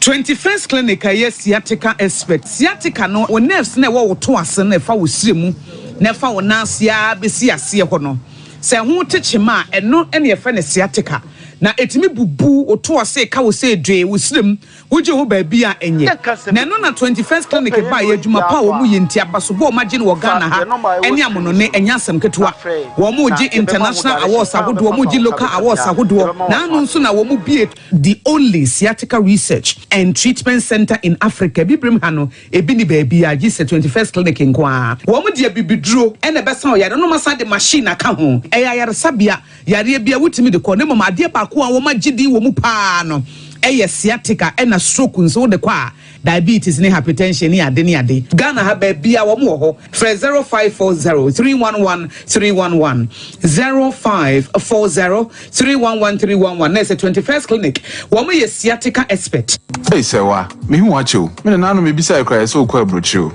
21st Clinic a ɛyɛ sciatica expert. Sciatica no, wo nerves no a ɛwɔ wo to ase no na ɛfa wo srɛ mu na ɛfa wo nan ase ara bɛsi aseɛ hɔ no. Sɛ ɛho te kyema a, ɛno na yɛfrɛ no sciatica. Na ɛtumi bubu wo to ase ka wo sɛ dwee wo srɛ mu, wogye ho baabi a ɛnyɛ. Na ɛno na 21st Clinic baeɛ, adwuma pa a wɔn yɛ nti, abasobɔ a wɔagye no wɔ Ghana ha ne amonone, ɛnyɛ asɛm ketewa. Wɔregye international awards ahodoɔ, wɔregye local awards ahodoɔ, na ano nso na wɔbue The only sciatica research and treatment centre in Africa, Abibirem ha no, ebi nni baabiara gye sɛ 21st Clinic nko ara. Wɔn de abibiduro na ɛbɛsa ɔyare no na wɔasan de machine aka ho. Ɛyɛ ayaresabea, yareɛ biara wotumi de kɔ na mmom adeɛ baako a wɔagye din wɔ mu pa ara no yɛ sciatica ɛna stroke nso wode kɔ a, diabetes ne hypertension ne ade ne ade. Ghana ha baabiara wɔn wɔ hɔ. Frɛ 0540 311 311, 0540 311 311 na ɛsɛ 21st Clinic. Wɔn yɛ sciatica expert. Ei Sɛwa, mehu wo akyɛ o. Me nana no mebisae koraa yɛsɛ wokɔ aburokyire o.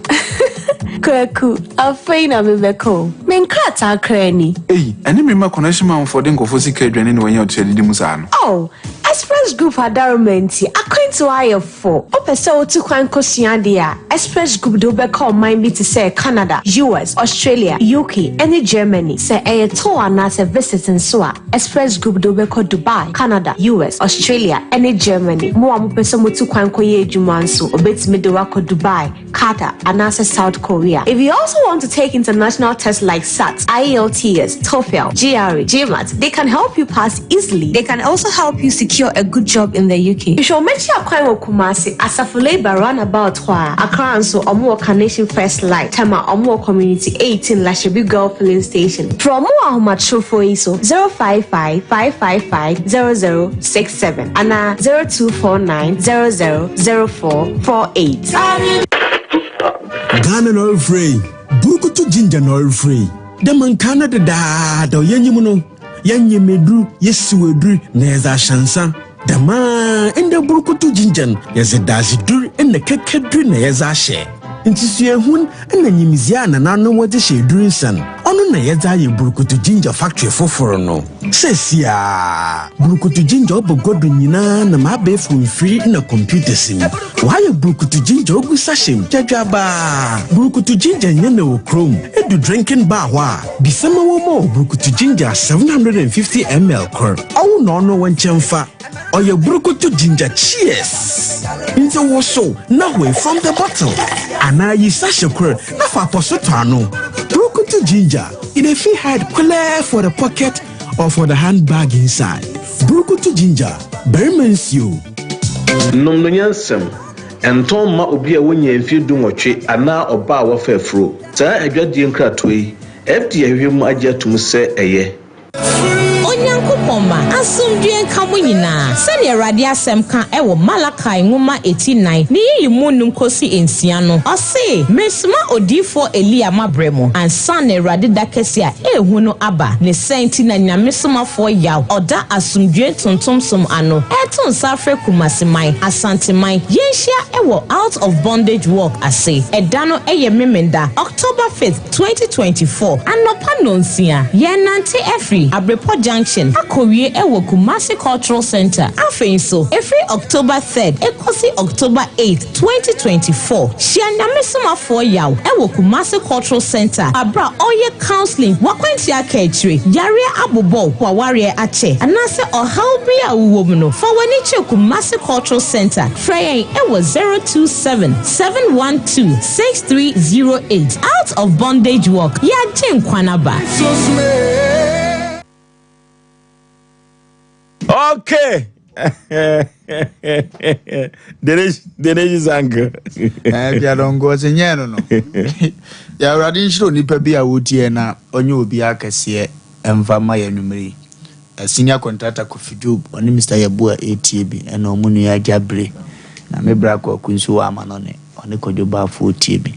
Kwaku, afei na mebɛkɔ o. Me nkrataa koraa ni. Ei, ɛne me mma connection manfoɔ de nkurɔfoɔ sika adwane na wɔanya ɔte adidi mu saa no. Oh, Express Group adaroma nti, akwantu. Akwantuo ayɛ fo. Wopɛ sɛ wotu kwan kɔsua adeɛ a, Express Group de wo bɛkɔ ɔman bi te sɛ Canada, US, Australia, UK, ne Germany. Sɛ ɛyɛ tour anaasɛ visit nso a, Express Group de wo bɛkɔ Dubai, Canada, US, Australia, ne Germany. Mo a mopɛ sɛ motu kwan kɔyɛ adwuma nso, wɔbɛtumi de wo akɔ Dubai, Qatar, anaasɛ South Korea. If you also want to take international tests like SAT, IELTS, TOEFL, GRE, GMAT, they can help you pass easily. They can also help you secure a good job in the UK. Hwehwɛ wɔn akyi akwan wɔ Kumasi, Asafo Labour roundabout hɔ ara. Accra nso, wɔn wɔ Carnation First Light, Tema, wɔn wɔ Community 18 Lashibi Girl Filling Station. Frɛ wɔn wɔ ahomatorofo yi so, 055 555 0067 anaa 0249 000448. Ghana na ɔrefrɛ yi, Burukutu Ginger na ɔrefrɛ yi. Dɛ ma nkaa no dedaada ɔyɛnyim no, yɛnyem edur, yesiw edur na yɛdze ahyɛ nsa. Dɛm ara ndɛ Burukutu Ginger no, yɛdze dadzedur na kɛkɛdur na yɛdze ahyɛ. Ntsi suahun na nyimdzee a nananom wɔdze hyɛ edur nsa no, ɔno na yɛdze ayɛ Burukutu Ginger factory fofor no. Seseiara, Burukutu Ginger ɔba gua do nyina nam abaɛfor mfir na computers mu. Wɔayɛ Burukutu Ginger ogu sachet mu gyadwabaa. Burukutu Ginger nnyɛ na wɔ kurom. Edu drinking bar hɔ a, bisa ma wɔmma wo Burukutu Ginger 750 ml kor. Ɔwo na ɔno wo nkyɛn fa. Ɔyɛ Burukutu Ginger Cheers! Ntsi wosow na hoe from the bottle anaa yi sachet kor na fa apɔso tɔ ano. Burukutu Ginger, e dey fit hide kwelɛɛ for the pocket or for the handbag inside. Burukutu Ginger, barima nsuo. Nom no nyansam. Ɛntɔn mma obi a wanya mfeɛ dunwɔtwe anaa ɔbaa a wafa afuro. Saa adwadie nkratoɔ yi, FDA ahwehwɛ mu agye atom sɛ ɛyɛ. Onyankopɔn mma, asomdwoeɛ nka mo nyinaa. Sɛdeɛ Awurade asɛm ka wɔ Malakai nwoma eti nnan ne yiyi mu num kosi nsia no, ɔse, Meresoma odiyifoɔ Elia mabrɛ mo, ansa na Awurade da kɛseɛ a ɛyɛ hu no aba. Ne saa nti na Nyame somafoɔ Yaw ɔda asomdwoeɛ ntontom som ano reto nsa afrɛ Kumasi man, Asante man, yɛnhyia wɔ Out of Bondage Walk ase. Ɛda no yɛ Memenda, October 5th, 2024, anɔpa nnɔnsia. Yɛrenante afiri Abrepɔ Junction akɔwie wɔ Kumasi Cultural Centre. Afei nso, ɛfiri October 3rd kɔsi October 8th, 2024, hyia Nyame somafoɔ Yaw wɔ Kumasi Cultural Centre aberɛ a ɔreyɛ counselling, w'akwantua aka akyire, yareɛ abobɔ wo, w'awareɛ akyɛ, anaasɛ ɔhaw bi a wowɔ mu no, fa w'ani kyerɛ Kumasi Cultural Centre. Frɛ yɛn wɔ 027 712 6308. Out of Bondage Walk, Yɛagye nkwa no aba. Okay. Denej's uncle. Eh, Biadongo ɔsɛ nyɛ no no. Yɛ Awurade nhyira onipa bi a wotie na ɔnyɛ obi akɛseɛ ɛmfa ma yɛ anwummere yi. Eh, Senior contractor Kofi Job ɔne Mr. Yabua ɛretie bi ɛna ɔmo nua Agya Bere na me bra Kwaku nso wɔ amanɔne ɔne Kwadwo Baafoɔ tie bi.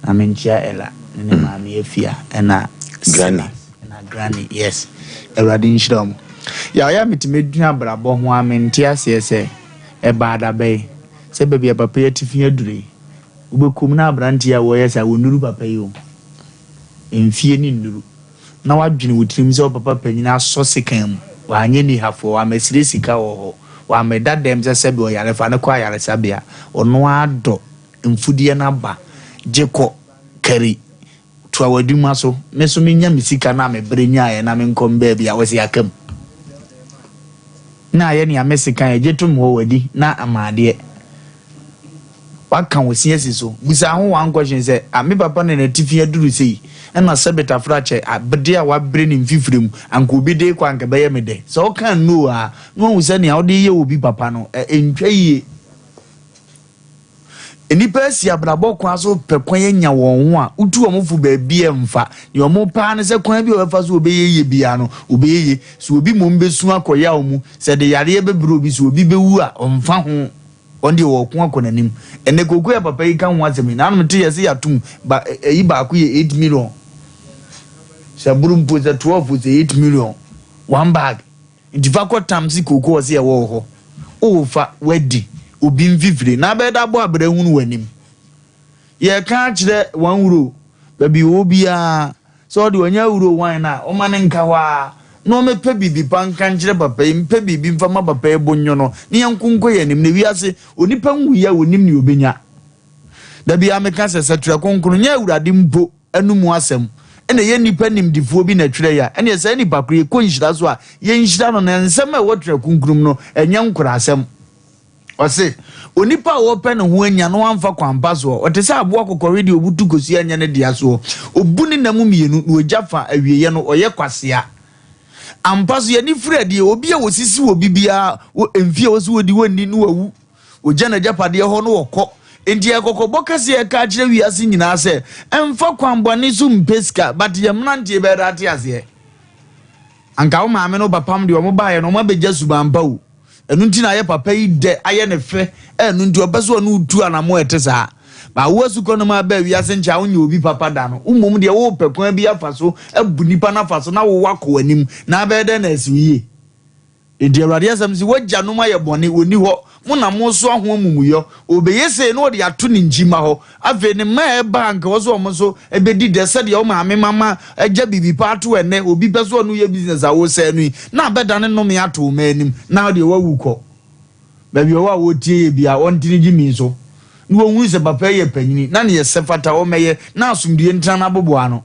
Na menkyia Ella ne ne maame Afia ɛna Granny. Na granny yes awurade nhyira ɔmo. Yaw yɛ a metumi dwen abrabɔ ho a mente aseɛ sɛ ɛbaa dabɛn sɛ baabi a papa yi atifi aduru yi wobɛkɔ mu na abranteɛ a wɔyɛ saa wɔnnuru papa yi o mfie ne nnuru na wadwene wo tirim sɛ wo papa panyin asɔ sekan mu wanyɛ nihafoɔ wammɛsrɛ sika wɔ hɔ wammɛda dɛm sɛ sɛbe ɔyare fa no kɔ ayaresabea ɔno ara dɔ mfudeɛ no aba gye kɔ kari Toa w'adwuma so, me nso menya me sika no a mebrɛ nyaeɛ na menkɔ me baabi a wose aka mu. Na ayɛ nea me se kan gye tom hɔ wadi na ama adeɛ. Waka wo se asi so. Bisa ho one question sɛ, ah me papa na n'atifi aduru sei, ɛna sɛbe tafrakyɛ abde a wabrɛ ne mfifire mu, anka obi de rekɔ anka ɛbɛyɛ me dɛ. Sɛ woka no a, na wahu sɛ nea wode reyɛ obi papa no, ɛntwa yie. Nnipa asi abrabɔ kwan so repɛ kwan anya wɔn ho a, wotu wɔn fo baabi a ɛmfa. Nea wɔpɛ ara ne sɛ kwan bi a wɔbɛfa so wɔbɛyɛ yie biara no, wɔbɛyɛ yie. Sɛ obi mmom bɛsu akɔ yaw mu, sɛ ɛde yareɛ bɛbrɛ obi, sɛ obi bɛwu a, ɔmfa ho. Wɔn deɛ wɔreko akɔ n'anim. Ɛnnɛ kooko a papa yi ka ho asɛm yi, nanom te yɛse yɛatom ba ɛyi baako yɛ 8 million. Sɛ boro mpo, sɛ 12 o, sɛ 8 million, one bag. Nti fa kɔ tam se kooko ɔse ɛwɔ wo hɔ oo fa wadi obi mfifire na abɛda abɔ abra hunu w'anim yɛka akyerɛ wan wuro baabi ɔwɔ biara sɛ ɔde ɔnyɛ awuro wan no a ɔma no nka hɔ ara na ɔmmɛpɛ biribi pa nka nkyerɛ papa yi, mpɛ biribi mfa ma papa yi bo nnwo no, na yɛnko nkɔ yɛn anim. Na wiase, onipa nwui a ɔnim nea ɔbɛnya. Da biara meka sɛ, sɛ Twerɛ Kronkron nyɛ Awurade mpo anomu asɛm, ɛna ɛyɛ nnipa nimdefoɔ bi na ɛtwerɛeɛ a, ɛnneɛ saa nipa korɔ yi, ɛkɔ nhyira so a, yɛnhyira no, na nsɛm a ɛwɔ Twerɛ Kronkron mu no, ɛnyɛ nkoraasɛm. Ɔse, Onipa a ɔrepɛ ne ho anya na wamfa kwan pa soɔ, ɔte sɛ aboa kɔkɔwe deɛ ɔbutu kosua nyɛ ne dea soɔ. Ɔbu ne nna mu mmienu, na ɔgya fa, awieɛ no, ɔyɛ kwasea. Ampa so, yɛn ani firi adie, obi a wɔsisi obi biara, wɔ mfie a ɔse ɔdi, wɔnni, na wawu. Ɔgya n'agyapadeɛ hɔ na ɔkɔ. Enti ɛyɛ kɔkɔbɔ kɛseɛ a ɛka akyerɛ wiase nyinaa sɛ, mfa kwan bɔne so mpɛ sika, but yɛn mmeranteɛ bɛyɛ dɛ ate aseɛ. Anka wo maame ne wo papam deɛ wɔn baeɛ no wɔn abɛgya suban pa o. Ɛno nti na ayɛ papa yi dɛ, ayɛ ne fɛ, ɛno nti ɔpɛ sɛ ɔne wo tu anamɔ a ɛte saa. Ba wo asukɔ nom aba wiase nkyɛ a wonyɛ obi papa da no, wo mmom deɛ worepɛ kwan bi afa so abu nnipa no afa so na wo wakɔ w'anim, na abɛyɛ dɛn na asi wo yie? Enti Awurade asɛm se, W'agyanom ayɛ bɔne, wɔnni hɔ, mo na moresoa ho amumuyɔ. Ɔrebɛyɛ sei na ɔde ato ne nkyimma hɔ. Afei ne mma a ɛba a anka ɛwɔ sɛ wɔn nso bɛdi dɛ sɛdeɛ wo maame mama agya biribi pa ato ɛnnɛ, obi pɛ sɛ ɔne wo yɛ business a woresɛe no yi, na abɛdane nnome ato wo mma anim, na wo deɛ woawu kɔ. Baabi a ɔwɔ a ɔretie yɛ biara, ɔnte ne gyimi so, na wɔnhunu sɛ papa yi yɛ panyini, na neɛ ɛsɛ fata ɔmmɛyɛ, na asomdwoeɛ ntena n'aboboano.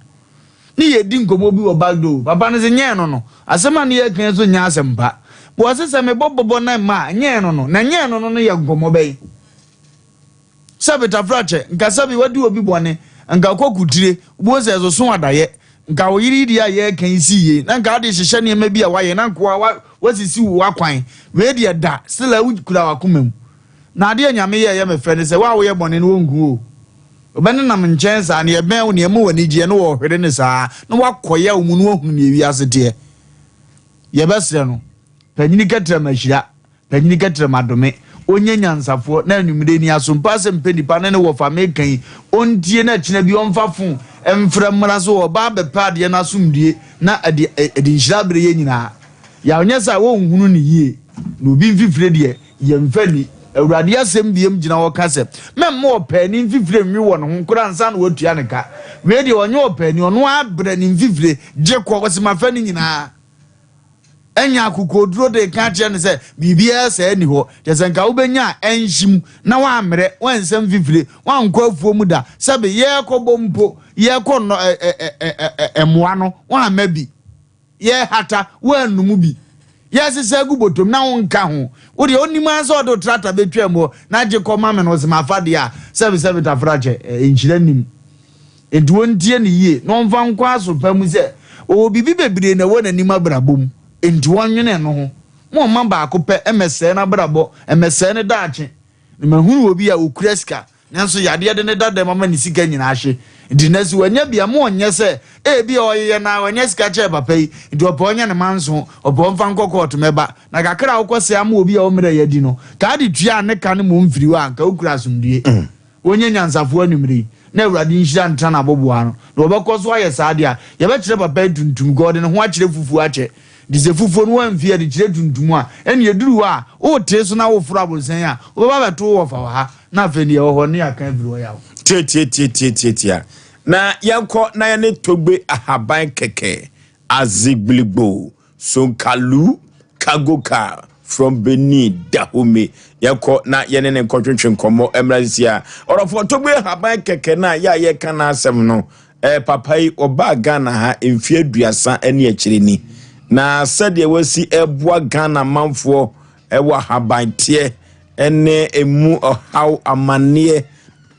Ne yɛredi nkɔmmɔ bi wɔ back door, papa no se nyɛ ɛno no, asɛm a ne yɛreka yi nso nyɛ asɛm pa. But ɔse sɛ mebɔ bɔbɔ na mma a, nyɛ ɛno no, na nyɛ ɛno no no yɛ nkɔmmɔ bɛn? Sɛbe tafrakyɛ, nka sɛbe wadi obi bɔne, nka kɔ kutire, wobɛhu sɛ ɛsoso adayɛ, nka wo yere yi deɛ a yɛreka yi sii yei, na nka wode hyehyɛ nneɛma bi a wayɛ, na nka wasisi wo akwan, wei deɛ da, still a wokura w'akoma mu. Na adeɛ a Nyame yɛ ɛyɛ me fɛ ne sɛ, wo a woyɛ bɔne no wɔnku wo o. Wɔbɛnenam nkyɛn saa, nea ɛbɛn wo, nea ɛma w'ani gyeɛ, na wɔhwere no saa, na wakɔ yaw mu na wahunu nea wiase teɛ. Yɛbɛsrɛ no, panyini kɛtrɛma hyira, panyini kɛtrɛma dome, ɔnyɛ nyansafoɔ, na anwummerɛ ni asompa asɛm pɛ nipa ne ne wɔfa meka yi, ɔntie na kyena bi ɔmfa fon mfrɛ mmra so ɔba abɛpɛ adeɛ no asomdue na ɛde ɛde nhyira abrɛ yɛn nyinaa. Yaw nyɛ saa a wɔnhunu no yie, na obi mfifire deɛ Yɛmfa nni. Awurade asɛm biom gyina hɔ ka sɛ, Mɛmma ɔpaani mfifire nwe wɔ ne ho koraa ansa na watua ne ka. Wei deɛ ɔnyɛ ɔpaani, ɔno ara brɛ ne mfifire gye kɔ, ɔse mafa ne nyinaa. Anya akokoɔduro de reka akyerɛ no sɛ biribiara saa nni hɔ. Kyerɛ sɛ nka wobɛnya a ɛnhye mu na woammrɛ, woansa mfifire, woankɔ afuo mu da, sɛbe yɛrekɔbɔ mpo, yɛrekɔ nnɔ ɛ ɛ ɛ ɛ ɛ mmoa no, woamma bi. Yɛrehata, woannu mu bi. Yɛresesa agu bɔtɔm na wonka ho. Wo deɛ wonim ara sɛ ɔde wo trata bɛtwam hɔ na gye kɔ ma me no, ɔse mafa deɛ a, sɛbesɛbe tafrakyɛ, nhyira nnim. Enti wɔntie no yie na wɔmfa nkɔ aso pa mu sɛ ɔwɔ biribi bebree na ɛwɔ n'anim abrabɔ mu, enti wɔnwene ɛno ho. Ma ɔmma baako pɛ mmɛsɛe n'abrabɔ, mmɛsɛe ne daakye. Na mahunu obi a ɔkura sika, nanso yadeɛ de no da dɛm ama ne sika nyinaa ahye. Nti nnɛ sɛ wanya bi a, ma ɔnyɛ sɛ ebia ɔyeyɛ no ara, wanya sika kyɛɛ papa yi, nti ɔpɛ ɔnyɛ ne manso, ɔpɛ ɔmfa nkɔ kɔɔto mɛba. Na kakra a wokɔsɛe ama obi a ɔmmerɛ yɛ adi no, ka ade tuaa ne ka no mmom firi hɔ a, anka wokura asomdwoeɛ. Wɔnyɛ nyansafoɔ anwummerɛ yi, na Awurade nhyira ntra n'aboboano. Na wɔbɛkɔ so ayɛ saa deɛ a, yɛbɛkyerɛ papa yi tuntum, nka ɔde ne ho akyerɛ fufuo akyɛ. Nti sɛ fufuo no woamfi adi kyerɛ tuntum a, ɛnneɛ ɛduru hɔ a, wotee so na woforo aborosan a, wobɛba abɛto wo wɔfa wɔ ha, na afei deɛ ɛwɔ hɔ no yɛaka afiri hɔ yaw. Tiatiatiatiatia. Na yɛnkɔ na yɛne Togbe ahaban kɛkɛ, Azigbiligbo, Sonkalu, Kagoka from Benin, Dahomey. Yɛnkɔ na yɛne ne nkɔtwetwe nkɔmmɔ mmra sisi a. Ɔdɔfoɔ Togbe ahaban kɛkɛ no a yɛ a yɛka n'asɛm no, Eh, papa yi, ɔbaa Ghana ha mfeɛ aduasa ne akyire ni. Na sɛdeɛ wasi ɛboa Ghana manfoɔ ɛwɔ ahabanteɛ ɛne emu ɔhaw amanneɛ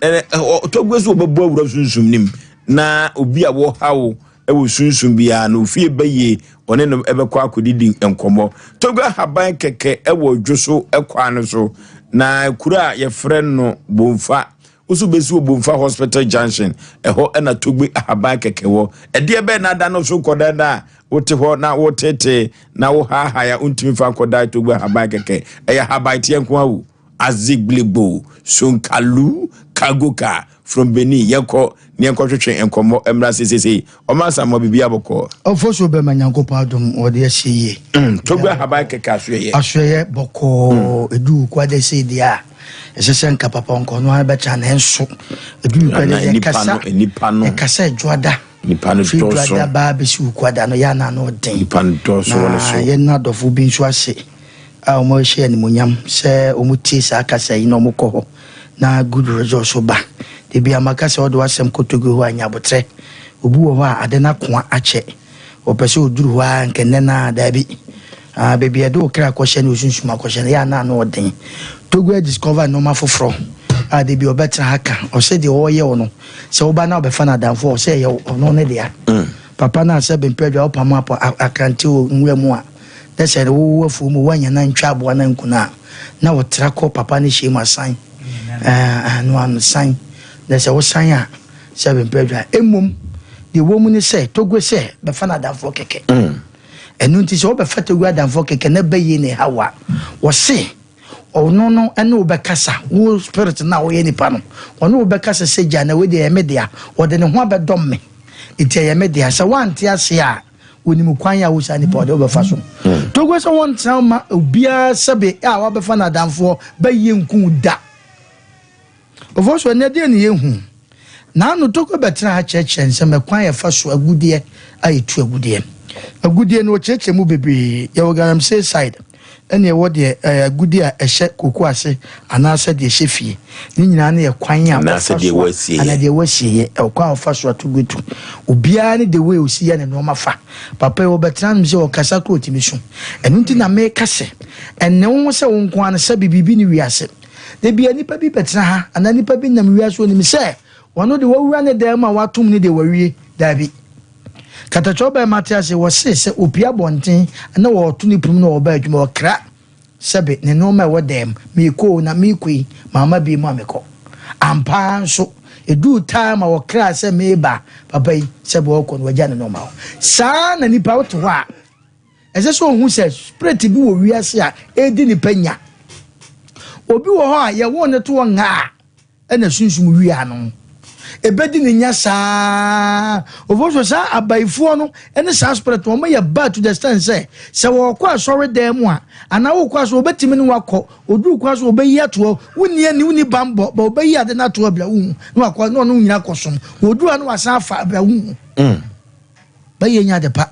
ɔtɔgbe so wɔbɛbɔ awura sunsum nim na obi a wɔhaw ɛwɔ sunsum biara no ofie bɛyie ɔne no ɛbɛkɔ akɔdidi nkɔmmɔ. Tɔgbe ahaban kɛkɛ ɛwɔ dwo so ɛkwan no so na kuro a yɛfrɛ no Bomfa Wo so bɛsi wɔ Bomfa Hospital Junction, ɛhɔ na Togbe ahaban kɛkɛ wɔ. Ɛdeɛ bɛn na ada no so nkɔda no a wote hɔ na wotetee na wohaahae a wontumi fa nkɔda Togbe ahaban kɛkɛ? Ɛyɛ ahaban teɛ nko ara o. Azigblego, Sonkalu, Kagoka, from Benin. Yɛnkɔ na yɛnkɔtwetwe nkɔmmɔ mmra seesei. Ɔma Asamoah biribiara bɔkɔɔ. Ɔfo so bɛma Nyankopɔn adom wɔde ahyɛ yie. Togbe ahaban kɛkɛ asoɛyɛ. Asoɛyɛ bɔkɔɔ ɛdu kwada sei deɛ a ɛsɛ sɛ nka papa nkɔ no ara bɛtra nanso ɛdu kwada yɛkasa yɛkasa adwoada. Nipa no Firi dɔɔso. Dwada baa bɛsi Wukuada no, yɛ a na ano den. Nipa no dɔɔso wɔ ne so. Na yɛn adɔfo bi nso ase a wɔhyɛ animuonyam sɛ wɔtie saa kasa yi na wɔkɔ hɔ na good results ba. Da bi a maka sɛ wode w'asɛm kɔ Togo hɔ a nya aboterɛ. Obi wɔ hɔ a ade no akoa akyɛ. Ɔpɛ sɛ ɔduru hɔ ara nka nnɛ no ara, daabi. Ah, baabi a yɛde wo kra kɔhyɛ ne wo sunsum akɔhyɛ no, ɛyɛ a na ano ɔden. Togo adiscover nneɛma foforɔ a da bi ɔbɛtena ha ka. Ɔsɛ deɛ ɔreyɛ wo no, sɛ woba na wobɛfa no adamfo a, ɔsɛ ɛyɛ wo, ɔno ne dea. Papa no a sɛ bempɛ adwa wopam apɔ akrante wɔ nwura mu a, na sɛ wowɔ afuo mu woanya no antwa aboa no anku no a, na ɔtra kɔ papa no hyɛ mu asan. Ɛɛ, no ano san. Na sɛ wosan a, sɛ bempɛ adwa. Mmom, deɛ ɛwɔ mu ne sɛ, Togo sɛ bɛfa no adamfoɔ kɛkɛ. Ɛno nti sɛ wobɛfa Togo adamfoɔ kɛkɛ na ɛbɛyie na ɛha wo a, wɔse ɔno no ne wo bɛkasa, wo spirit no a woyɛ nipa no, ɔne wo bɛkasa sɛ gya na wei deɛ ɛyɛ me dea, ɔde ne ho abɛdɔm me, nti ɛyɛ me dea. Sɛ woante aseɛ a, wɔnim kwan a wo saa nipa ɔde wobɛfa so. Togo sɛ wɔntena ma obiara sɛbe a wabɛfa no adamfoɔ bɛyie nku da. Ɔfo so, ɛnnɛ deɛn na yɛhu? Naano Togo bɛtena ha kyerɛkyerɛ nsɛm ɛkwan a yɛfa so agudeɛ a yɛtu agudeɛ. Agudeɛ no wɔkyerɛkyerɛ mu bebree. Yɛwɔ Galamsey side ɛne ɛwɔ deɛ ɛɛ agudeɛ a ɛhyɛ koko ase anaasɛ deɛ ɛhyɛ fie. Ne nyinaa no yɛ kwan a Anaasɛ wɔfa deɛ so ɛwɔ a asieeɛ. anaa deɛ ɛwɔ asieeɛ. Ɛwɔ kwan a wɔfa so ato gu tu. Obiara ne the way ɔsi yɛ ne nneɛma fa. Papa yi wɔbɛtena nom sɛ ɔkasa koraa ɔtumi su. Ɛno nti na meka sɛ ɛnne wo ho sɛ wo nko ara no sɛbe biribi ne wiase. Da bi a nipa bi bɛtena ha anaa nipa bi nam wiase onim sɛ ɔno de wawura ne dan mu a watom ne deɛ wawie. Daabi. Katakyɛw bɛrima te ase wɔse sɛ opie abɔnten na wɔreto ne pum na ɔreba adwuma ɔkra sɛbe ne nneɛma a ɛwɔ dan mu meekɔ o na meekɔ yi mamma bi mu a mekɔ. Ampa ara nso eduu time a ɔkraa sɛ meeba papa yi sɛbe ɔrekɔ no wagya ne nneɛma hɔ. Saa na nipa wote hɔ a Ɛsɛ sɛ ohu sɛ spirit bi wɔ wiase a ɛredi nipa nya. Obi wɔ hɔ a yɛwoo no toɔ ngaa ɛna sunsum wia no. Ɛbɛdi ne nya saa. Ofo so saa abayifoɔ no ne saa spirit no wɔn yɛ bad to the extent sɛ sɛ wɔkɔ asɔre dan mu a anaa wokɔ asɔre wɔbɛtumi ne wakɔ oduru kwan so wɔbɛyi atoɔ wonni ani wonni bambɔ ba wɔbɛyi ade no atoɔ abira wohu na wakɔ na ɔno nyina kɔsom wɔduru a na wasan afa abira wohu. Bɛyɛ nya ade pa.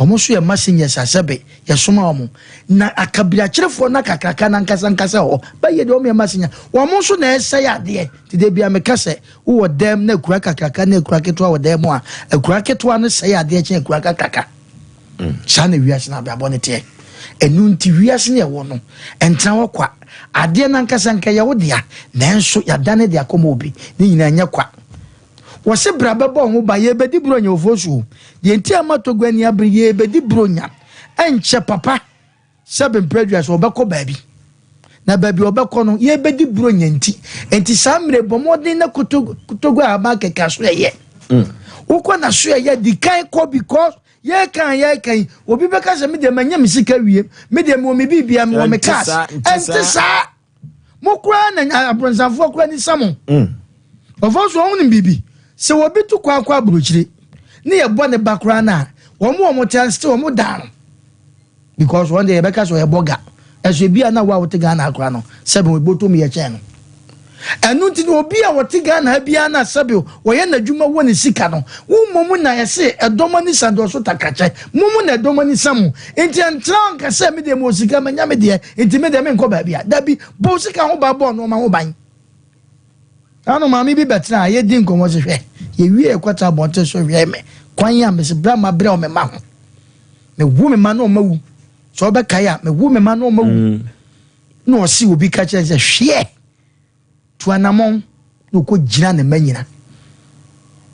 Wɔn nso yɛ messengers a sɛbe yɛsoma wɔn. Na akabirakyerefoɔ no akakraka no ankasa ankasa wɔ hɔ. Bɛyɛ deɛ wɔn yɛ messenger. Wɔn nso na ɛsɛe adeɛ. Nti da biara meka sɛ wowɔ dɛm na akura kakraka ne akura ketewa wɔ dɛm mu a, akura ketewa no sɛe adeɛ kyɛn akura kakraka. Saa na wiase no abrabɔ no teɛ. Ɛno nti wiase no ɛwɔ no, ɛntena hɔ kwa. Adeɛ no ankasa nka ɛyɛ wo dea, nanso yɛadane de akɔma obi. Ne nyinaa ɛnyɛ kwa. Wɔse bra bɛbɔ wo ho ban, yɛrebɛdi Buronya Ofosu o. Deɛ nti a ɛma Togo ani abere, yɛrebɛdi Buronya. Ɛnkyɛ papa sɛ Bemprɛdua sɛ ɔbɛkɔ baabi. Na baabi a ɔbɛkɔ no, yɛrebɛdi Buronya nti. Nti saa mmerɛ bɔ mmɔden na kɔ Togo, Togo ahaban kɛkɛ aso ɛyɛ. Wokɔ n'aso ɛyɛ, di kan kɔ because yɛreka a yɛreka yi, obi bɛka sɛ me deɛ manya me sika wie, me deɛ mewɔ me biribia, mewɔ me cars. Ɛnte saa. Mo koraa na abronsanfoɔ koraa ni sa mo. Mm. Ɔfɔ so wɔn nim biribi. Sɛ obi tu kwan kɔ aburokyire ne yɛ bɔ ne ba koraa na wɔn wɔn te ase wɔn dan no because wɔn deɛ yɛbɛka sɛ ɔyɛ bɔga ɛso ebi a na wo a wote Ghana koraa no sɛbi wɔn bɔtɔ mu yɛ kyɛn no. Ɛno nti no obi a ɔte Ghana ha biara na sɛbi wɔyɛ n'adwuma wɔ ne sika no, wo mmom na ɛse ɛdɔm ani sa deɛ ɔso takrakyɛ, mo mu na ɛdɔm ani sa mo. Nti ɛntra hɔ nka sɛ me deɛ mewɔ sika manya me deɛ nti me deɛ menkɔ baabi a. Dabi, bɔ wo sika ho ban, bɔ nnoɔma ho ban. Ano maame bi bɛtena a yɛdi nkɔmmɔ sɛ hwɛ, yɛwie yɛkɔtena abɔnten so hwɛ me kwan a mese bra ma brɛ wo me ma ho. Mewo me ma na ɔma wu. Sɛ ɔbɛkae a, mewo me ma na ɔma wu. Mm. Na ɔse obi ka kyerɛ sɛ, Hweɛ! Tu anamɔn! Na ɔkɔ gyina ne mma nyina.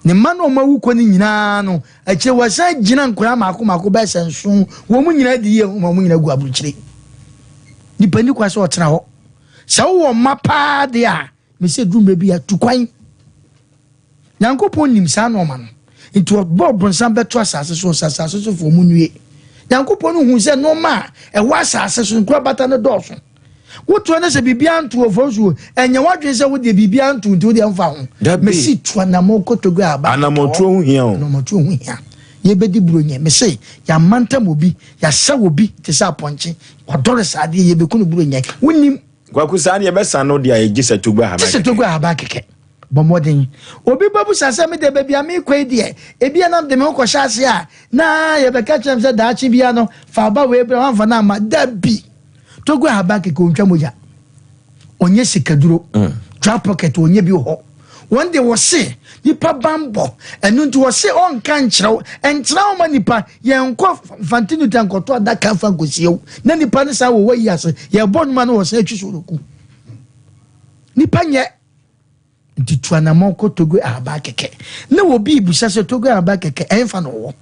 Ne mma no ɔma wu kɔ no nyinaa no, akyire wɔsan gyina nkwadaa mmaako mmaako bɛyɛ sɛ nson, wɔn mu nyinaa di yie ma wɔn nyinaa gu aburukyire. Nipa ni kwa sɛ ɔtena hɔ. Sɛ wowɔ mma paa deɛ a, mesɛ duru mmerɛ bi a, tu kwan. Nyankopɔn nim saa nnoɔma no, nti ɔbɔɔ bronsam bɛto asase so, ɔsɛ asase so foɔ monnue. Nyankopɔn no huu sɛ nnoɔma a ɛwɔ asase so, nkorabata no dɔɔso. Wotoa no sɛ biribiara nto wɔ fam so, ɛnyɛ w'adwene sɛ wodeɛ biribiara nto nti wodeɛ mfa ho. Dabi. Mesi tu anamɔn kotodwe a aba. Anamɔntuo ho hia o. Anamɔntuo ho hia. Yɛbɛdi buronya. Mese yɛamantam obi, yɛasa obi te sɛ apɔnkye, wadɔre saa adeɛ, yɛbɛku no buronya. Wonim. Kwaku saa deɛ yɛbɛsa no deɛ a gye sɛ Togo ahaban Gye sɛ kɛkɛ. Togo ahaban kɛkɛ. Bɔ mmɔden. Obi bɛbusa sɛ, Me deɛ, baabi a merekɔ yi deɛ, ebia na mede me ho kɔhyɛ ase a, na yɛbɛka kyerɛ me sɛ daakye biara no, fa aba wei bra, woamfa no amma. Dabi! Togo ahaban kɛkɛ, ɔntwa mogya. Ɔnyɛ sikaduro. Dry pocket, ɔnyɛ bi wɔ hɔ. Wɔn deɛ wɔse nipa banbɔ, ɛno nti wɔse ɔnka nkyerɛ wo, ɛntena hɔ ma nipa, yɛnkɔ Mfantenuta nkɔtɔ adaka mfa nkɔsie wo, na nipa no san wɔ wayi ase, yɛbɔ nnwuma no wɔsan atwi so ɔku. Nipa nyɛ. Nti tu anamɔn kɔ Togo Ahaban kɛkɛ. Na obi rebisa sɛ Togo Ahaban kɛkɛ ɛnfa na ɔwɔ?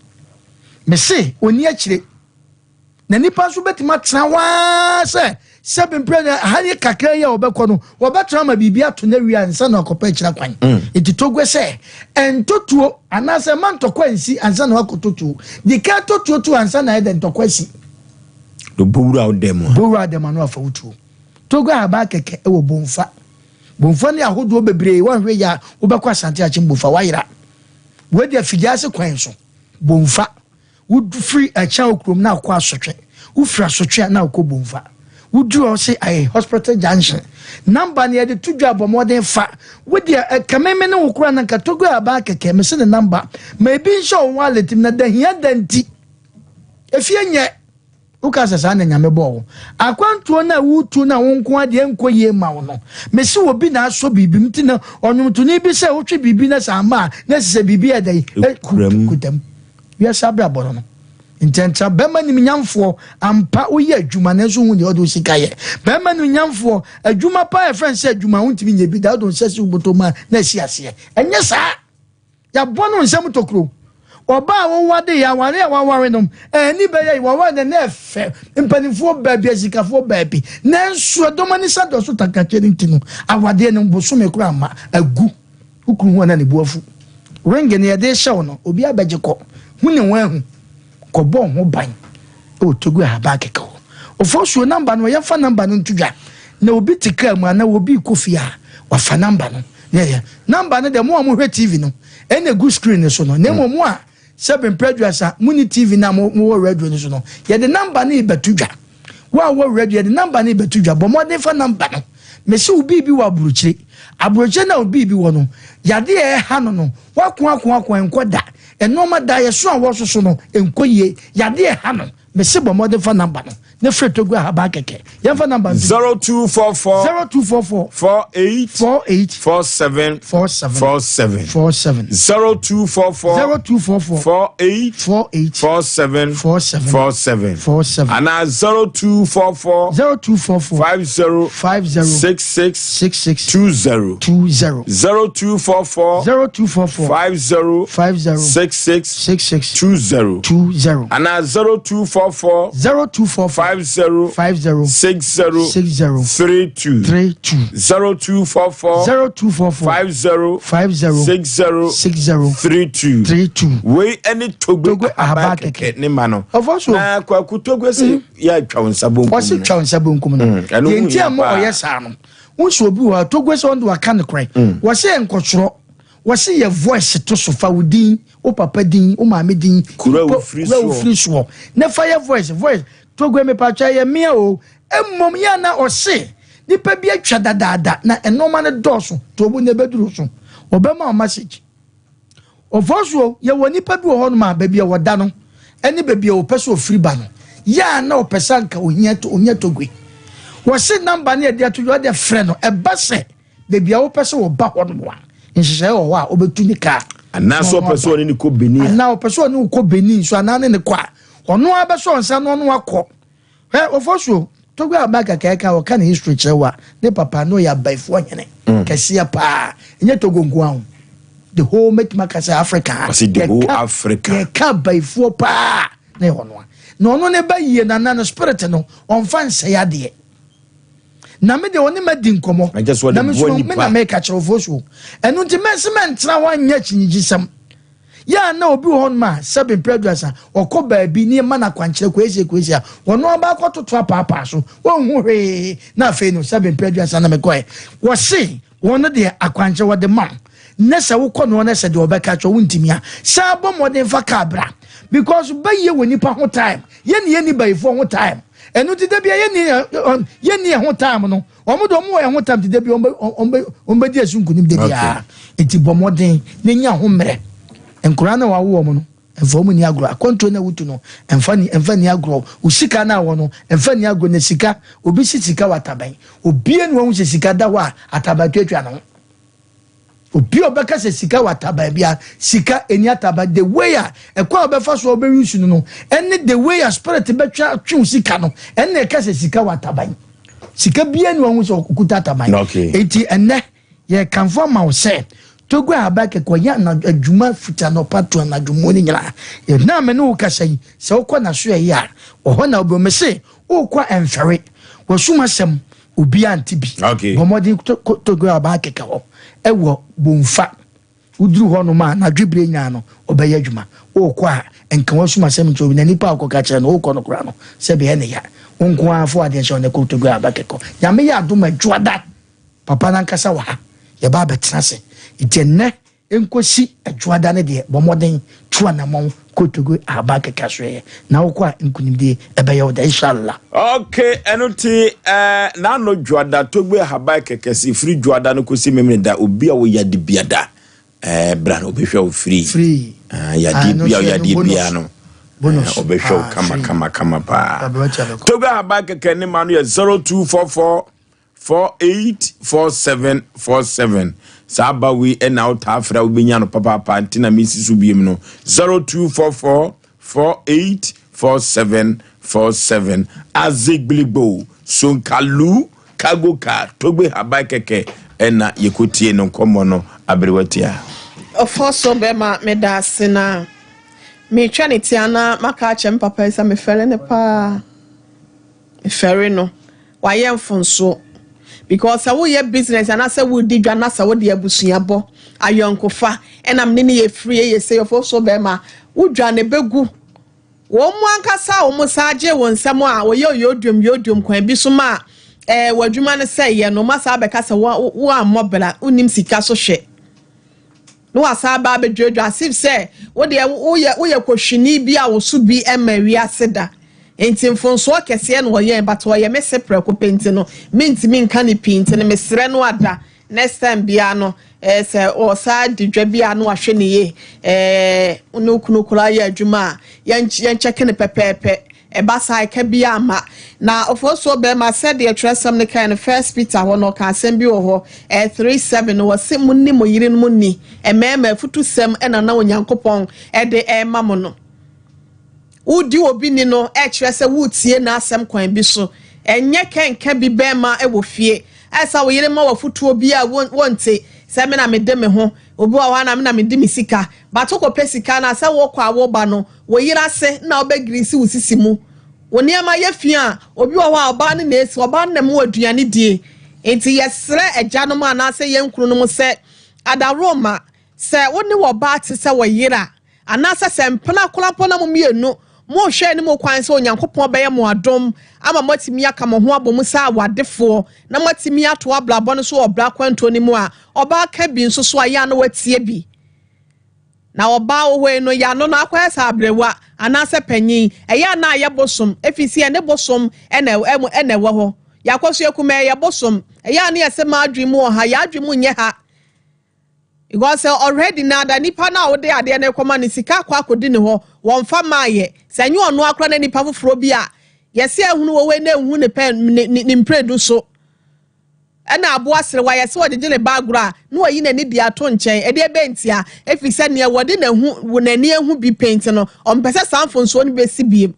Mese ɔnni akyire. Na nipa nso bɛtumi atena hɔ ara sɛ sɛbi mpere na ha yi kakra yi a ɔbɛkɔ no wɔbɛtena ama biribi ato no awie ansa na ɔkɔpɛ akyira kwan. Nti Togo sɛ ɛntɔ tuo anaasɛ mma ntɔkwa nsi ansa na wakɔtɔ tuo. Di kan tɔ tuo to ansa na ayɛ dɛ ntɔkwa asi. Do bowura wo dɛm a. Bowura dɛm ano afa wo tuo. Togo Ahaban kɛkɛ ɛwɔ Bomfa. Bomfa ne ahodoɔ bebree wanhwɛ yie a wobɛkɔ Asante Akyem Bomfa wayera. Wei deɛ Fidiase kwan so Bomfa. Wofiri Akyang kurom na wokɔ Asotwe. Wofiri Asotwe a na wokɔ Bomfa. Woduru hɔ se ayɛ Hospital Junction. Number no yɛde to dwa bɔ mmɔden fa. Wo deɛ ɛkame me ne wo koraa na nka Togo Ahaban kɛkɛ mese ne number. Ma ebi nhyɛ wo wallet mu na da hia da nti. Efie nyɛ. Woka sɛ saa na Nyame bɔɔ wo. Akwantuo no a woretu no a wo nko ara deɛ ɛnkɔ yie mma wo no, mese obi na asɔ biribi mu nti na ɔnwomtoni bi sɛ wotwe biribi na sɛ amma a na ɛsɛ sɛ biribi yɛ dɛn? Ɛkura mu. Wiase abrabɔ no no. Nkyɛnkyɛn, bɛrima nimnyamfoɔ, ampa woyɛ adwuma nanso wohu deɛ ɔde wo sika yɛ. Bɛrima nimnyamfoɔ, adwuma paa yɛfrɛ no sɛ adwuma wontumi nyɛ bi da, wode wo nsa si wo bɔtɔ mu a na asi aseɛ. Ɛnyɛ saa. Yɛabɔ no nsam tokuro. Ɔbaa a wowade yɛ aware a waware no ani bɛyɛ yi waware no na ɛfɛ mpanimfoɔ baabi asikafoɔ baabi nanso ɛdɔm ani sa dɔ so takakyɛ no nti no awadeɛ no bosome koraa ma agu wo kunu ho a na ne bu afu ring no yɛde hyɛ wo no obi abɛgye kɔ hu ne ho ahu kɔbɔ ho ban wɔ Togo ahaban kɛkɛ hɔ. Ofosuo namba no yɛmfa namba no nto dwa na obi te kaa mu anaa obi rekɔ fie a wafa namba no na yɛ namba no deɛ mo a mohwɛ TV no ɛna egu screen no so no na mmom mo a sɛbe mpɛ aduasa mo ni TV no a mo wɔ radio no so no yɛde namba no rebɛto dwa wo a wɔ radio yɛde namba no rebɛto dwa bɔ mmɔden fa namba no mese wo biribi wɔ aburokyire aburokyire na wo biribi wɔ no yadeɛ a ɛha no no wako ako ako ɛnkɔ da Nnoɔma da yɛ so a wɔsoso no nkɔ yie yadeɛ ɛha no mese bɔ mmɔden fa number no ne frɛ Togo ahaban kɛkɛ yɛmfa number no 0244 0244 48 48 47 47 47 47 0244 0244 48 48 47 47 47 47 anaa 0244 0244 50 50 66 66 20 20 0244 0244 50 50 66 66 20 20 anaa 0244 0244 50 50 60 60 32 32 0244 0244 50 50 60 60 32 32 wei ɛne Togbe Togbe Ahaban Ahaban kɛkɛ kɛkɛ. ne ma no Ɔfɔ so. na Kwaku Togbe sɛ yɛatwa wo nsa bonkum ɔse no twa wo nsa bonkum no ɛno deɛ ho nti hia a ma paa. ɔyɛ saa no wo sɛ obi wɔ hɔ a Togbe sɛ ɔno de waka nokorɛ wɔse nkɔtwerɛ wɔse yɛ voice to so fa wo din wo papa din wo maame din Kuro a mpo wofiri kuro a soɔ. wofiri soɔ na fa yɛ voice voice Togbe mepatwa ɛyɛ mea o mmom yɛ na ɔse nipa bi atwa dadaada na nnoɔma no dɔɔso to obu na ɛbɛduru so ɔbɛma wo message Ɔfɔ so yɛwɔ nipa bi wɔ hɔnom a baabi a wɔda no ne baabi a wɔpɛ sɛ ɔfiri ba no yɛ a na ɔpɛ sɛ anka ohia ohia Togbe wɔse namba no yɛde ato dwa ɔde frɛ no ɛba sɛ baabi a wopɛ sɛ wɔba hɔ nom a nhyehyɛeɛ wɔ hɔ a ɔbɛtu ne kaa anaasɛ ɔpɛ sɛ ɔne ne kɔ Benin a anaa ɔpɛ sɛ ɔne wo kɔ Benin so anaa ne ne kɔ a ɔno ara bɛsɔ nsa na ɔno akɔ Hwɛ Ofosuo, Togo aba kakraka a wɔka ne history kyerɛ wo a, ne papa no ɔyɛ abayifoɔ hene kɛseɛ paa. Ɛnyɛ Togo nko ara o. The whole mɛtumi aka sɛ Africa ha. Ɔse the whole Yɛka Africa. yɛka abayifoɔ paa na ɛyɛ ɔno a. Na ɔno ne ba yie na na no spirit no ɔmfa nsɛe adeɛ. Na me deɛ ɔne ma di nkɔmmɔ. Na kyɛ sɛ ɔde Na me boa nso me nipa. na meka kyerɛ Ofosuo. Ɛno nti mɛnse mɛntena hɔ anyɛ akyinnyegyesɛm. Yɛ a na obi wɔ hɔnom a, sɛbe mprɛ aduasa, ɔkɔ baabi na yɛma no akwankyerɛ koesie koesie a, ɔno ara bɛakɔtoto apaapaa so, ɔnhu hwee, na afei no, sɛbe mprɛ aduasa na mekɔɛ. Wɔse wɔn no deɛ akwankyerɛ wɔde ma wo, na sɛ wokɔ no hɔ na sɛ deɛ ɔbɛka akyerɛ wo wontumi a, san bɔ mmɔden fa kaa bra. Because bayie wɔ nipa ho time. Yɛn ne yɛnni bayifoɔ ho time. Ɛno nti da bia yɛnni yɛnni yɛn ho time no. Wɔn de wɔn wɔ yɛn ho time nti da bia wɔn bɛ wɔn bɛ wɔn bɛdi ɛso nkunim da biara. Nti bɔ mmɔden na nya ho mmerɛ. Nkwadaa no a wɔawo wɔn no, mfa wɔn nni agorɔ. Akwantuo no a wotu no, mfa ni mfa nni agorɔ. Wo sika no a wɔ no, mfa nni agorɔ. Na sika, obi si sika wɔ ataban. Obiara ni wahu sɛ sika da hɔ a ataban tuatua ne ho. Obi a ɔbɛka sɛ sika wɔ ataban biara, sika ɛni ataban. The way a ɛkwan a ɔbɛfa so a ɔbɛ use no no, ɛne the way a spirit bɛtwa atwe wo sika no, ɛne ɛka sɛ sika wɔ ataban. Sika biara ni wahu sɛ ɔkuta ataban. Okay. Enti ɛnɛ yɛkamfo ama wo sɛ Togo ahaban kɛkɛ ɔyɛ anadwo adwuma fiti anɔpa to anadwo mu no nyinaa. Ɛnna a me ne wo kasa yi, sɛ wokɔ n'asoɛeɛ a, ɔhɔ na wobɛhu. Mese wokɔ a ɛmfɛre. W'asum asɛm Obiara nte bi. Okay. Bɔ mmɔden kɔ Togo Aban kɛkɛ hɔ wɔ Bomfa. Woduru hɔnom a, anadwo bere nyinaa no, ɔbɛyɛ adwuma. Wokɔ a, nka w'asom asɛm nkyerɛ obi, na nipa a wokɔka kyerɛ no, wokɔ no koraa no, sɛbe ɛyɛ ne ya. Wo nko ara fa w'adeɛ hyɛ hɔ na kɔ Togo Aban kɛkɛ hɔ. Nyame yɛ adom a, Dwoada, papa no ankasa wɔ ha. Yɛba abɛtena ase. Nti ɛnnɛ, Enkosi Adwoada no deɛ, bɔ mmɔden tu anamɔn kɔ Togo Ahaban Kɛkɛ Asoɛeɛ, na wokɔ a nkunimdie ɛbɛyɛ wo dɛ, Inshallah. Ok, ɛno nti eh, n'ano Dwoada, Togbe Ahaban Kɛkɛ se firi Dwoada no kɔsi Memeneda, obi a ɔwɔ yade biada eh, bra na ɔbɛhwɛ wo free. Free. Ah, yadeɛ Ah, ɛno bia nso ɛno yadeɛ bonus. bia no Bonus. eh, ɔbɛhwɛ wo Ah, kama free. kama kama paa. Aberanteɛ bɛkɔ. Togbe Ahaban Kɛkɛ ne ma no yɛ 0244 484747 Saa ba wei na wotaa frɛ a wobɛnya no papaapa nti na mesi so biem no 0244 484747 Azigbiligbo Sonkalu Kagoka Togbe Haban kɛkɛ ɛna yɛkɔtie no nkɔmmɔ no aberewa tia. Ɔfɔso bɛma meda ase na metwa ne tia na maka akyerɛ me papa yi sɛ mefɛre no paa. Mefɛre no. Wayɛ mfomsoɔ. Because sɛ woyɛ business anaasɛ woredi dwa na sɛ wode abusuabɔ, ayɔnkofa, ɛna mene ne yɛ free yɛ sei ɔfoforo bɛrima, wo dwa no ɛbɛgu. Wɔn mu ankasa a wɔn san gye wo nsɛm a wɔyɛ oyodiom yodiom kwan bi so ma ɛɛ w'adwuma no sɛ yɛ no, wɔn asan abɛka sɛ wo wo ammɔ bra, wonnim sika so hwɛ. Na wasan aba abɛdwuradwura as if sɛ wo deɛ woyɛ woyɛ kɔhwini bi a wo so bi mma wiase da. Nti mfonsoɔ kɛseɛ na ɔyɛɛ but ɔyɛ me se prɛko pɛ nti no mentumi nka no pii nti no mesrɛ no ada next time biara no eh, sɛ ɔsaa di dwa bi a na wahwɛ ne yie eh, ne okunu koraa yɛ adwuma a yɛnkyɛke no pɛpɛɛpɛ. Ɛba saa a, ɛka biara mma. Na ofosuo barima, sɛdeɛ twerɛsɛm no kae no, First Peter hɔ no, ɔka asɛm bi wɔ hɔ, ɛyɛ 3:7 no, ɔse, Monni mo yerenom nni. Mmarima, afutusɛm na na Onyankopɔn de rema mo no. Wodi obi ni no kyerɛ sɛ woretie n'asɛm kwan bi so. Ɛnyɛ kɛnka bi bɛrima wɔ fie. Ayɛ sɛ wo yere ma wo afutuo bi a wonte, sɛ me na mede me ho, obi wɔ hɔ a na me na mede me sika. But wokɔpɛ sika no a, sɛ wokɔ a woba no, Wo yere ase na wobɛgirisi wo sisi mu. Wo nneɛma yɛ fi a, obi wɔ hɔ a ɔbaa no na esi, ɔbaa no na ɛma wo aduane die. Enti yɛsrɛ agyanom anaasɛ yɛn kununom sɛ, adaworoma, sɛ wo ne w'ɔbaa te sɛ wo yere a, anaasɛ sɛ mpena koraa mpo na mo mmienu morehwɛ anim kwan sɛ Onyankopɔn bɛyɛ mo adom ama moatumi aka mo ho abɔ mu sɛ awadefoɔ na moatumi ato abrabɔ no so wɔ ɔbra kwantuo no mu a, ɔbaa ka bi nso so a, yɛ a na watie bi. Na ɔbaa wɔ hɔ yi no, yɛano no akɔyɛ sɛ aberewa anaasɛ panyin. Ɛyɛ a na ayɛ bosom, efisɛ yɛne bosom na ɛna ɛwɔ hɔ. Yɛakɔ so yɛkum ɛyɛ bosom. Ɛyɛ a na yɛsɛ m'adwene mu wɔ ha, yɛn adwene mu nyɛ ha. Because sɛ already na da nipa no a wode adeɛ no rekɔma no sika akɔ akɔdi ne hɔ, wɔmfa maayɛ. Sɛ ɛnyɛ ɔno ara koraa na nipa foforɔ bi a yɛsɛ ahunu wɔ hɔ yi na ehu ne pɛ ne ne mprɛdu so. Ɛna aboa serewa yɛ sɛ ɔgyegye ne ba agorɔ a, na wayi n'ani de ato nkyɛn. Ɛdeɛ bɛn ntia? Ɛfiri sɛ nea wɔde n'ahu wɔ n'ani ahu bi pɛn nti no, ɔmpɛ sɛ saa mfomsoɔ no bɛsi biem.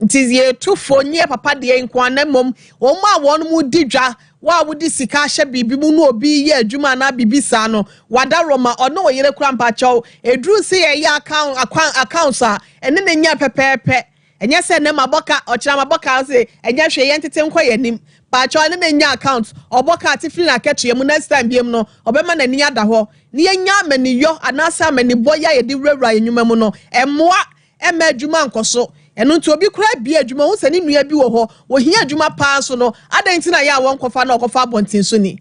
Nti yɛtu fo nyɛ papa deɛ nko ara na mmom wɔn a wɔn mu di dwa, wo a wode sika ahyɛ biribi mu na obi yɛ adwuma anaa biribi saa no, wadaworo ma ɔne wo yere koraa mpakyɛw. Ɛduru sɛ yɛyɛ account, accounts a, ɛne no nyɛ pɛpɛɛpɛ. Ɛnyɛ sɛ nnɛ mabɔ ka, ɔkyena mabɔ ka, ɔse ɛnyɛ hwee yɛntete nkɔ yɛn anim. Paatwɔ ɛne no nnya account, ɔbɔ ka ate firi n'akatua mu, next time biom no ɔbɛma n'ani ada hɔ. Na yɛnya amaniyɔ anaasɛ amanibɔ yi a yɛde wurawura yɛn nnwuma mu no, ɛmmoa ɛmma adwuma nkɔ so. Ɛno nti obi koraa bue adwuma, ohu sɛ ne nua bi wɔ hɔ, ɔhia adwuma paa nso no, adɛn nti na yɛ a wɔnkɔfa na ɔkɔfa abɔnten so ni?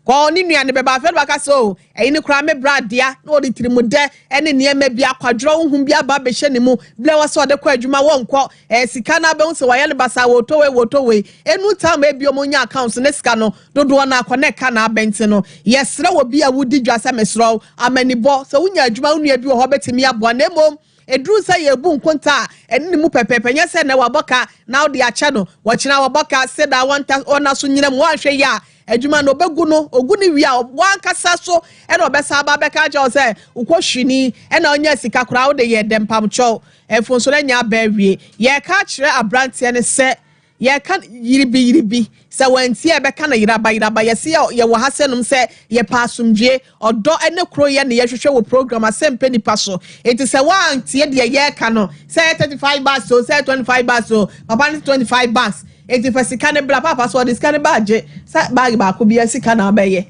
Kɔ ne nua no bɛba afei na waka sɛ oh ɛyi no koraa me bra dea na ɔde tirimudɛ ne nneɛma bi akwadworɔ honhom bi aba abɛhyɛ ne mu berɛ wɔ sɛ ɔde kɔ adwuma wɔnkɔ ɛɛ sika no abɛhu sɛ wayɛ no basaa wɔtɔ wei wɔtɔ wei ɛnu tam ebi ɔmo nya accounts ne sika no dodoɔ no akɔ na ɛka na abɛnti no yɛsrɛ wɔ bi a wodi dwa sɛ mesrɛ wo amanibɔ sɛ wonya adwuma wo nua bi wɔ hɔ bɛtumi aboa na mmom Ɛduru sɛ yɛrebu nkonta a, ɛne ne mu pɛpɛɛpɛ. Nyɛ sɛ nnɛ wabɔ ka na wode akyɛ no, ɔkyena wabɔ ka, seda wɔnta ɔna so nyina mu. Woanhwɛ yie a, adwuma no ɔbɛgu no. Ɔgu no wie a, w'ankasa so na ɔbɛsan aba abɛka akyerɛ wo sɛ wokɔhwini na wonyaa sika koraa wode yɛɛ dɛn mpamkyɛw. Mfomso no anya aba awie. Yɛreka akyerɛ aberanteɛ no sɛ Yɛka no yiribi yiribi, sɛ wantie a yɛbɛka no yeraba yeraba. Yɛse yɛ yɛwɔ ha sɛ nom sɛ yɛpɛ asomdwie, ɔdɔ ne koroyɛ na yɛhwehwɛ wɔ program asɛmpɛ nipa so. Enti sɛ woantie deɛ yɛreka no, sɛ ɛyɛ 35 bucks o, sɛ ɛyɛ 25 bucks o, papa no se 25 bucks, enti fa sika no bra. Paapa so ɔde sika no ba agye, sɛ bag baako biara sika na wobɛyɛ.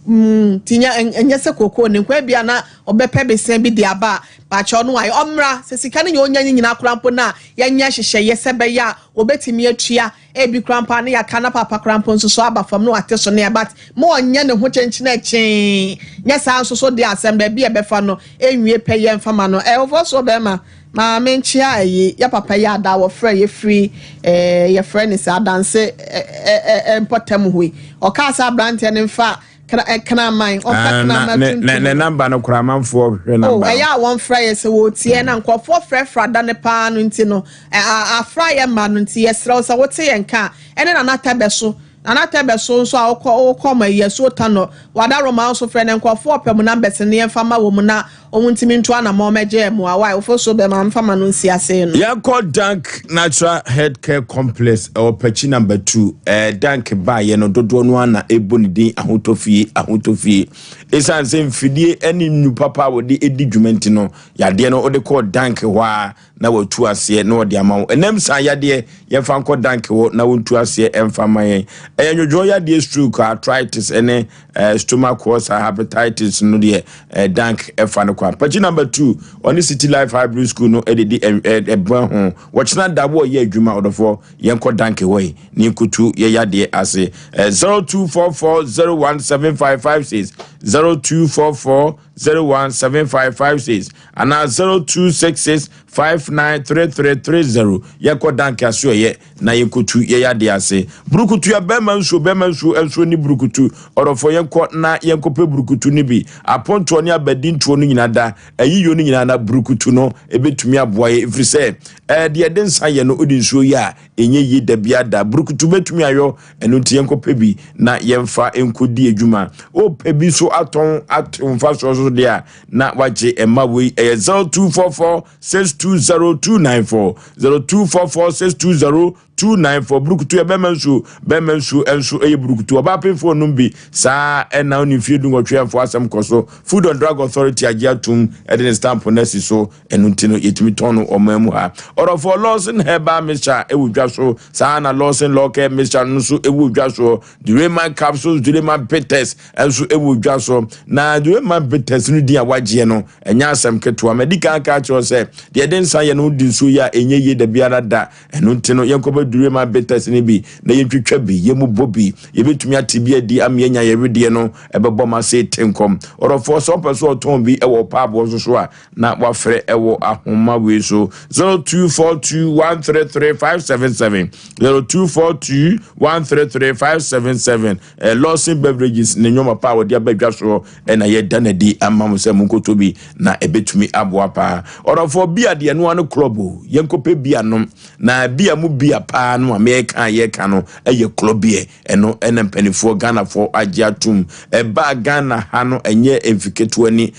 Mm, nti nyɛ ɛnyɛ sɛ kookoo ne nko, ebia na ɔbɛpɛ besea bi de aba a, pakyɛw no ayɛ. Ɔmmra, sɛ sika no nyɛ onya ne nyinaa koraa mpo no a, yɛnyɛ nhyehyɛeɛ sɛ ɛbɛyɛ a obetumi atua, ebi koraa mpo a na yɛaka na paapa koraa mpo nso so aba fam na wate so nea, but ma ɔnyɛ ne ho kyenkyenɛ kyee, nyɛ saa nso so deɛ asɛm baabi a ɛbɛfa no ɛnwie pɛ yɛ mfa ma no. Ɛwɔfoɔ soɔ bɛrima, ma menkyea ayi, yɛ papa yi ada wɔfrɛ yɛfiri eh, yɛfrɛ ne sɛ adanse eh, eh, eh, mpɔtam hɔ yi. Ɔkaa sɛ aberanteɛ no mfa kraman, ɔmfa ah, kraman tuntum. Ne namba no koraa amanfoɔ hwɛ namba. Oh, ɛyɛ a wɔmfrɛ yɛ sɛ wɔretie na nkurɔfoɔ frɛfrɛ ada no paa no nti no, afra yɛ mma no nti yɛsrɛ wo sɛ wote yɛn nka a, ɛne Nana Tɛbɛ so. Nana Tɛbɛ so nso a wokɔ wokɔ ma yi asuo tanɔ, wada Roma nso frɛ no nkurɔfoɔ ɔpɛ mu numbers no yɛmfa ma wɔ mu na Ɔmo ntumi ntu anamɔn mɛgye ɛmoa wai wofo so bɛma mfa ma no nsi ase no. Yɛnkɔ Dank Natural Health Care Complex ɛwɔ Pakyi Number 2. Ɛɛ Dank baeɛ no dodoɔ no ara na ɛbɔ ne din Ahotɔ Fie, Ahotɔ Fie. Ɛsiane sɛ mfidie ne nnu papa a wɔde di dwuma nti no, yadeɛ no wode kɔɔ Dank hɔ ara na watu aseɛ na ɔde ama wo. Ɛnam saa yadeɛ yɛmfa nkɔ dank hɔ na wɔntu aseɛ ɛmfa ma yɛn. Ɛyɛ nwodwoɔ yadeɛ stroke, arthritis ɛne eh, stomach ulcer, hepatitis no deɛ eh, dank ɛfa no kwa. Pakyi number 2 ɔne City Life Hybrid School no ɛdedi ɛbɛn ho. Wɔkyena da wɔ yɛ adwuma ɔdɔfoɔ yɛnkɔ dank hɔ yi ne nkutu yɛ yadeɛ ase. Eh, 0244 017556 0244 017556 anaa 0266 593330 yɛkɔ danke asoɛyɛ na yɛnkɔtu yɛyɛ adeɛ ase burukutu yɛ bɛrima nsuo bɛrima nsuo nsuo ne burukutu ɔdɔfoɔ yɛnkɔ na yɛnkɔpɛ burukutu no bi apontoɔ ne abadintoɔ no nyinaa da ayiyɔ no nyinaa na burukutu no ɛbɛtumi aboa yɛ ɛfiri sɛ ɛɛ deɛ ɛde nsa yɛ no wode nsuo yɛ a ɛnyɛ yie da biara da. Burukutu bɛtumi ayɔ, ɛno nti yɛnkɔpɛ bi na yɛmfa nkɔdi adwuma. Wopɛ bi nso atɔn ate wo mfasoɔ so deɛ a, na wagye ɛma wei. Ɛyɛ 0244 620 294, 0244 620 294. Burukutu yɛ bɛrima nsuo, bɛrima nsuo nso ɛyɛ burukutu. Ɔbaa pemfoɔ nom bi saa ɛna wo ne mfie dunwɔtwe ɛmfo asɛm kɔ so. Food and Drug Authority agye atum ɛde ne stamp no asi so. Ɛno nti no, yɛtumi tɔn no ɔman mu ha. Ɔdɔfoɔ, Lawson Herbal Mixture wɔ dwa so. Saa na Lawson Lawcare Mixture no nso wɔ dwa soɔ. Dureman Capsules, Dureman Bitters nso wɔ dwa so. Na Dureman Bitters no din a wagyeɛ no, ɛnyɛ asɛm ketewa. Madi kan aka akyerɛ wo sɛ, deɛ ɛde nsa yɛ no wodi nsuo yi a, ɛnyɛ yie da biara da. Ɛno nti no, yɛnkɔpɛ Dureman Bitters no bi na yɛntwitwa bi, yɛmmobɔ bi. Yɛbɛtumi ate bi adi ama yɛanya yɛn wedeɛ no ɛbɛbɔ ma se te nkɔm. Ɔdɔfoɔ, sɛ wopɛ sɛ ɔtɔn bi wɔ ɔpaaboɔ nso so a, na wafrɛ ɛwɔ ahoma wei so 0242133577 0242133577 eh, Lawson Beverages ne nneɛma pa a wɔde aba dwa soɔ ɛna yɛda no adi ama mo sɛ monkɔtɔ bi na ɛbɛtumi aboa paa. Ɔdɔfoɔ bia deɛ noa no club o, yɛnkɔpɛ bia nom na bia mu bia paa no a mɛka yɛka no ɛyɛ club beer. Ɛno na mpaninfoɔ Ghanafoɔ agye atom. Ɛbaa Ghana ha no ɛnyɛ mfi ketewa ni,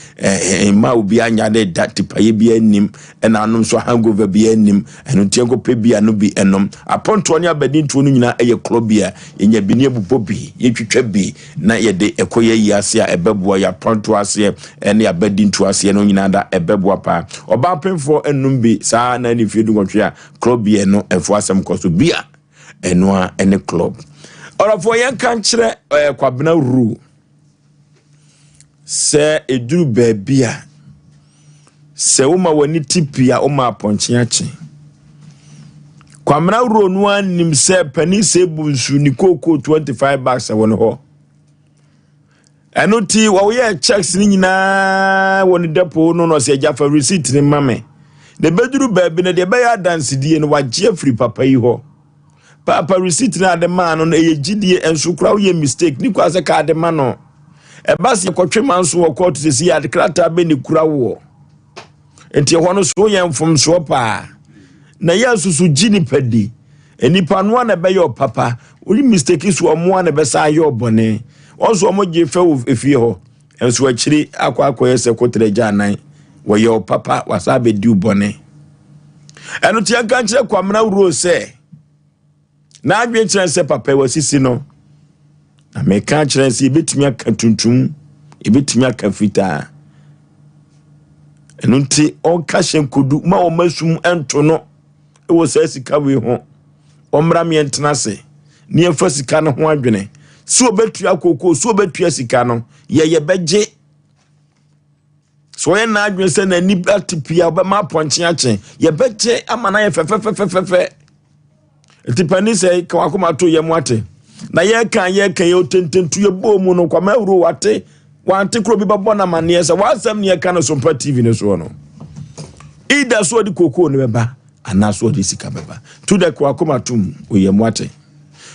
mma obiara nya de da, tipaeɛ biara nnim, ɛna anom nso hangover biara nnim. Ɛno nti yɛnkɔpɛ bia no bi ɛnom. Apɔntoɔ ne abadintoɔ no nyinaa ɛyɛ korɔ bia. Yɛnya bi ne yɛbobɔ bi, yɛtwitwa bi na yɛde ɛkɔ yɛ ayi ase a ɛbɛboa yɛ apɔntoɔ aseɛ ɛne abadintoɔ aseɛ no nyinaa da ɛbɛboa paa. Ɔbaa pemfoɔ ɛnnom bi saa na ne mfeɛ dunwɔtwe a korɔ bia no ɛfo asɛm kɔ so bia. Ɛno ara ne club. Ɔdɔfoɔ yɛnka nkyerɛ ɛɛ eh, Kwabena Ruru sɛ ɛduru baabi a sɛ woma w'ani te pii a woma apɔnkye akye. Kwamena Ruru no ara nim sɛ panin sɛ bu nsu ne kookoo 25 bags wɔ ne hɔ. Ɛno nti wɔyɛɛ checks no nyinaa wɔ ne depot no na ɔsɛ agya fa receipt no ma me. Na ɛbɛduru baabi no deɛ ɛbɛyɛ adansedie no wagye afiri papa yi hɔ. Paapa receipt no ade maa no no ɛyɛ gyidie nso koraa woyɛ mistake ne kwa sɛ ka ade ma no. Ɛba sɛ yɛkɔtwe ma nso wɔ kɔɔto sɛsi ade krataa bɛ ne kura woɔ. Nti ɛhɔ no so woyɛ mfomsoɔ paa. Na yɛ nso so gye nipa di. Nnipa no ara na ɛbɛyɛ ɔpapa. Woyi mistake so ɔmo ara na ɛbɛsan ayɛ ɔbɔne. Wɔn nso ɔmo gye fɛ wɔ efie hɔ. Nso akyiri akɔ akɔyɛ sɛ kotere agya anan. Wɔyɛ ɔpapa, wasan abɛdi wo bɔne. Ɛno ti yɛnka nkyerɛ Kwamena Wuro sɛ n'adwene kyerɛ sɛ papa yi wasisi no. Na meka kyerɛ sɛ yɛbɛtumi aka tuntum, yɛbɛtumi aka fitaa. Ɛno nti ɔnka hyɛ nkodu ma wɔn asum nto no. wɔ saa sika wei ho. Wɔmmra me yɛntena ase na yɛmfa sika no ho adwene. Sɛ wɔbɛtua kookoo, sɛ wɔbɛtua sika no, yɛ yɛbɛgye. Sɛ ɔyɛ n'adwene sɛ n'ani ate pii a ɔbɛma apɔnkye akye, yɛbɛgye ama no ayɛ fɛfɛfɛfɛfɛ. Nti panin sɛ ka wakoma to yɛn mu ate. Na yɛka yɛka yɛ otententu yɛbɔɔ mu no kwama awuro wate wante koro bi bɛbɔ no amanneɛ sɛ w'asɛm ne yɛka no so mpa tv no soɔ no either so ɔde kokoo no bɛba anaa so ɔde sika bɛba to the wakoma tom oyɛ mu ate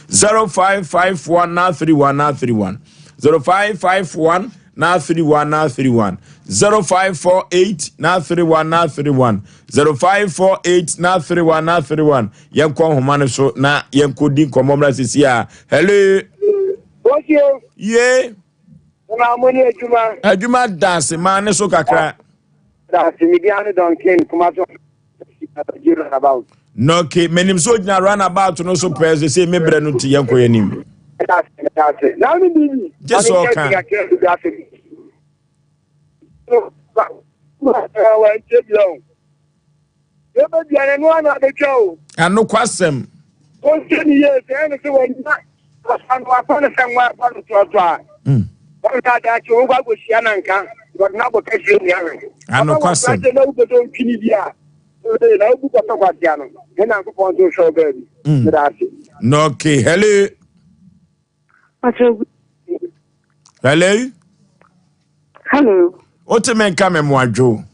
0551 931 931 0551 931 931 0548 931 931 0548 931 931 yɛnkɔ nhoma no so na yɛnkɔdi nkɔmmɔ mmra sisi a hello ye Na mo ne adwuma. Adwuma daase maa ne so kakra. Daase me dia ne Duncan Kumasi G runabout. Nɔke menim sɛ ogyina runabout no so pɛɛ sɛ sɛ me brɛ no nti yɛnkɔ yɛnim. Daase daase. Na ne bibi. Gye sɛ ɔka. Yɛbɛdua no, ɛno ara na abɛtwa o. Anokwasɛm. Ɔnhwɛ ne yie sɛ ɛne sɛ wanya ɔsa no wafa no sɛ nwa ɛfa no toatoa a. Wɔn a daakye wɔn kɔ akɔhyia na nka wɔde no abɔ kɛseɛ nua hwɛ. Anokwasɛm. Ɔba wɔ na wopɛ sɛ ɔntwi ne bi a, ee na wobu kɔtɔ kwasea no. Ne Nyankopɔn nso hwɛ wo baabi. Meda ase. Okay, hello. Hello. Hello. Wote me nka me mmoadwo.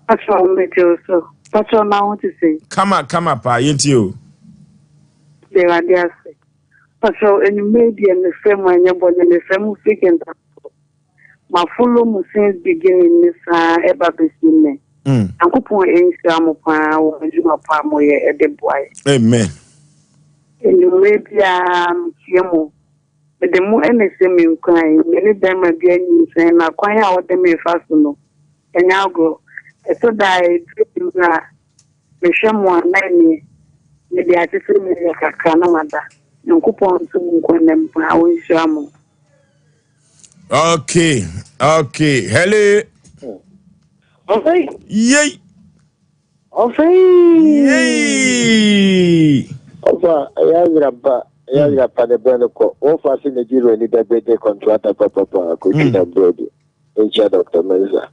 Patrol mete so. Patrol na ho te sɛ. Kama kama paa yɛntie o. Awurade ase. Patrol enyimire deɛ mefrɛ mu ɛnyɛ bɔne mefrɛ mu firi Kentafoɔ. Ma follow mu since beginning ne saa ɛba bɛsi nnɛ. Nyankopɔn nhyira mo paa wɔ adwuma pa a moyɛ ɛde boa yɛ. Amen. Anwummerɛ biara metie mo. Mede mo na ɛhyɛ me nkuran. Me ne barima bi anyinsɛn na kwan a ɔde me refa so no, ɛnyɛ agorɔ. Ɛtɔ da a ɛduru anwummerɛ a, mehwɛ mo a na ɛneɛ mede akyekye me werɛ kakra na mada. Nyankopɔn nto mo nkwa paa, ɔnhyira mo. Okay, okay. Hello. Yay. Yay. Ɔfa ɛyɛ ayera ba ɛyɛ ayera pa ne bɛn no kɔ wɔfa ase Nigeria ni dagbede kɔntrata papapa kotwi na bread nkyia Dr. Mensa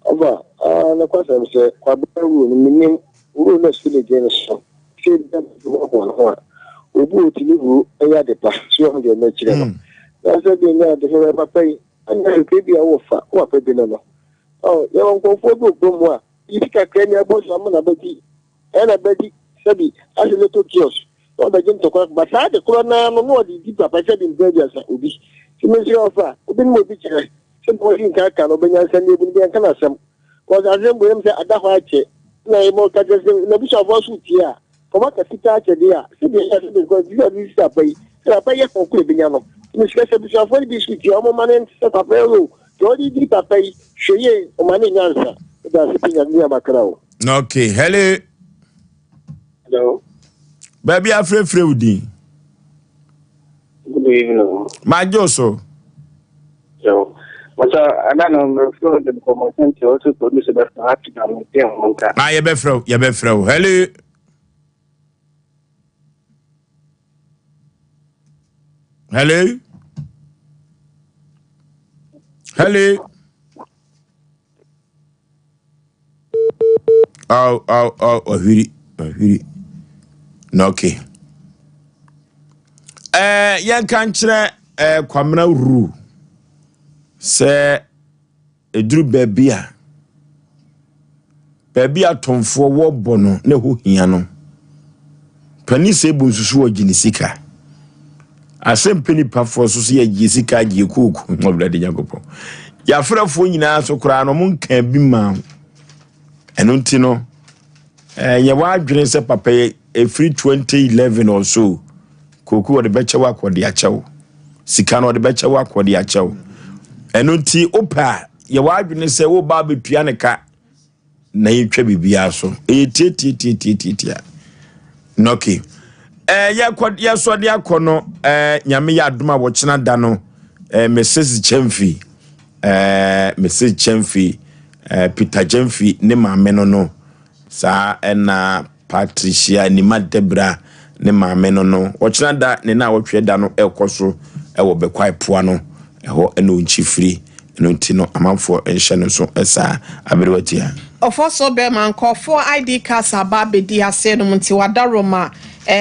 ɔfa ah nokwasɛm sɛ kwabena wuro no menim wuro no asi ne dwen so sɛ ebia hoahoa ne ho a obi otumi wuro ɛyɛ ade pa so wɔn deɛ mɛkyerɛ no na sɛ deɛ nyɛ ade hwɛ papa yi ɛna hwɛ bi a wɔfa wɔfa bi no no ɔ yɛwɔ nkurɔfoɔ bi wɔ kurom hɔ a Biribi kakra ni abɔ so ama no abati, ɛna abati sɛbi ase little kiosk na ɔbɛgye ntɔkwa ba saa de korɔ naa no na ɔde di papa sɛbi mpɛ aduasa obi nti mesrɛ ɔfa obi nom obi kyerɛ sɛ bɛ wɔsi nka aka no ɔbɛnya nsɛm deɛ ebi nka n'asɛm kɔs asɛm bɔ yɛm sɛ ada hɔ akyɛ na ɛmɔ ɔka kyerɛ sɛ n'abusuafoɔ so tie a kɔma ka fitaa akyɛ deɛ a sɛdeɛ ɛyɛ sɛdeɛ nkɔ nti sɛ ɔde si papa yi sɛ papa yɛ kɔkɔ ebenya no mesrɛ sɛ abusuafoɔ no bi so tie ɔmo ma ne nte sɛ papa yɛ o Deɛ ɔde di papa yi, hwɛ yie, ɔma ne nyansa. Meda ase pii Nyame amakra o. Okay, hello. Hello. Baabi afrɛfrɛ wo din. Good evening. Magye wo so. Yo. Masa, ada no mefrɛ de nkɔmmɔ nti ɔsɛ polisi bɛfrɛ ate na mete ho nka. Ah, yɛbɛfrɛ wo, yɛbɛfrɛ wo. Hello. Hello. Hello. Oh, oh, oh, ɔhwiri, ɔhwiri. Na okay. Eh, yɛnka nkyerɛ eh, Kwamena Ru. Sɛ ɛduru baabi a, baabi a atomfoɔ wɔbɔ no na ɛho hia no, panin sɛ ebu nsusu ɔgye ne sika. Asɛmpɛ nipafoɔ nso so yɛgye sika agye kooko Awurade Nyankopɔn. Yɛafrɛfoɔ nyinaa so koraa no ɔmo nka bi ma ɛno nti no ɛnyɛ w'adwene sɛ papa yi ɛfiri 2011 or so kooko ɔde bɛkyɛ wo akɔde akyɛw sika no ɔde bɛkyɛ wo akɔde akyɛw. Ɛno nti wopɛ a yɛ w'adwene sɛ woba abɛtua ne ka na yɛtwa biribiara so. Ɛyɛ tiatiatiatiatia na okay. Yɛkɔ yɛsɔ de akɔ no. Nyame yɛ adom a wɔkyena da no, Mrs Chemfi, Mrs Chemfi, Peter Chemfi ne maame no saa ɛna Patricia Nima Debra ne maame no wɔkyena da ne na wɔtwe da no ɛkɔ so ɛwɔ Bɛkwae Poa no ɛhɔ ɛna ɔnkyi firi. Ɛno nti no amanfoɔ nhyɛ no so ɛsaa aberewatia. Ɔfɔ so bɛrima nkɔfoɔ ID cards aba abɛdi ase nom nti wada Roma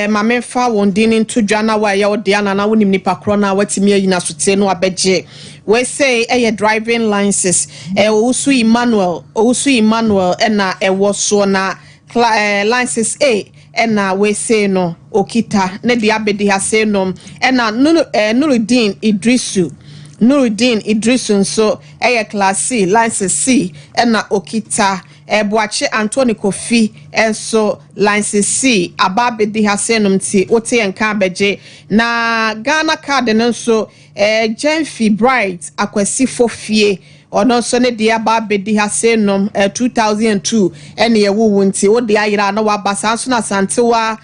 ma memfa wɔn din nto dwa na wɔayɛ wo dea na wonim nipa korɔ no a watumi ayi n'asotie no abɛgye. Wɔsei ɛyɛ driving license, Owusu Emmanuel, Owusu Emmanuel ɛna ɛwɔ soɔ na license A ɛna wɔsei no okita ne de abɛdi ase nom. Ɛna Nurudin Idrisu, Nurudin Idrisu nso ɛyɛ class C, license C ɛna okita. Ɛboakye Anthony Kofi nso license C aba abɛdi ha se nom nti wote yɛn ka abɛgye. Na Ghana card no nso, Jemfi Bright Akwasi Fofie, ɔno nso ne deɛ aba abɛdi ha se nom. 2002 ɛne ɛwuwu nti wode ayera na waba. Saa nso na Santewa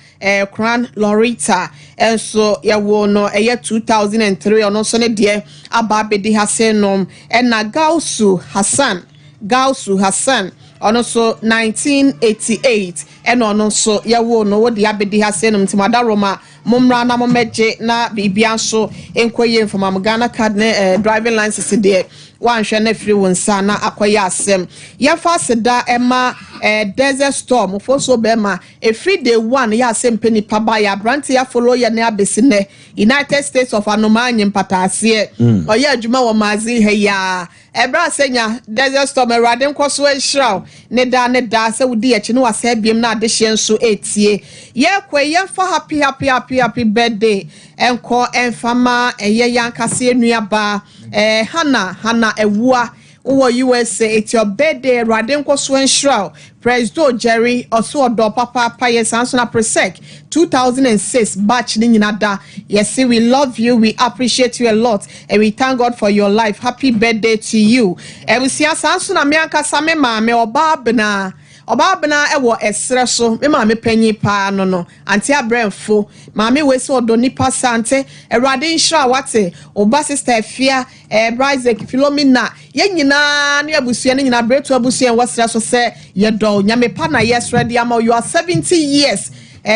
Kran Lorita nso yɛwo no ɛyɛ 2003, ɔno nso ne deɛ aba abɛdi ha se nom. Ɛna Gausu Hassan, Gausu Hassan, ɔno nso 1988 ɛna ɔno nso yɛwo no. Wode abɛdi ha se nom nti madaroma mommra na mommɛgye na biribia nso nkɔ yie mfamam. Ghana card ne driving license deɛ, woanhwɛ no afiri wo nsa na akɔyɛ asɛm. Yɛmfa aseda ɛma Desert Storm foso bɛrima. Ɛfiri day one yɛ asɛm pɛ nipa ba yɛ aberante afolo yɛ ne abɛsi nnɛ United States of Anomaa nye mpataaseɛ. Ɔyɛ adwuma wɔ maaze ha yi a ɛberɛ a sɛ nya Desert Storm. Awurade nkɔ so ahyira wo ne da ne da sɛ wodi akyi ne wasa abiem na adehyeɛ nso ɛtie. Yɛkɔ yɛmfa happy happy happy happy birthday ɛnkɔ ɛmfama ɛyɛ yɛn ankasa nuabaa Hana, Hana Awua wowɔ USA. It's your birthday. Awurade nkɔ so nhyira wo. Presido Jerry ɔso ɔdɔ papaapa yɛ. Saa nso na Presec 2006 batch ne nyina da yɛsi we love you, we appreciate you a lot and we thank God for your life. Happy birthday to you, abusua. Saa nso na me ankasa me maame ɔbaa bena, ɔbaa bena ɛwɔ ɛserɛ so, me maame panyin paa no ante abrɛmfo maame wei sɛ ɔdɔ nipa sante. Awurade nhyira wate ɔba sister Afia, Isaac, Philomena, yɛn nyinaa ne abusua no nyinaa bereto abusua wɔ serɛ so sɛ yɛdɔ Nyame pa na yɛsrɛ de ama. You are 70 years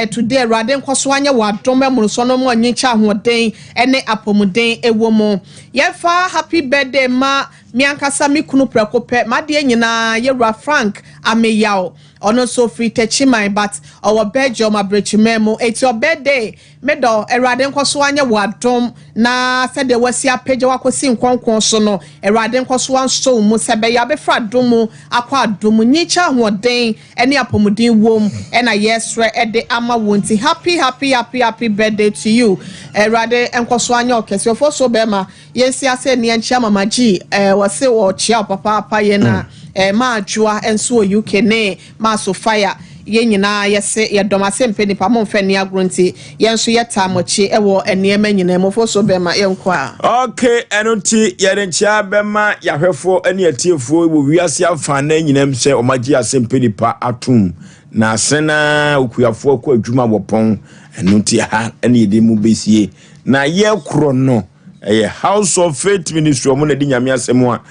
today. Awurade nkɔ so anyɛ wɔ adom mmoroso no mu ɔnyekyɛ ahoɔden ne apɔmuden ɛwɔ mu. Yɛmfa happy birthday ma me ankasa me kunu prɛko pɛ, m'adeɛ nyinaa, yɛwura Frank Ameyaw. Ɔno nso firi Techiman but ɔwɔ Belgium abirekyiman mu. It's your birthday, medɔ. Awurade nkɔ so anyɛ wɔ adom na sɛdeɛ wasi apagya wakɔsi nkɔnkɔn so no, Awurade nkɔ so ansɔ wo mu sɛ bɛyɛ abɛfra adom mu akɔ adom mu nyikyɛ ahoɔden ne apɔmuden wom ɛna yɛsrɛ ɛde ama wo. Nti happy happy happy happy birthday to you. Awurade nkɔ so anyɛ ɔkɛse. Ɔfɔ so bɛrima yɛnsi ase ne yɛnkyia Mama G. Wɔse wɔkyia wo papaapa. Yɛn a maa adwoa nso wɔ UK ne maa Sofia, yɛn nyinaa yɛse yɛdɔm ase mpɛ nipa momfɛ nni agorɔ nti yɛn nso yɛtaa mɔkyi ɛwɔ nneɛma nyinaa mu. Fo so bɛma yɛnkɔ a. Ok, ɛno nti yɛde nkyea bɛma yɛahwɛfoɔ ne atiefoɔ wɔ wiase afa na nyinam sɛ ɔmagye asɛmpɛ nipa atom na asɛn okuafoɔ kɔ adwuma wɔ pɔn. Ɛno nti ha ɛne yɛde mu bɛsie na yɛkorɔ no ɛyɛ House of Faith Ministry. Ɔmo na de Nyame asɛm a